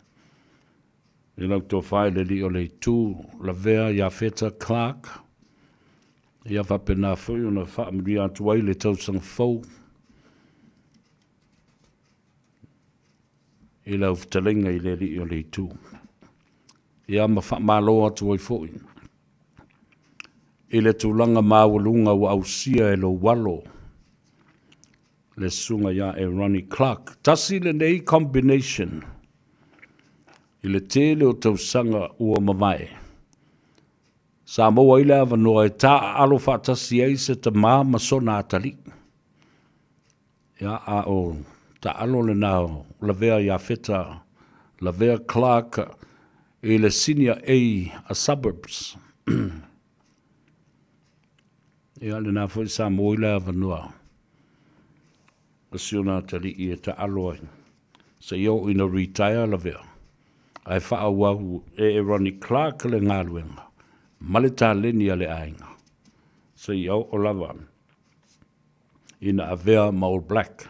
i lau tofa i le alii o le itu, Lavea Iafeta Clark. Ia faapena foi ona faamanuia atu ai le tausaga fou i lau fetalaiga i le alii o le itu. Ia ma faamalo atu ai foi i le tulaga maualuga ua ausia e lou alo le susuga ia e Ronnie Clark. Tasi lenei combination i le tele o tausaga ua mavae. Sa maua ai le avanoa e taaalo faatasi ai se tama ma sona atalii. Ia, a o taalo lena o Lavea Iafeta, Lavea Clark i le Senior A a Suburbs. Ia, lena foi sa maua ai le avanoa o si ona atalii e taalo ai seia oo ina retire Lavea, ae faaauau e Ronnie Clark le galuega ma le taleni a le aiga seia oo lava ina avea ma All Black.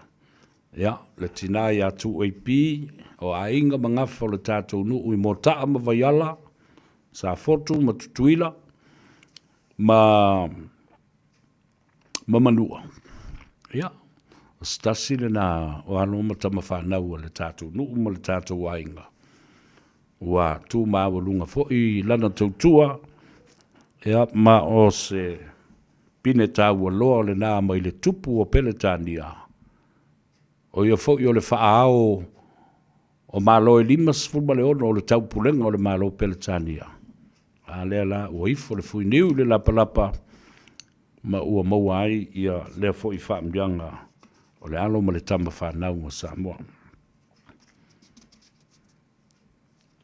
Ia, le tina ia 2AP, o aiga ma gafa o le tatou nuu i Moataa ma Vaiala, Safotu ma Tutuila, ma ma Manua. Ia, o se tasi lena o alo ma tama fanau a le tatou nuu ma le tatou aiga. Ua tu maualuga foi lana tautua, ia, ma o se pine taua loa lena mai le tupu o Peretania, o ia foi o le faaao o Malo e 56 o le taupulega o le Malo Peretania. A lea la ua ifo le fuiniu i le lapalapa ma ua maua ai ia lea foi faamanuiaga o le alo ma le tama fanau a Samoa.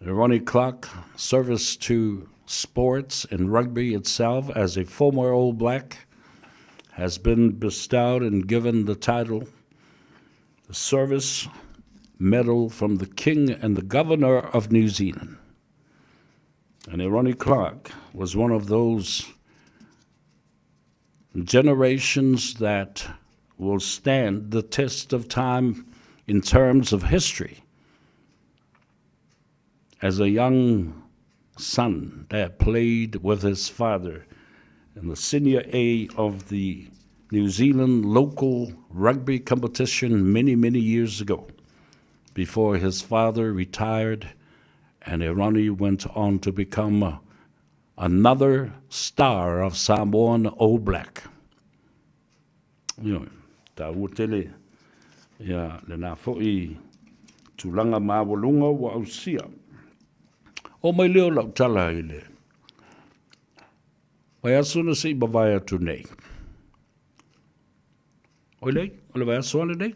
Ronnie Clark, service to sports and rugby itself as a former All Black, has been bestowed and given the title the Service Medal from the King and the Governor of New Zealand. And Ronnie Clark was one of those generations that will stand the test of time in terms of history. As a young son that played with his father in the Senior A of the New Zealand local rugby competition many, many years ago, before his father retired and Eroni went on to become another star of Samoan All Black. Ioe, taua tele ia lena foi tulaga maualuga ua ausia. Oo mai lea o lau tala i le vaiaso na se i mavae atu nei. Oi lei, o le vaiaso a lenei,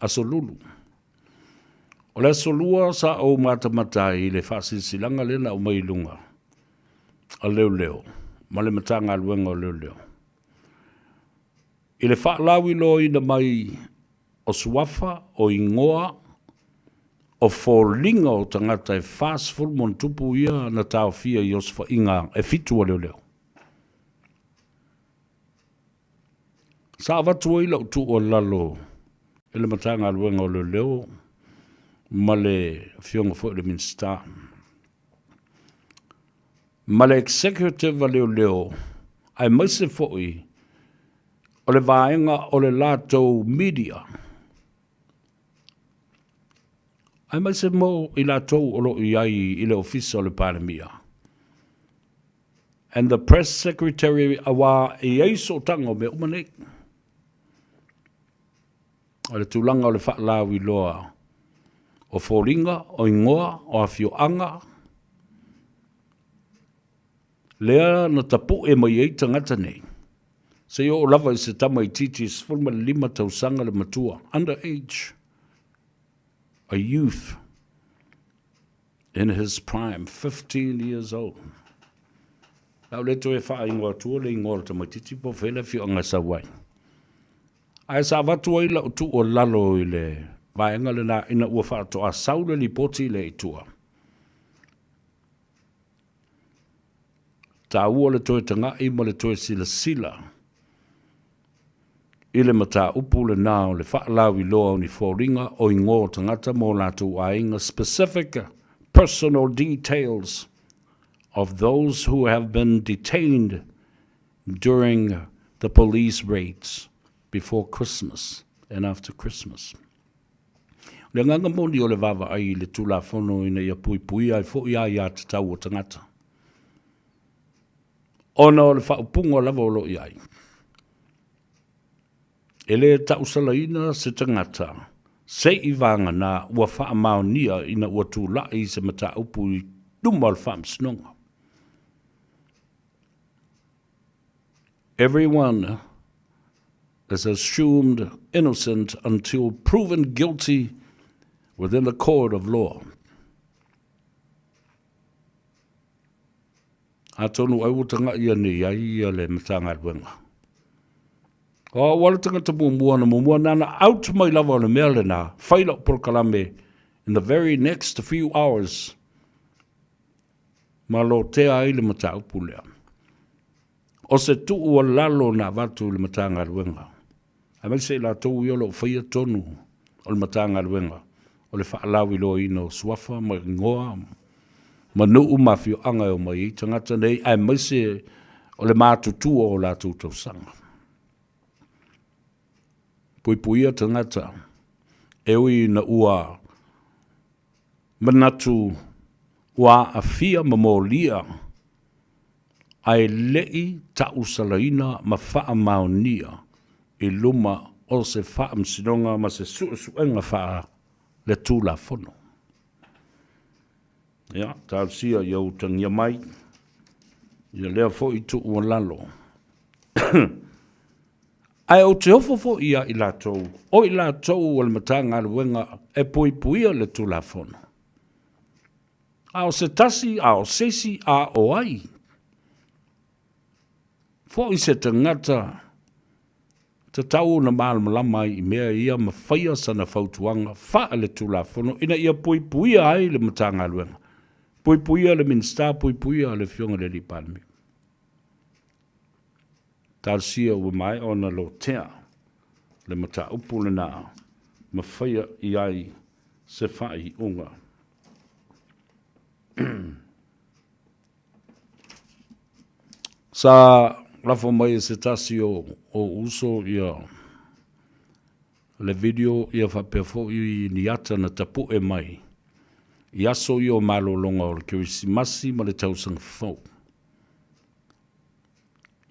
aso Lulu. O le aso Lua sa ou matamata ai i le faasilasilaga lea na aumai i luga a leoleo ma le Matagaluega o Leoleo i le faalauiloaina mai o suafa, o igoa, o foliga o tagata e 40+ ia na taofia i osofaiga e fitu a leoleo. Sa avatu ai lau tuualalo e le Matagaluega o Leoleo ma le Afioga foi i le Minisita ma le Executive a Leoleo aemaise foi o le vaega o le latou media aemaise mo i latou o lo o i ai i le Ofisa o le Palemia and the Press Secretary auā e i ai sootaga o mea uma nei. O le tulaga o le faalauiloa o foliga, o igoa, o afioaga, lea na tapue mai ai tagata nei, seia oo lava i se tamaitiiti e 15 tausaga le matua, under age, a youth in his prime, 15 years old. La o le toe faaigoa atua le igoa o le tamaitiiti po o fea le afioaga e sau ai. Ae sa avatu ai lau tuualalo i le vaega lena ina ua faatoa sau le lipoti lea i tua. Taua le toe taga'i ma le toe silasila i le mataupu lena o le faalauiloa o ni foliga o igoa o tagata ma o latou aiga specific personal details of those who have been detained during the police raids before Christmas and after Christmas. O le agaga moni o le vaavaai i le Tulafono ina ia puipuia ai foi aiatatau o tagata, ona o le faaupuga lava o lo o i ai, e le tausalaina se tagata se i vagana ua faamaonia ina ua tulai se mataupu i luma o le Faamasinoga. Everyone is assumed innocent until proven guilty within the court of law. Atonu ai ua taga'i ane ai ia le Matagaluega. O au lava le tagata muamua na muamua nana out mai lava o le mea lena, fai lau polokalame in the very next few hours ma lotea ai le mataupu lea. O se tuualalo na avatu i le Matagaluega, aemaise i latou ia o lo o faia tonu o le Matagaluega o le faalauiloaina o suafa ma igoa ma nuu ma afioaga e omai ai tagata nei, aemaise o le matutua o latou tausaga. Puipuia tagata e ui ina ua manatu ua aafia ma molia ae le i tausalaina ma faamaonia i luma o se faamasinoga ma se suesuega faaletulafono. Ia, talosia ia utagia mai ia lea foi tuualalo. Ae ou te ofo foi ia i latou, o i latou o le Matagaluega e puipuia le Tulafono. A o se tasi, a o se isi, a o ai foi se tagata tatau ona malamalama ai i mea ia ma faia sana fautuaga faaletulafono ina ia puipuia ai le Matagaluega, puipuia le Minisita, puipuia le Afioga i le Alii Palemia. Talosia ua maea ona lotea le mataupu lena ma faia i ai se faaiuga. Sa lafo mai e se tasi o uso ia le video ia faapea foi ni ata na tapu'e mai i aso ia o malologa o le Kerisimasi ma le tausaga fou.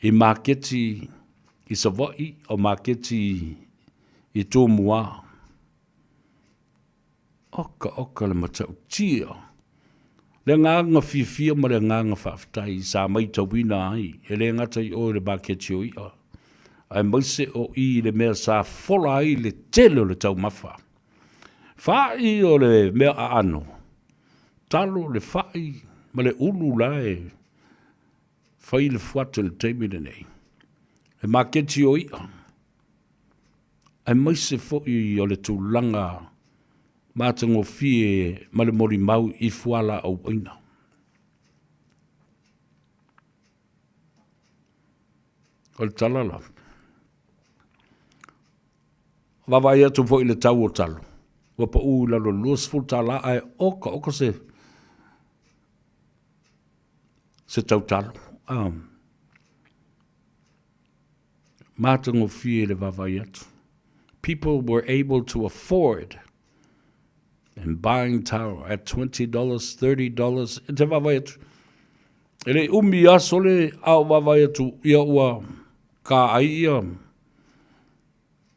I maketi i Savaii o maketi i Tumua. Oka oka le matautia, le agaga fiafia ma le agaga faafetai sa maitauina ai e le gata i o i le maketi o i'a, aemaise o i le mea sa fola ai le tele o le taumafa. Fa'i o le mea aano, talo le fa'i ma le ulu la e fai le fuata i le taimi lenei. Le maketi o i'a, aemaise foi o le tulaga matagofie ma le molimau i fualaau aina. O le tala la, vaavaai atu foi i le tau o talo, ua pau i lalo o le $20 ae oka oka se se tautalo. Matagofie le vaavaai atu. People were able to afford and buying taro at $20, $30. E te vaavaai atu. E le umi aso le a o vaavaai atu ia ua ka ai ia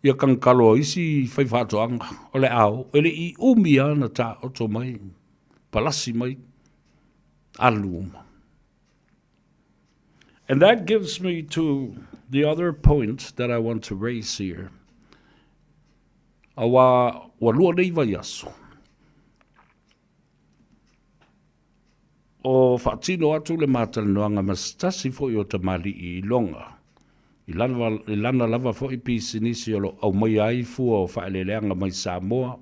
ia kangakalo a isi faifaatoaga o le ao, e le i umi lava na taoto mai, palasi mai, alu uma. And that gives me to the other point that I want to raise here. Aua ua lua nei vaiaso. O faatino atu le matalanoaga ma se tasi foi o tamalii i Loga, i lana lava foi pisinisi o lo o aumaia ai fua o faaeleeleaga mai Samoa,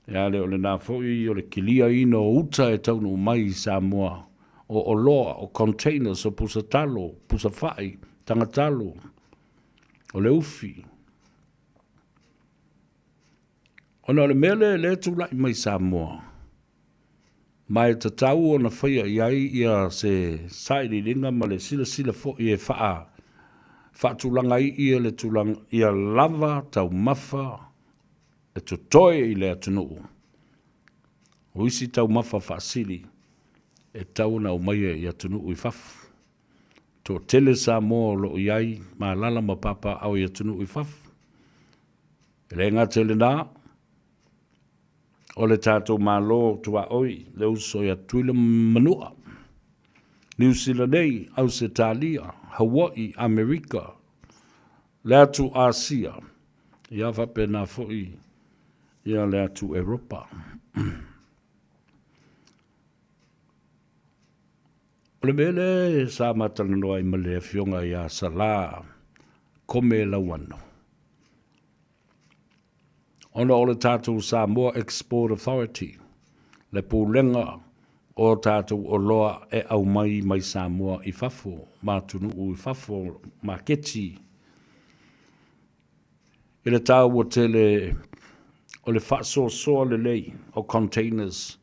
ea le o lena foi o le kiliaina o uta e taunuu mai i Samoa, o oloa, o containers, o pusa talo, pusa fai, tagatalo, o le ufi. Ona o le mea lea lea e tulai mai Samoa, ma e tatau ona faia i ai ia se sailiiliga ma le silasila foi e faa faatulaga ai ia le tulaga ia lava taumafa e totoe i le atunuu. O isi taumafa faasili e tatau ona aumaia i atunuu i fafo. Toatele Samoa o lo o i ai ma alala ma papaaao i atunuu i fafo. E le gata i lena, o le tatou Malo tuaoi le uso ia Tutuila ma Manua, Niu Sila nei, Ausetalia, Hawaii, Amerika, Le atu Asia, ia faapena foi ia le atu Eropa. O le mea lea sa ma talanoa ai ma le afioga ia Sala Kome Lauano, ona o le tatou Samoa Export Authority, le pulega o tatou oloa e aumai mai Samoa i fafo, ma atunuu i fafo, maketi, i le taua tele o le faasoasoa lelei o containers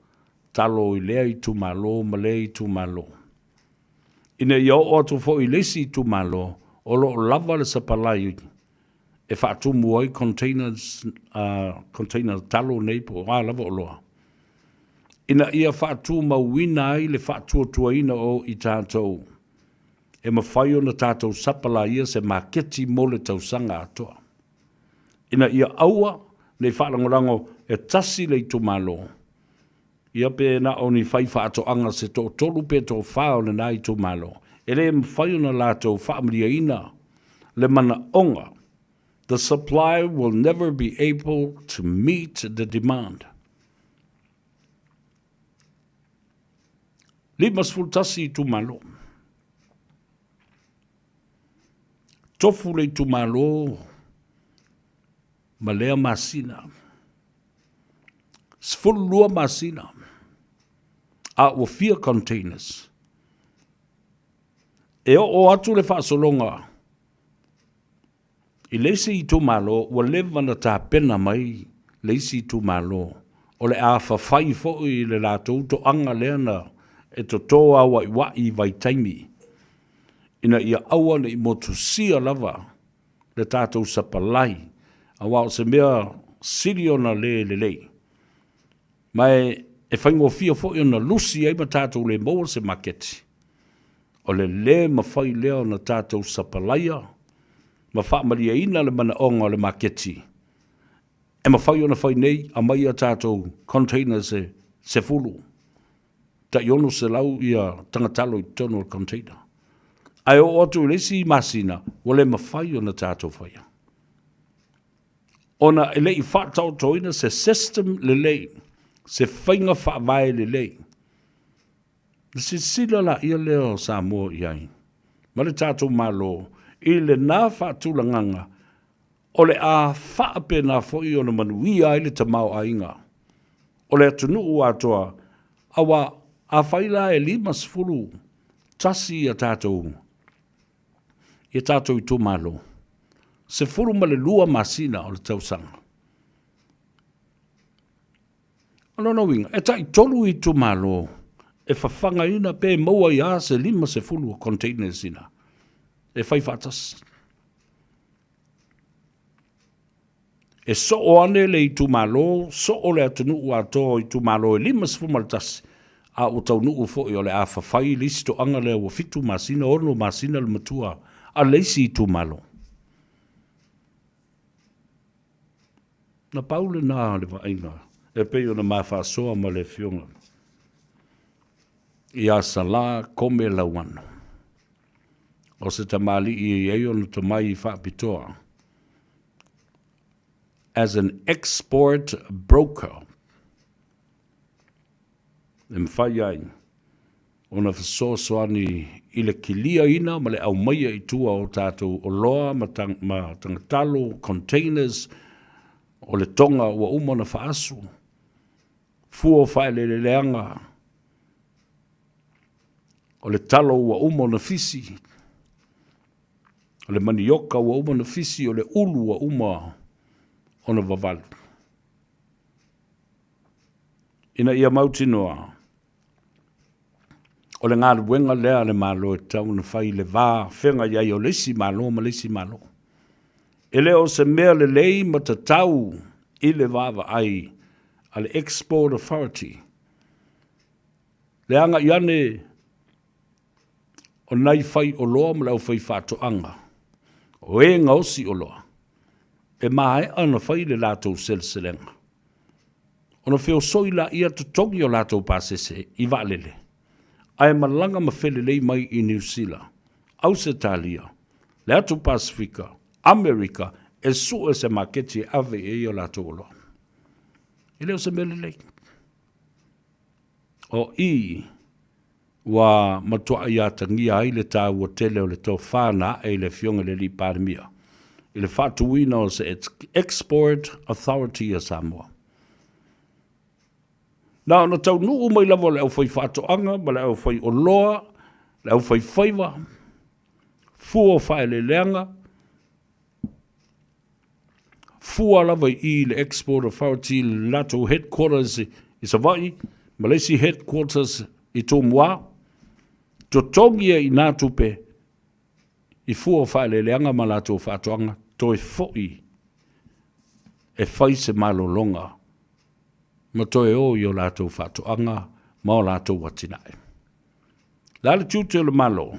talo i lea itumalo ma lea itumalo. Ina ia oo atu foi i le isi itumalo, o lo o lava le sapalai e faatumu ai containers, container talo nei po o a lava oloa, ina ia faatumauina ai le faatuatuaina o i tatou e mafai ona tatou sapalaia se maketi mo le tausaga atoa, ina ia aua ne i faalagolago e tasi le itumalo, ia pe na o ni faifaatoaga se toatolu pe toafa o lena itumalo, e le mafai ona latou faamalieina le manaoga, the supply will never be able to meet the demand. 51 itumalo. Tofu le itumalo ma lea masina. 12 masina a ua fia containers. E oo atu le faasologa i le isi itumalo ua leva na tapena mai le isi itumalo o le a fafai foi i le latou toaga lea na e toto auaiuai i vaitaimi ina ia aua ne i motusia lava le tatou sapalai, aua o se mea sili ona le lelei, ma e faigofie foi ona lusi ai ma tatou le maua se maketi. O le le mafai lea ona tatou sapalaia ma faamalieina le manaoga o le maketi e mafai ona fai nei, aumai a tatou containers e 10, tai 600 ia tagatalo i totonu o le container. Ae oo atu i le isi masina, ua le mafai ona tatou faia. Ona e le i faataotoina se system lelei, se faiga faavae lelei. Na silasila laia lea o Samoa i ai, ma le tatou Malo, i lena faatulagaga, o le a faapena foi ona manuia ai le tamaoaiga o le atunuu atoa, aua afai la e 51 ia tatou ia tatou itumalo, 12 masina o le tausaga. O lona uiga, e tai tolu itumalo e fafagaina pe maua ai lava se 50 o containers ina e fai faatasi. E soo ane le itumalo, soo le atunuu atoa o itumalo e 51, a ua taunuu foi o le a fafai le isi toaga lea ua 7 masina, 6 masina le matua a le isi itumalo. Na pau lena o le vaaiga e pei ona ma faasoa ma le Afioga ia Sala Kome Lauano. O se tamalii e i ai ona tomai faapitoa as an export broker e mafai ai ona fesoasoani i le kiliaina ma le aumaia i tua o tatou oloa ma, ma tagatalo, containers, o le toga ua uma ona faasu, fua o faaeleeleaga, o le talo ua uma ona fisi, o le manioka ua uma ona fisi, o le ulu ua uma ona vavalu. Ina ia mautinoa, o le galuega lea a le Malo e tatau ona fai i le va feagai ai o le isi Malo ma le isi Malo. E le o se mea lelei ma tatau i le vaavaai a le Export Authority le agai ane o nai faioloa ma le aufaifaatoaga o e gaosi oloa e maea ona fai le latou seleselega ona feosoi laia totogi o latou pasese i vaalele ae malaga ma felelei mai i Niu Sila, Ausetalia, le Atu Pasefika, Amerika e sue se maketi e ave i ai a latou oloa. E le o se mea lelei. O i ua matuai atagia ai le taua tele o le tofa na ae i le Afioga i le Alii Palemia i le faatuina o se Export Authority a Samoa. Na ona taunuu mai lava o le aufaifaatoaga ma le aufaioloa, le aufaifaiva, fua o faaeleeleaga, fua lava i i le Export Authority i le latou headquarters i Savaii ma le isi headquarters i Tumua, totogi ai i ina tupe i fua o faaeleeleaga ma latou faatoaga, toe foi e fai se malologa ma toe o i o latou faatoaga ma o latou atinae. Le a le tiute o le Malo?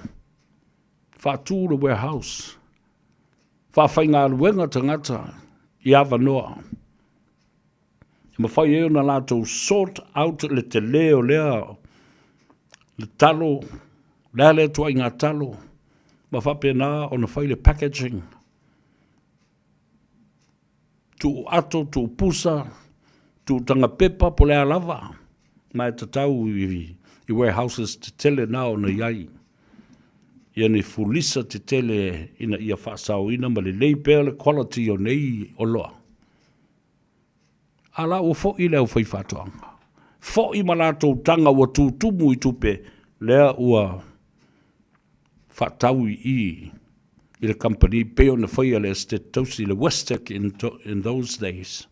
Faatu le warehouse, faafaigaluega tagata i avanoa e mafai ai ona latou sort out le tele o lea le talo, le a lea ituaiga talo, ma faapena ona fai le packaging, tuu ato, tuu pusa, tuu taga pepa po o le a lava, ma e tatau i warehouses tetele na ona i ai ia ni fulisa tetele ina ia faasaoina ma lelei pea le quality o nei oloa. A la ua foi le aufaifaatoaga, foi ma latou taga ua tutumu i tupe, lea ua faatau i i i le kamupani pei ona faia le Esetete Tausi, le Westec in, in those days.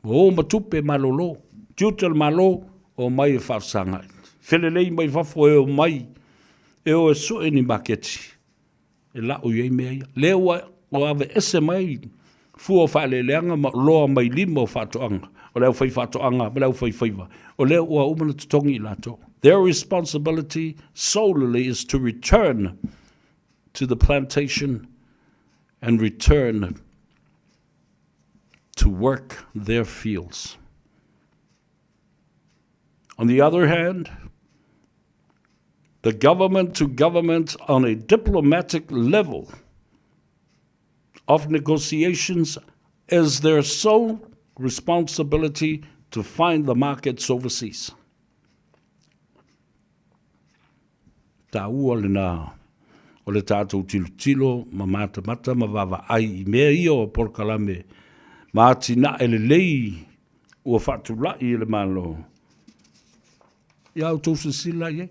Ua o ma tupe malolo, tiute o le Malo, omai e faafesagai. Felelei mai fafo e omai e o e sue ni maketi e lau i ai mea ia. Lea ua aveese mai fua o faaeleeleaga ma oloa mai lima o faatoaga, o le aufaifaatoaga ma le aufaifaiva, o lea ua uma ona totogi i latou. Their responsibility solely is to return to the plantation and return to work their fields. On the other hand, the government to government on a diplomatic level of negotiations is their sole responsibility to find the markets overseas. Taua lena o le tatou tilotilo ma matamata ma vaavaai i mea ia o polokalame ma atinae lelei ua faatulai e le Malo. Ia outou silasila i ai.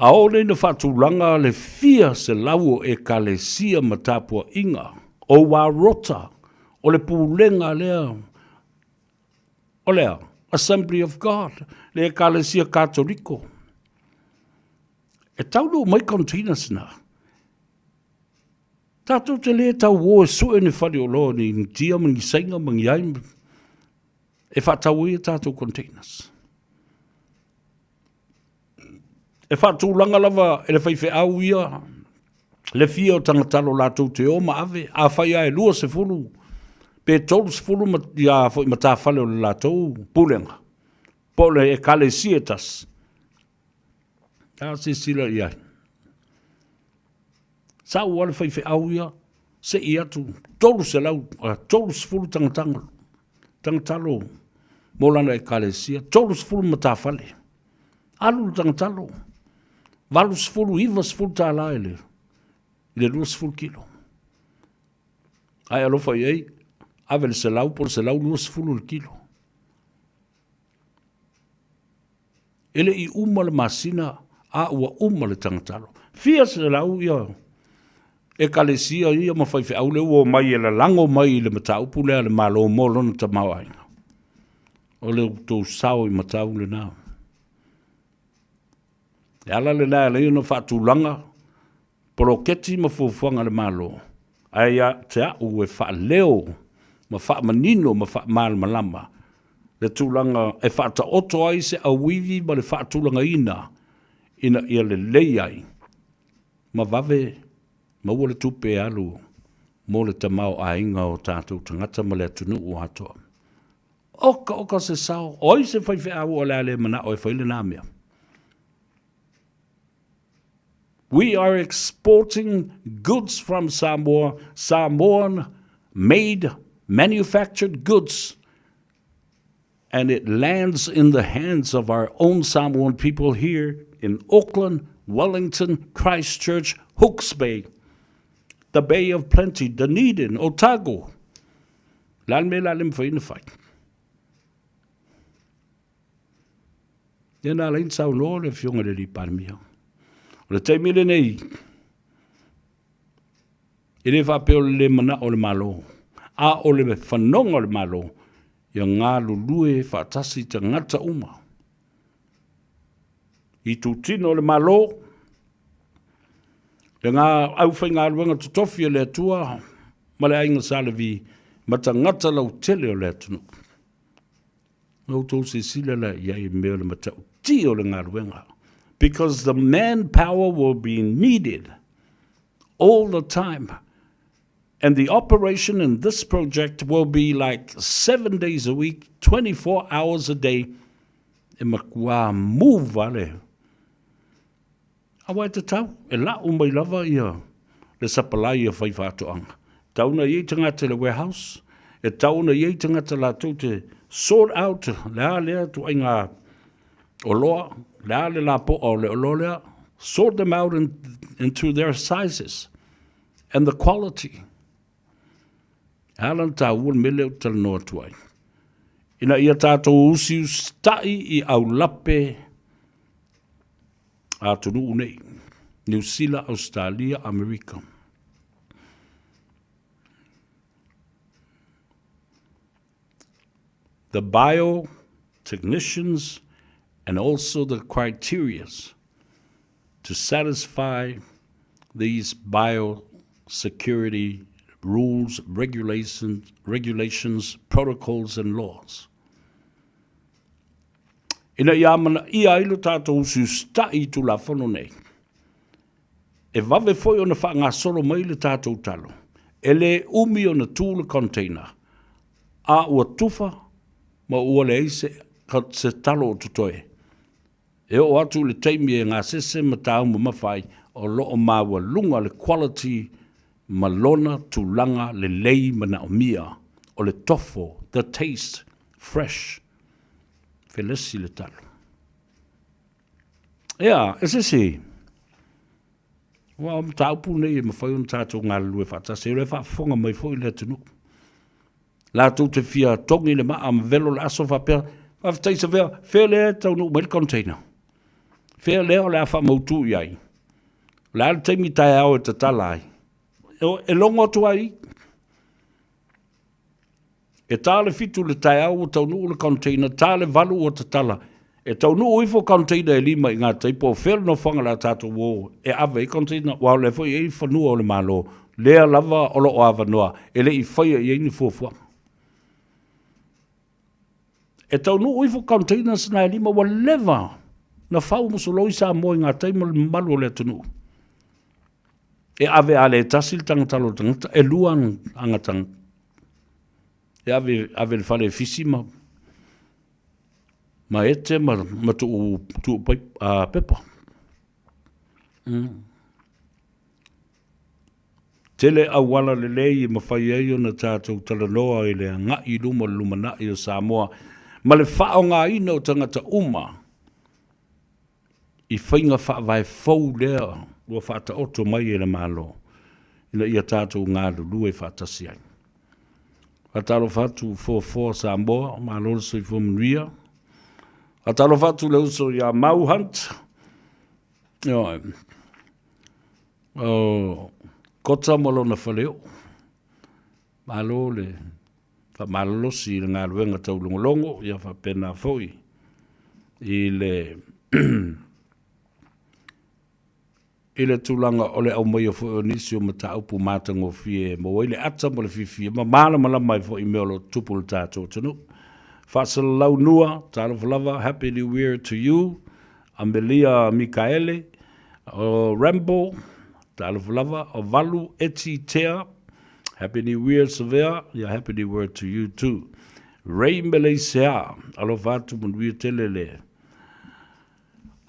A oo nei ina faatulaga le fia selau o Ekalesia ma tapuaiga o Warota o le pulega lea o le a? Assembly of God, le Ekalesia Katoliko. E taunuu mai containers na. Tatou te le tau o e sue ni faleoloa ni Initia ma ni Saina ma ni ai e faatau ai a tatou containers. E faatulaga lava e le faifeau ia le fia o tagatalo latou te o ma ave, afai lava e 20 pe 30 ma, ia foi matafale o le latou pulega, po o le ekalesia e tasi. A silasila i ai. Sau lava le faifeau ia, sei atu 300, 30 tagatalo, tagatalo mo lana ekalesia, 30 matafale. Alu le tagatalo, 80, 90 tala i le, i le 20 kilo. Ae alofa i ai, ave le 100 po o le 120 le kilo. E le i uma le masina a ua uma le tagatalo. Fia selau ia ekalesia ia ma faifeau lea ua omai e lalago mai i le mataupu lea a le Malo mo lona tamaoaiga. O le outou sao i matau lena. E ala lena e alai ona faatulaga poloketi ma fuafuaga a le Malo, ae ia te au e faaleo ma faamanino ma faamalamalama le tulaga e faataoto ai se auivi ma le faatulagaina ina ia lelei ai ma vave maua le tupe e alu mo le tamaoaiga o tatou tagata ma le atunuu atoa. Oka oka se sao, o ai se faifeau o le a le manao e fai lena mea? We are exporting goods from Samoa, Samoan made, manufactured goods and it lands in the hands of our own Samoan people here in Auckland, Wellington, Christchurch, Hawke's Bay, the Bay of Plenty, Dunedin, Otago. Le a le mea le a le mafai ona fai? Ia na ala ai ona saunoa le Afioga i le alii Palemia. O le taimi lenei, e le faapea o le le manao o le Malo, a o le fanoga o le Malo, ia galulue faatasi tagata uma. I tūtino o le Malo, le ngā aufaigaluega totofi a le Atua ma le aiga Sa Levi ma tagata lautele o le atunuu. Na outou silasila la i ai i mea o le matautia o le galuega. Because the manpower will be needed all the time. And the operation in this project will be like 7 days a week, 24 hours a day. E matua move le. Aua e tatau, e la'u mai lava ia le sapalai a faifaatoaga. E tau ona i ai tagata i le warehouse, e tau ona i ai tagata latou te sort out le a lea ituaiga oloa, le a le lapoa o le oloa lea, sort them out in, into their sizes and the quality. E ala ona taua le mea lea ou te talanoa atu ai. Ina ia tātou usiusita'i i aulape a atunuu nei, Niu Sila, Ausetalia, Amerika. The bio technicians and also the criterias to satisfy these biosecurity rules, regulations, regulations, protocols and laws. Ina ia amanaia ai lo tātou usiusita'i i Tulafono nei, e vave foi ona faagasolo mai le tātou talo. E lē umi ona tū le container, a ua tufa ma ua leai se, se talo o totoe. E oo atu i le taimi e gasese ma taumamafa ai, o lo o maualuga le quality ma lona tulaga lelei manaomia o le tofo, the taste, fresh, felesi le talo. Ea, e sese, aua o mataupu nei e mafai ona tatou galulue faatasi, o lea e faafofoga mai foi le atunuu. Latou te fia togi le maa ma velo le aso faapea, faafetai Savea, fea lea e taunuu mai le container? Fea lea o le a faamautu i ai? O le a le taimi taeao e tatala ai? E logo atu ai E tā le 7 le taeao ua taunuu le container, tā le 8 ua tatala. E taunuu ifo container e 5 i ngā tai po o fea le nofoaga le a tātou o e ave ai container, aua o lea foi e i ai fanua o le Malo, lea lava o lo o avanoa, e le i faia i ai ni fuafuaga. E taunuu ifo containers na e 5 ua leva na fau ma soloi Samoa i ngā tai ma le mamalu o le atunuu. E ave a le tasi le tagata lo tagata, e lua anga tagata. E ave, ave le fale e fisi ma, ma ete ma, ma tuu, tuu pai, a, pepa. Tele auala lelei e mafai ai ona tātou talanoa i le agai i luma o le lumanai o Samoa ma le faaaogaina o tagata uma i faiga faavae fou lea ua faataoto mai e le Malo ina ia tātou galulue faatasi ai. Faatalofa atu foafoa Samoa, malo le soifua manuia. Faatalofa atu le uso ia Mau Hunt. Ioe. O Kota ma lona faleoo. Malo le faamalolosi i le galuega taulogologo, ia faapena foi i le i le tulaga o le aumaia foi o nisi o mataupu matagofie e maua ai le ata ma le fiafia ma malamalama ai foi i mea o lo o tutupu i le tatou atunuu. Faasalalau Nua, talofa lava, Happy New Year to you, Amelia Mikaele, o Rambo, talofa lava, o Valu Eti Tea, Happy New Year Savea, yeah, Happy New Year to you too. Ray Meleisea, alofa atu manuia tele le.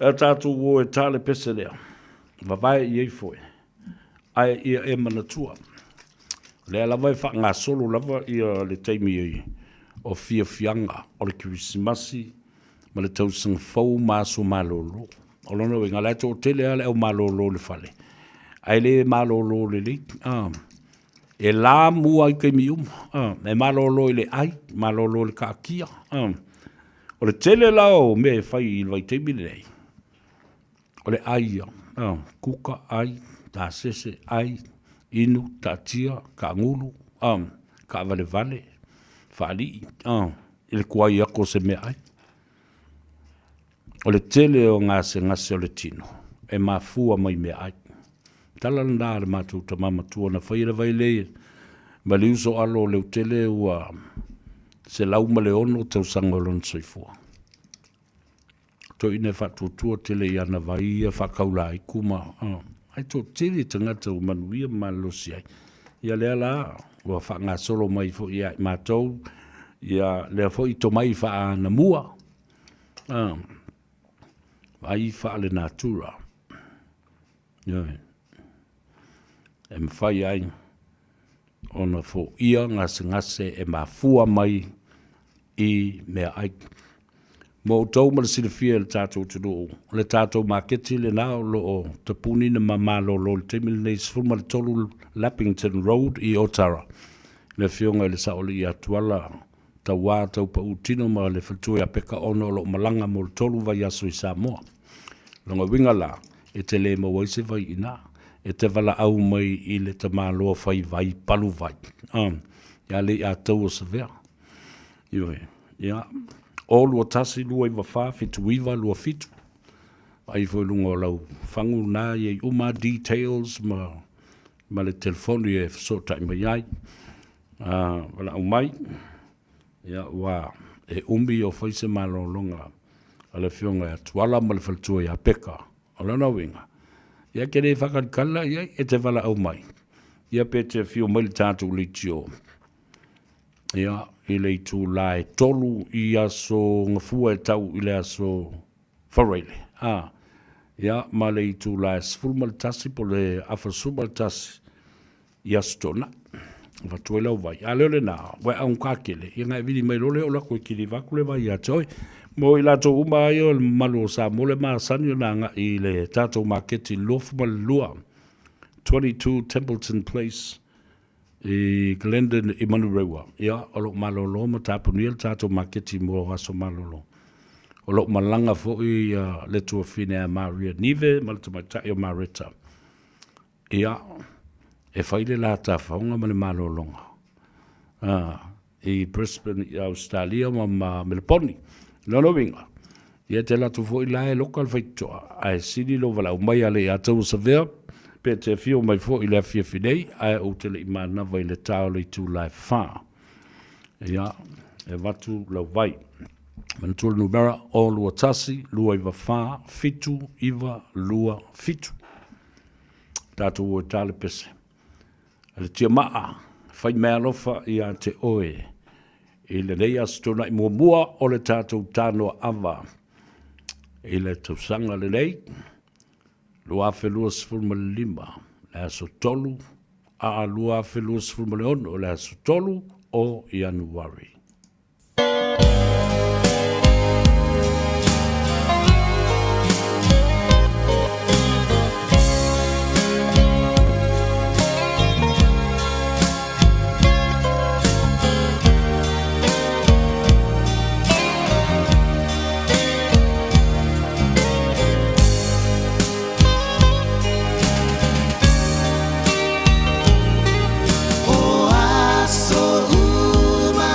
E tatou o e tā le pese lea. Vavae i ai foi, ae ia e manatua, o lea lava e faagasolo lava ia le taimi o fiafiaga o le Kerisimasi ma le tausaga fou ma aso malolo. O lona uiga, o la e toatele lava le au malolo i le fale, ae le malolo lelei. E la mua i taimi uma, e malolo i le ai, malolo i le taatia. O le tele la o mea e fai i le vaitaimi lenei, o le ai ia, kuka ai, tasese ai, inu, taatia, taagulu, taavalevale, faalii, i le tuai atu o se meaai. O le tele o gasegase o le tino e mafua mai meaai. Tala lena a le matou tama matua na faia le vailei ma le uso alo o Leutele ua 106 tausaga o lona soifua. Toeaina e faatuatua tele i ana vai ia faataulaitu ma ai toatele tagata ua manuia ma malolosi ai. Ia lea la ua faagasolo mai foi ia i matou ia lea foi tomai faaanamua vai faalenatura. Ioe. E mafai ai ona foia gasegase e mafua mai i meaai. Mo outou ma le silafia e le tatou atunuu, o le tatou maketi lena o lo o tapuni ma malolo i le taimi lenei 13 Lappington Road i Otara. Le afioga i le Saoalii ia Tuala Tauā Taupaū Tino ma le faletua ia Peka ona o lo o malaga mo le 3 vaiaso i Samoa. Lona uiga la, e te le maua ai se vai i ina. E te valaau mai i le tamaloa fai vai palu vai. Ia le i ataua Savea. Ioe. Ia, 0 2 1 2 9 4 7 9 2 7. Vaai ifo i luga o lau fagu lena e i ai uma details ma, ma le telefoni e fesootai mai ai. Valaau mai, ia, ua e umi o fai se malologa a le afioga ia Tuala ma le faletua ia Peka. O lona uiga, ia e te le faatalitali la i ai, e te valaau mai, ia pe te afio mai le tatou leitio, ia, i le itula e 3 i aso Gafua e tau i le aso Faraile, a, ia, ma le itula e 11 po o le afa 11 i Aso Toonai. Avatu ai lau vai. A lea o lena, ua e augata tele, ia na e vili mai loa lea o lako e kiliva atu le vai ia te oe. Mo i latou uma ai o le mamalu o Samoa le masani ona agai i le tatou maketi 22, 22 Templeton Place i Glendon i Manurewa. Ia, o lo o malolo ma tapunia le tatou maketi mo aso malolo. O lo o malaga foi le tuafine a Maria Nive ma le tamaitai o Mareta. Ia, e fai le la tafaoga ma le malologa i Brisbane i Ausetalia ma Meleponi. Lona uiga, ia te alu atu foi la e loka le faitotoa, ae sili lou valaau mai a le ia Taua Savea, pe te afio mai foi i le afiafi nei, ae ou te le i manava i le ta o le itula e 4. Ia, e avatu lau vai. Manatua le numera 021 294 7927. Tatou o e ta le pese. A le tiamaa, fai meaalofa ia te oe i lenei Aso Toonai muamua o le tatou tanoa ava i le tausaga lenei 2025, le aso 3 a 2026, le aso 3 o Ianuari. O aso uma.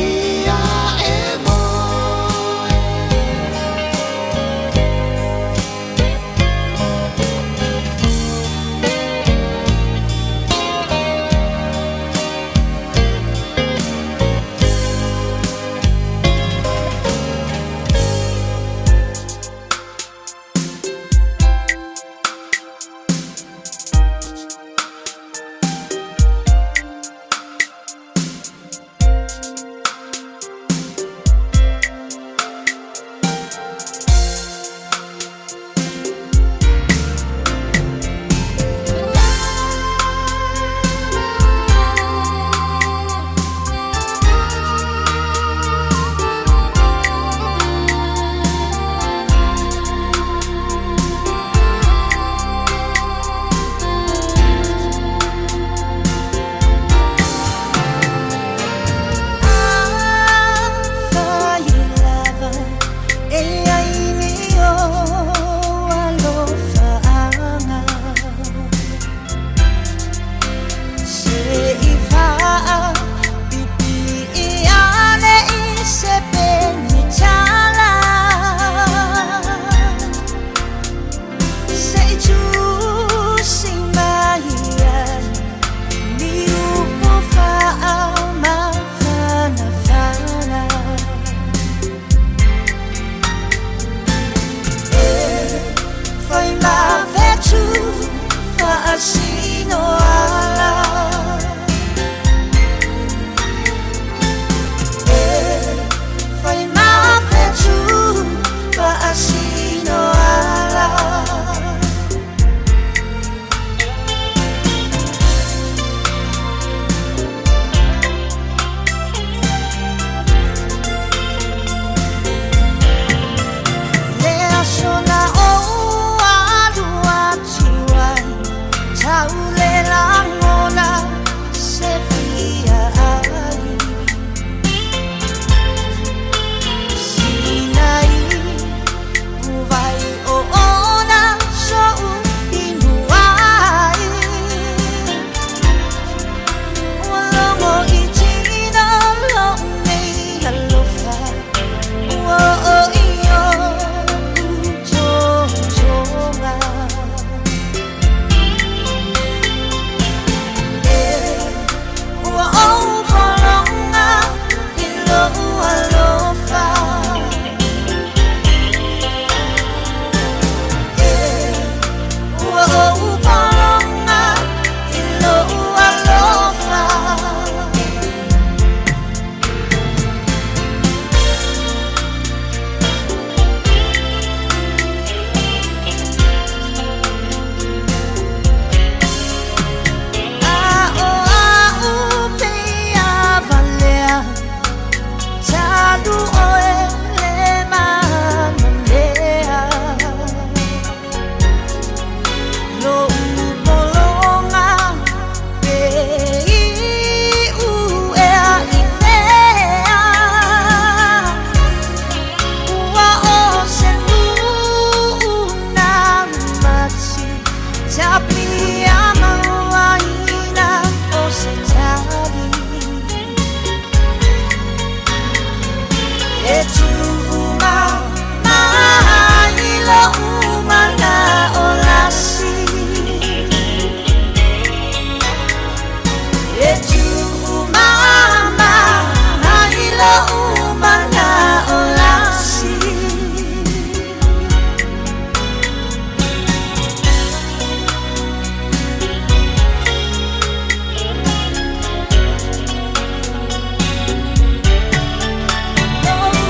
Ia e moe. Afai lava e ai ni o alofaaga Se i faapipi ane i se penitala Se i tusi mai ai ni upu faamafanafana E fai mavetu faasino ala E fai mavetu faasino ala. Le aso na ou alu atu ai, tau le lagona se fia ai. Sinai uvai o ona so'u inu ai. Ua logo i tino lo'u nei alofa, ua o i oʻu totoga. E ua ou pologa i lo'u alofa. E ua ou pologa i lo'u alofa. A o a'u pea valea, talu oe le manalea. Lo'u pologa pe i'u ea i fea. Ua o se nu'u na mati, tapia mauaina o se tali. E tu'u mai lo'u mana'o lasi. E tu'u mai lo'u mana'o lasi. Lo'u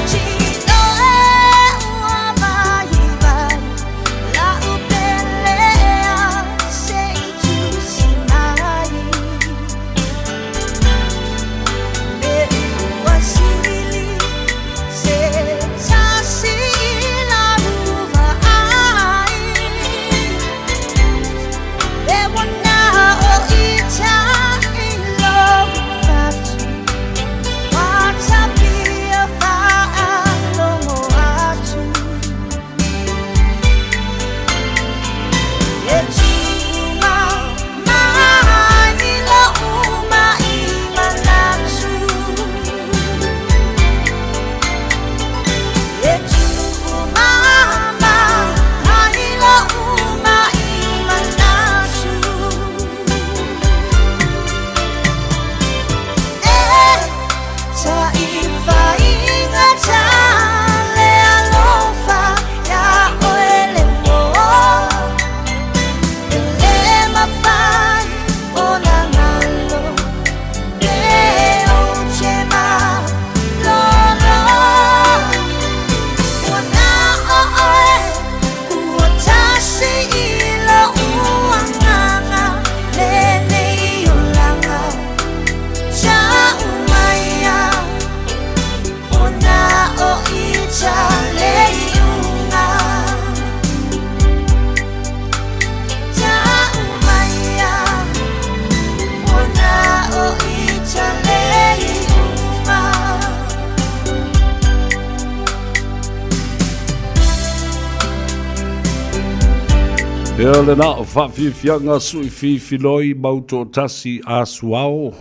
Ia lena o faafiafiaga sui fifiloi mau toatasi a suao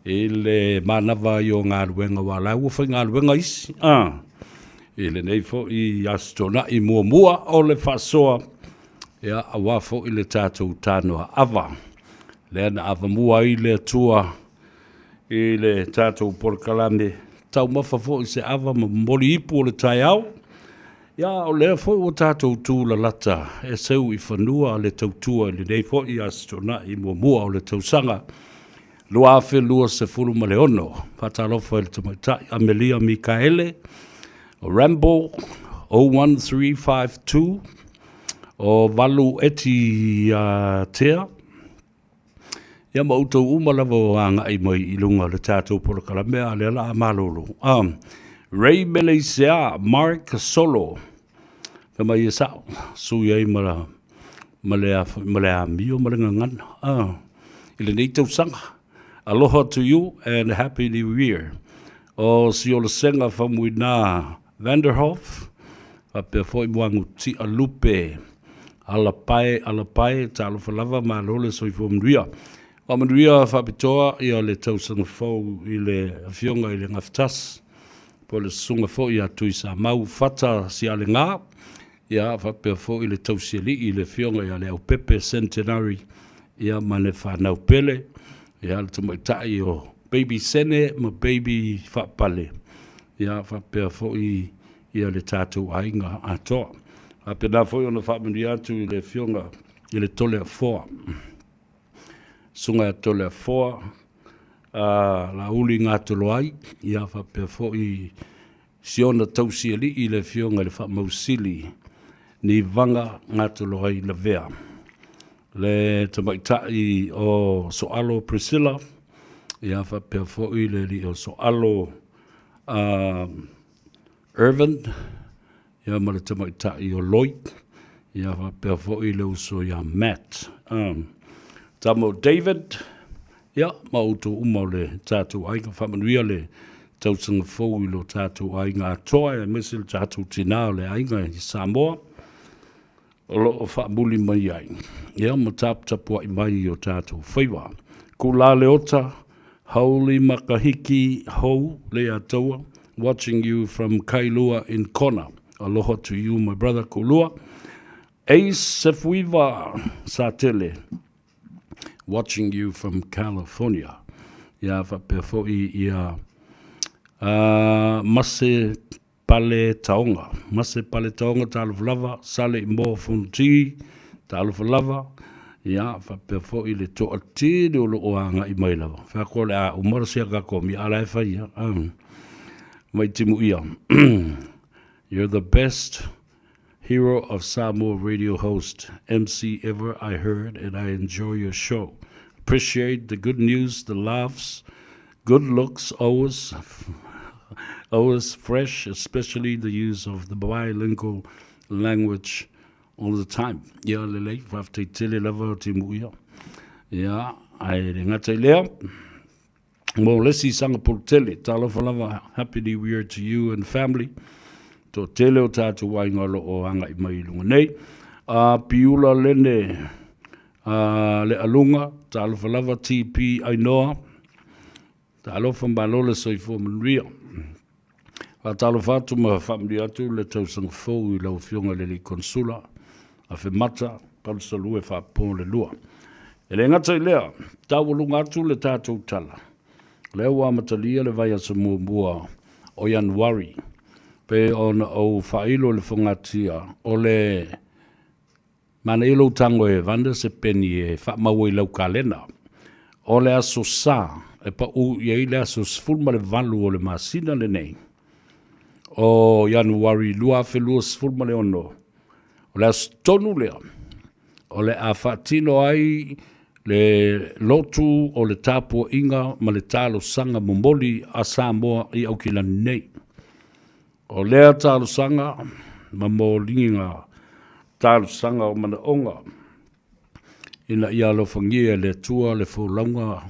i le manava ai o galuega aua o la ua faigaluega isi a i lenei foi Aso Toonai muamua o le faasoa ia aua foi le tatou tanoa ava lea na avamua ai le Atua i le tatou polokalame taumafa foi se ava ma momoli ipu o le taeao. Ia, o lea foi ua tatou tulalata e seu i fanua le tautua i lenei foi Aso Toonai muamua o le tausaga 2026. Faatalofa i le Tamaitai Amelia Mikaele, Rambo 01352, o Valu Eti Tea, Ia ma outou uma lava o agai mai i luga o le tatou polokalame, a o lea la a malolo. Ray Meleisea, Mark Solo, fai mai e sa'o, sui ai ma, ma le, a foi, ma le amio ma le gagana, i lenei tausaga. Aloha to you and happy new year. O Siolosega Faumuina Vanderhoff, faapea foi Muagutia Lupe, Alapae, Alapae, talofa lava, malo le soifua manuia. Faamanuia faapitoa ia le tausaga fou i le Afioga i le Gafatasi, po o le Susuga foi ia Tuisamau Fata Sialega, ia faapea foi le Tausialii le Afioga ia Leaupepe Centenary, ia ma le fanau pele, ia le tamaitai o Baby Sene ma Baby Faapale, ia faapea foi ia le tatou aiga atoa. Faapena foi ona faamanuia atu i le Afioga i le Toleafoa, Susuga ia Toleafoa Laauli Gatoloai, ia faapea foi si ona tausialii le Afioga i le Faamausili Nivaga Gatoloai Lavea, le tamaitai o Soalo Priscilla, ia faapea foi le alii o Soalo Irvin, ia ma le tamaitai o Lloyd, ia faapea foi le uso ia Matt. Tama o David, ia ma outou uma o le tatou aiga, faamanuia le tausaga fou i lo tatou aiga atoa, aemaise le tatou tinā o le aiga i Samoa, o lo o faamuli mai ai, ia ma taputapuai mai i o tatou faiva. Kula Leota, Holy Makahiki Hou, Leiataua, watching you from Kailua in Kona. Aloha to you my brother Kulua. Ace Sefuiva Satele, watching you from California. Ia faapea foi ia Mase Pale Taonga. Mase Pale Taonga, talofa lava, Sale i Moa Fonoti, talofa lava, ia, faapea foi le toatele o lo o agai mai lava. Fai atu o le a uma sia kako mi ala e fai ia. Mai timu ia. You're the best hero of Samoa radio host, MC ever I heard, and I enjoy your show. Appreciate the good news, the laughs, good looks, always, always fresh, especially the use of the bilingual language all the time. Ia, lelei, faafetai tele lava o timu ia. Ia, ae le gata i lea, mo le isi Sangapore tele, talofa lava, happy new year to you and family. Toatele o tātou aiga o lo o agai mai i luga nei. A Piula Lene a le Alunga, talofa lava TP Ainoa, talofa malo le soifua manuia. Faatalofa atu ma faamanuia atu le tausaga fou i lau Afioga i le Alii Konesula, Afemata, Palusalue Faapo le Lua. E le gata i lea, taualuga atu le tatou tala, o lea ua amatalia le vaiaso muamua o Ianuari, pei ona ou faailo i le fogatia o le Manaia lou tago e Vanda se peni e faamau ai lau kalena. O le aso Sa e paʻu i ai le aso 18 o le masina lenei o Ianuari 2026, o le aso tonu lea o le a faatino ai le lotu o le tapuaiga ma le talosaga momoli a Samoa i Aukilani nei. O lea talosaga ma moliga talosaga o manaoga ina ia alofagia e le Atua le folauga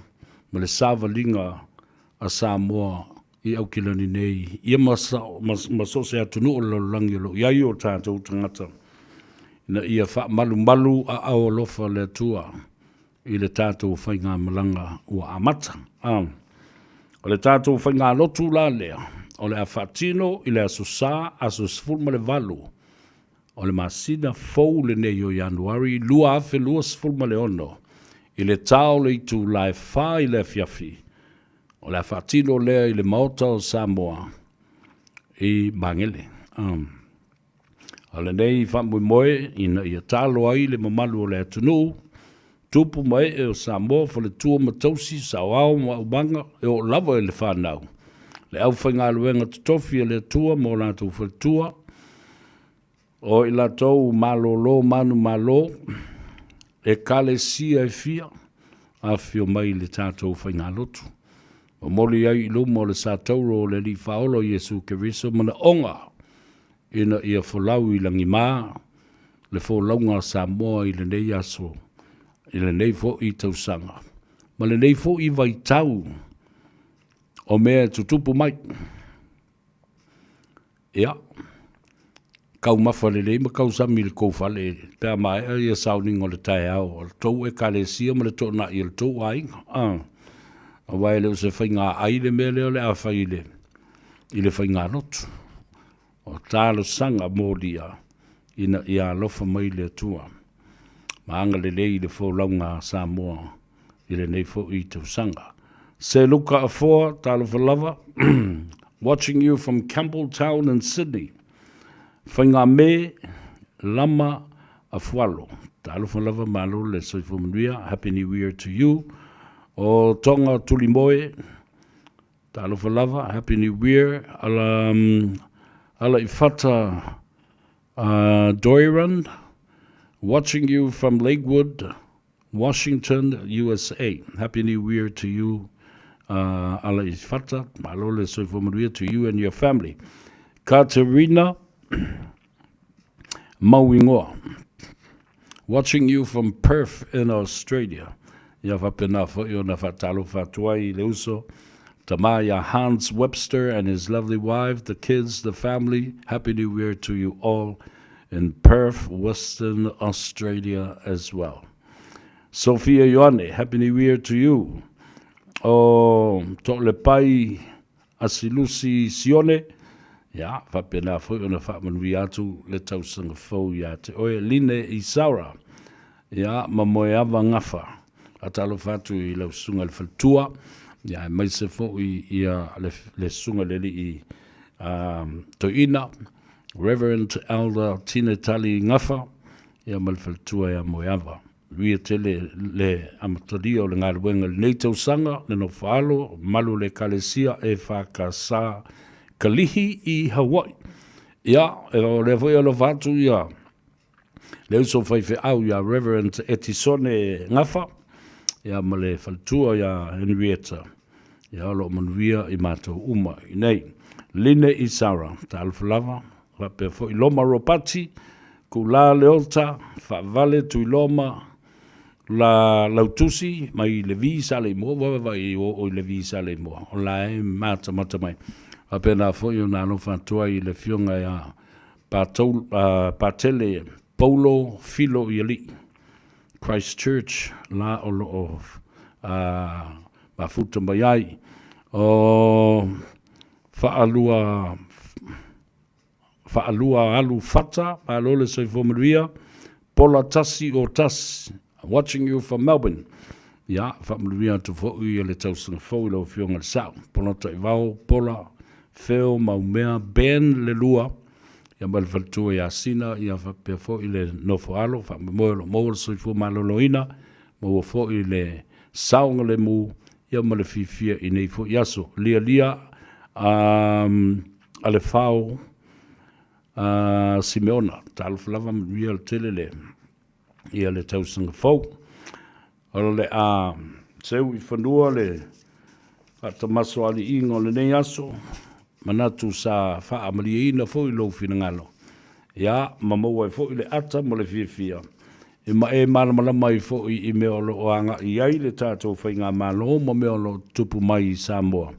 ma le savaliga a Samoa i Aukilani nei, ia ma so o se atunuu o le lalolagi o lo o i ai o tatou tagata. ina ia faamalumalu aao alofa o le Atua i le tatou faigamalaga ua amata. O le tatou faigalotu la lea, o le a faatino i le Aso Sa, aso 18 o le masina fou lenei o Ianuari 2026 i le ta o le itula e 4 i le afiafi. O le a faatino lea i le Maota o Samoa i Magele. O lenei faamoemoe ina ia talo ai le mamalu o le atunuu, tupu ma ee o Samoa, faletua ma tausi, saoao ma aumaga, e oo lava i le fanau, le aufaigaluega totofi a le Atua ma o latou faletua, o i latou malolo manumalo, ekalesia e fia, afifio mai i le tatou faigalotu. Momoli ai i luma o le satauro o le Alii Faaola o Iesu Keriso manaoga ina ia folau i lagima le folauga a Samoa i lenei aso, i lenei foi tausaga, ma lenei foi vaitau o mea e tutupu mai. Ia, taumafa lelei ma tausami i le tou fale pe a maea ia sauniga o le taeao a le tou Ekalesia ma le toonai o le tou aiga. Aua e le o se faiga ai le mea lea o le a fai i le, i le faigalotu. O talosaga molia ina ia alofa mai le Atua ma agalelei i le folauga a Samoa i lenei foi tausaga. Se Luka Afoa, talofa lava, watching you from Campbelltown in Sydney. Faigame Lama Afualo, talofa lava, malo le soifua manuia, happy new year to you. O Tonga Tulimoe, talofa lava, happy new year. Ala, ala i fata Doiran, watching you from Lakewood, Washington, USA. Happy New Year to you, Ala i Fata. Malo le soifua manuia to you and your family. Katerina Mauingoa, watching you from Perth in Australia. Ia faapena foi ona faatalofa atu ai i le uso tama ia Hans Webster and his lovely wife, the kids, the family. Happy New Year to you all in Perth, Western Australia as well. Sophia Ioane, Happy New Year to you. O To'olepai Asilusi Sione, ia, faapena foi ona faamanuia atu le tausaga fou ia te oe. Line Isaura, ia, ma Moeava Gafa. Faatalofa atu i lau susuga i le faletua, ia, aemaise foi ia le, le susuga i le alii toeaina, Reverend Elder Tine Tali Gafa, ia ma le faletua ia Moeava. Manuia tele le amatalia o le galuega i lenei tausaga, le nofo alo, malu o le Ekalesia EFKS Kalihi i Hawaii. Ia, o lea foi e alofa atu ia le uso faifeau ia Reverend Etisone Gafa, ia ma le faletua ia Henrietta. Ia o lo o manuia i matou uma i nei. Line Isara, talofa lava, faapea foi Loma Ropati, Kula Leota, Faavale Tuiloma, La Lautusi mai le V Saleimoa, ua vaavaai o o i le V Saleimoa, o la e matamata mai. Faapena foi ona alofa atu ai i le afioga ia Patou, Patele Paulo Filo Ialii, Christchurch la o lo o mafuta mai ai. O faalua faalua alu fata, malo le soifua manuia, pola tasi o tasi, watching you from Melbourne. Ia, faamanuia atu foi le tausaga fou i lau Afioga i le Sao. Pola Taivao, Pola, Feo, Maumea, Ben le lua, ia ma le faletua ia Sina, ia faapea foi le nofo alo, faamoemoe o lo o maua le soifua maloloina, maua foi le saogalemu, ia ma le fiafia i nei foi aso. Lialia a le fao a Simeona, talofa lava manuia le tele le ia le tausaga fou. O le a seu i fanua le faatamasoaliiga o lenei aso, manatu sa faamalieina foi lou finagalo, ia ma maua ai foi le ata ma le fiafia e ma e malamalama ai foi i mea o lo o agai i ai le tatou faigamalo ma mea o lo o tutupu mai i Samoa.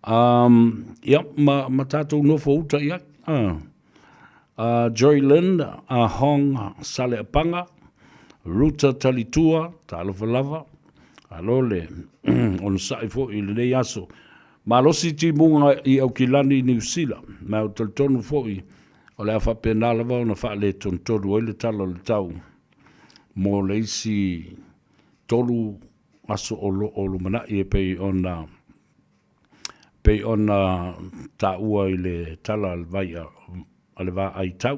Um, ia, ma, ma tatou nofo uta i ai. Joy Lynn Hong Saleapaga, Ruta Talitua, talofa lava, alo le onosai foi i lenei aso. Malosi timuga i Aukilani i Niu Sila, ma ou talitonu foi o le a faapena lava ona faaletonutonu ai le tala o le tau mo le isi 3 aso o lo o lumanai e pei ona pei ona taua i le tala a le vai a le vaai tau.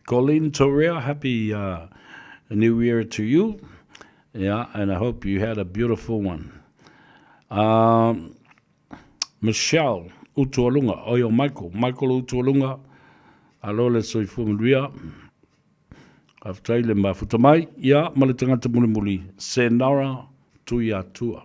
Colleen Torea, happy new year to you. Yeah, and I hope you had a beautiful one. Michelle Utualunga, oi o Michael, Michael Utualunga, alo le soifua manuia. Faafetai le mafuta mai, ia ma le tagata mulimuli, Senara Tuiatua.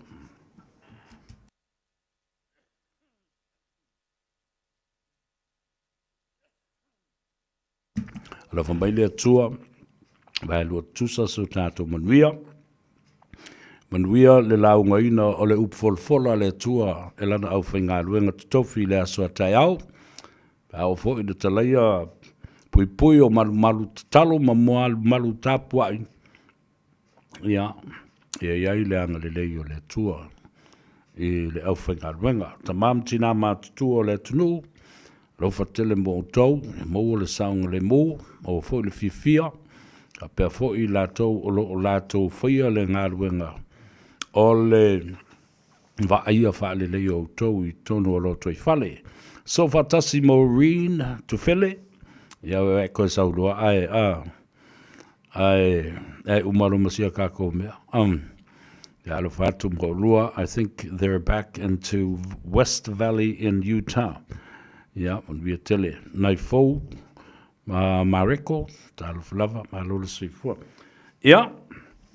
Alofa mai le Atua, vaelua tusa so tatou manuia. Manuia le laugaina o le upu folafola a le Atua e lana aufaigaluega totofi i le aso a taeao. Pe a oo foi le talaia puipui o malumalu tatalo ma malumalu tapuai, ia, ia i ai le agalelei o le Atua i le aufaigaluega. Tama ma tina matutua o le atunuu, alofa tele mo outou, ia maua le saogalemu, maua foi le fiafia, faapea foi i latou o lo o latou faia le galuega o le vaaia faalelei o outou i totonu o lotoifale. So faatasi Maureen Tufele, ia e koe sauloa ae a ae ae uma lo masia kākou mea. Ia alofa atu mo lua, I think they're back into West Valley in Utah. Ia, manuia tele. Nai fou, Ma Mareko, talofa lava, malo le soifua. Ia,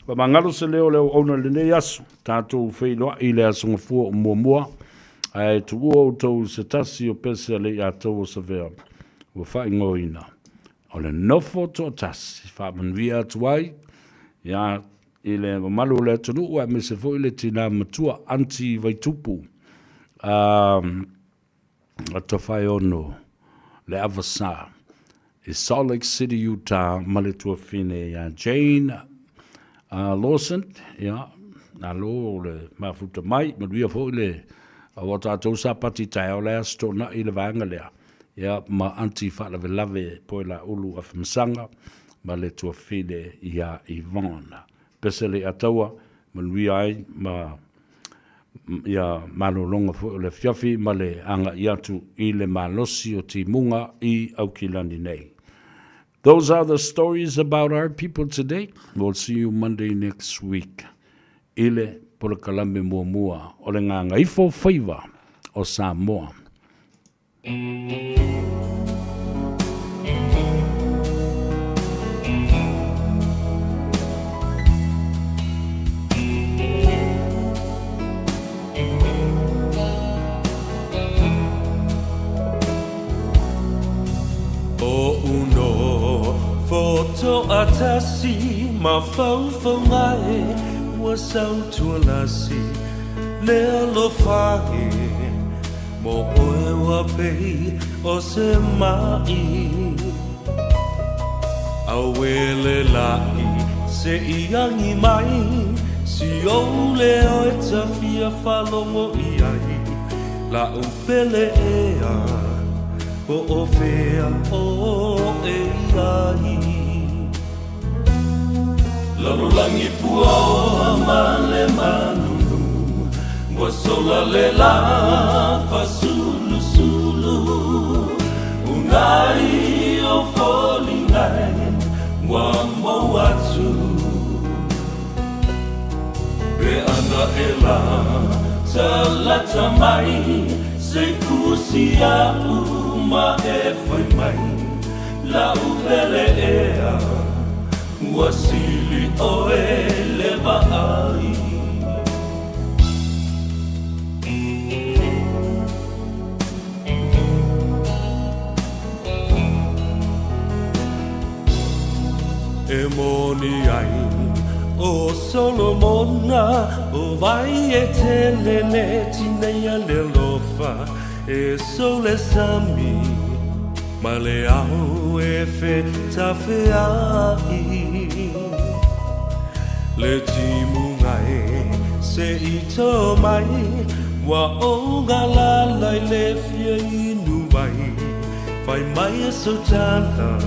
faamagalo se leo o le auauna i lenei aso, tatou feiloai i le Aso Gafua o muamua, ae tuua outou i se tasi o pese a Leiatau o Savea ua faaigoaina o le Nofo Toatasi. Faamanuia atu ai ia i le mamalu o le atunuu aemaise foi le tina matua Aunty Vaitupu. Tofaeono le Avasa i Salt Lake City, Utah ma le tuafine ia Jane Lawson, ia, alo le mafuta mai, manuia foi le aua tatou sapati taeao le aso toonai le vaega lea, ia, ma Aunty Faalavelave Poelaulu Afamasaga ma le tuafine ia Yvonne. Pese Leiataua, manuia ai ma ia malologa foi o le afiafi ma le agai atu i le malosi o timuga i Aukilani nei. Those are the stories about our people today. We'll see you Monday next week. I le polokalame muamua o le Gagaifo Faiva o Samoa. Toatasi mafaufauga e ua sautualasi le alofa e Mo oe ua pei o se maʻi Auē le laʻi se i agi mai Si ou leo e ta fia faalogo i ai La'u pele ea po o fea oe i ai Lalolagi puaoa ma le malulu Ua sola le lā fasulusulu Unai o foliga e ua mou atu Pe ana e la talata mai Se fusi a'u ma e fai mai La'u pele ea ua sili ʻoe le vaai. E moni ai ʻo Solomona ʻO wai e tele le tineia le alofa E sou le sami. Ma le ao e fetafea'i Le timuga e se i tō mai Ua ou galala i le fia inu vai Fai mai e sau tala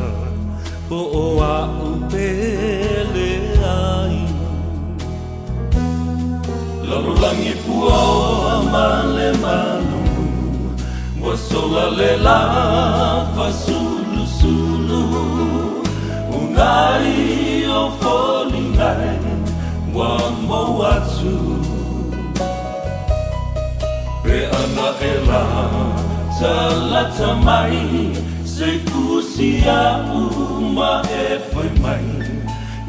Po o a'u pele ai Lalolagi puaoa ma le malulu Ua sola le lā fasulusulu Unai o foliga e ua mou atu Pe ana e la talata mai Se i fusi a'u ma e fai mai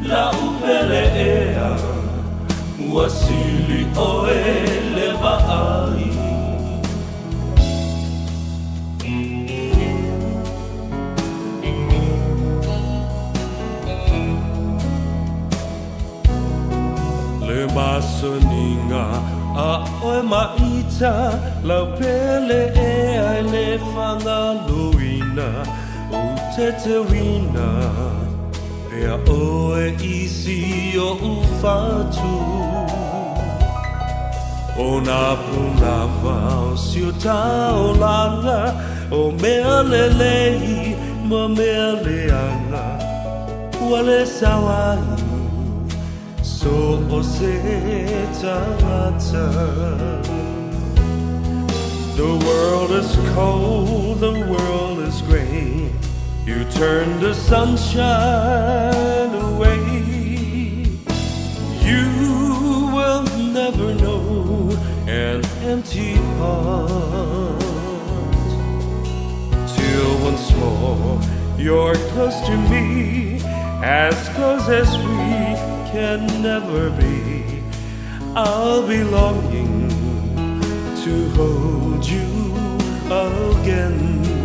La'u pele ea ua sili oe le vaai. Le masaniga a oe ma ita lau pele ea e le fagaloina ou teteuina pea oe i si oʻu fatu. O nā pulava o si o taolaga o mea lelei ma mea leaga ua le sao ai so o se tagata. The world is cold, the world is gray. You turn the sunshine away. You will never know an empty heart till once more you're close to me, as close as we can never be. I'll be longing to hold you again.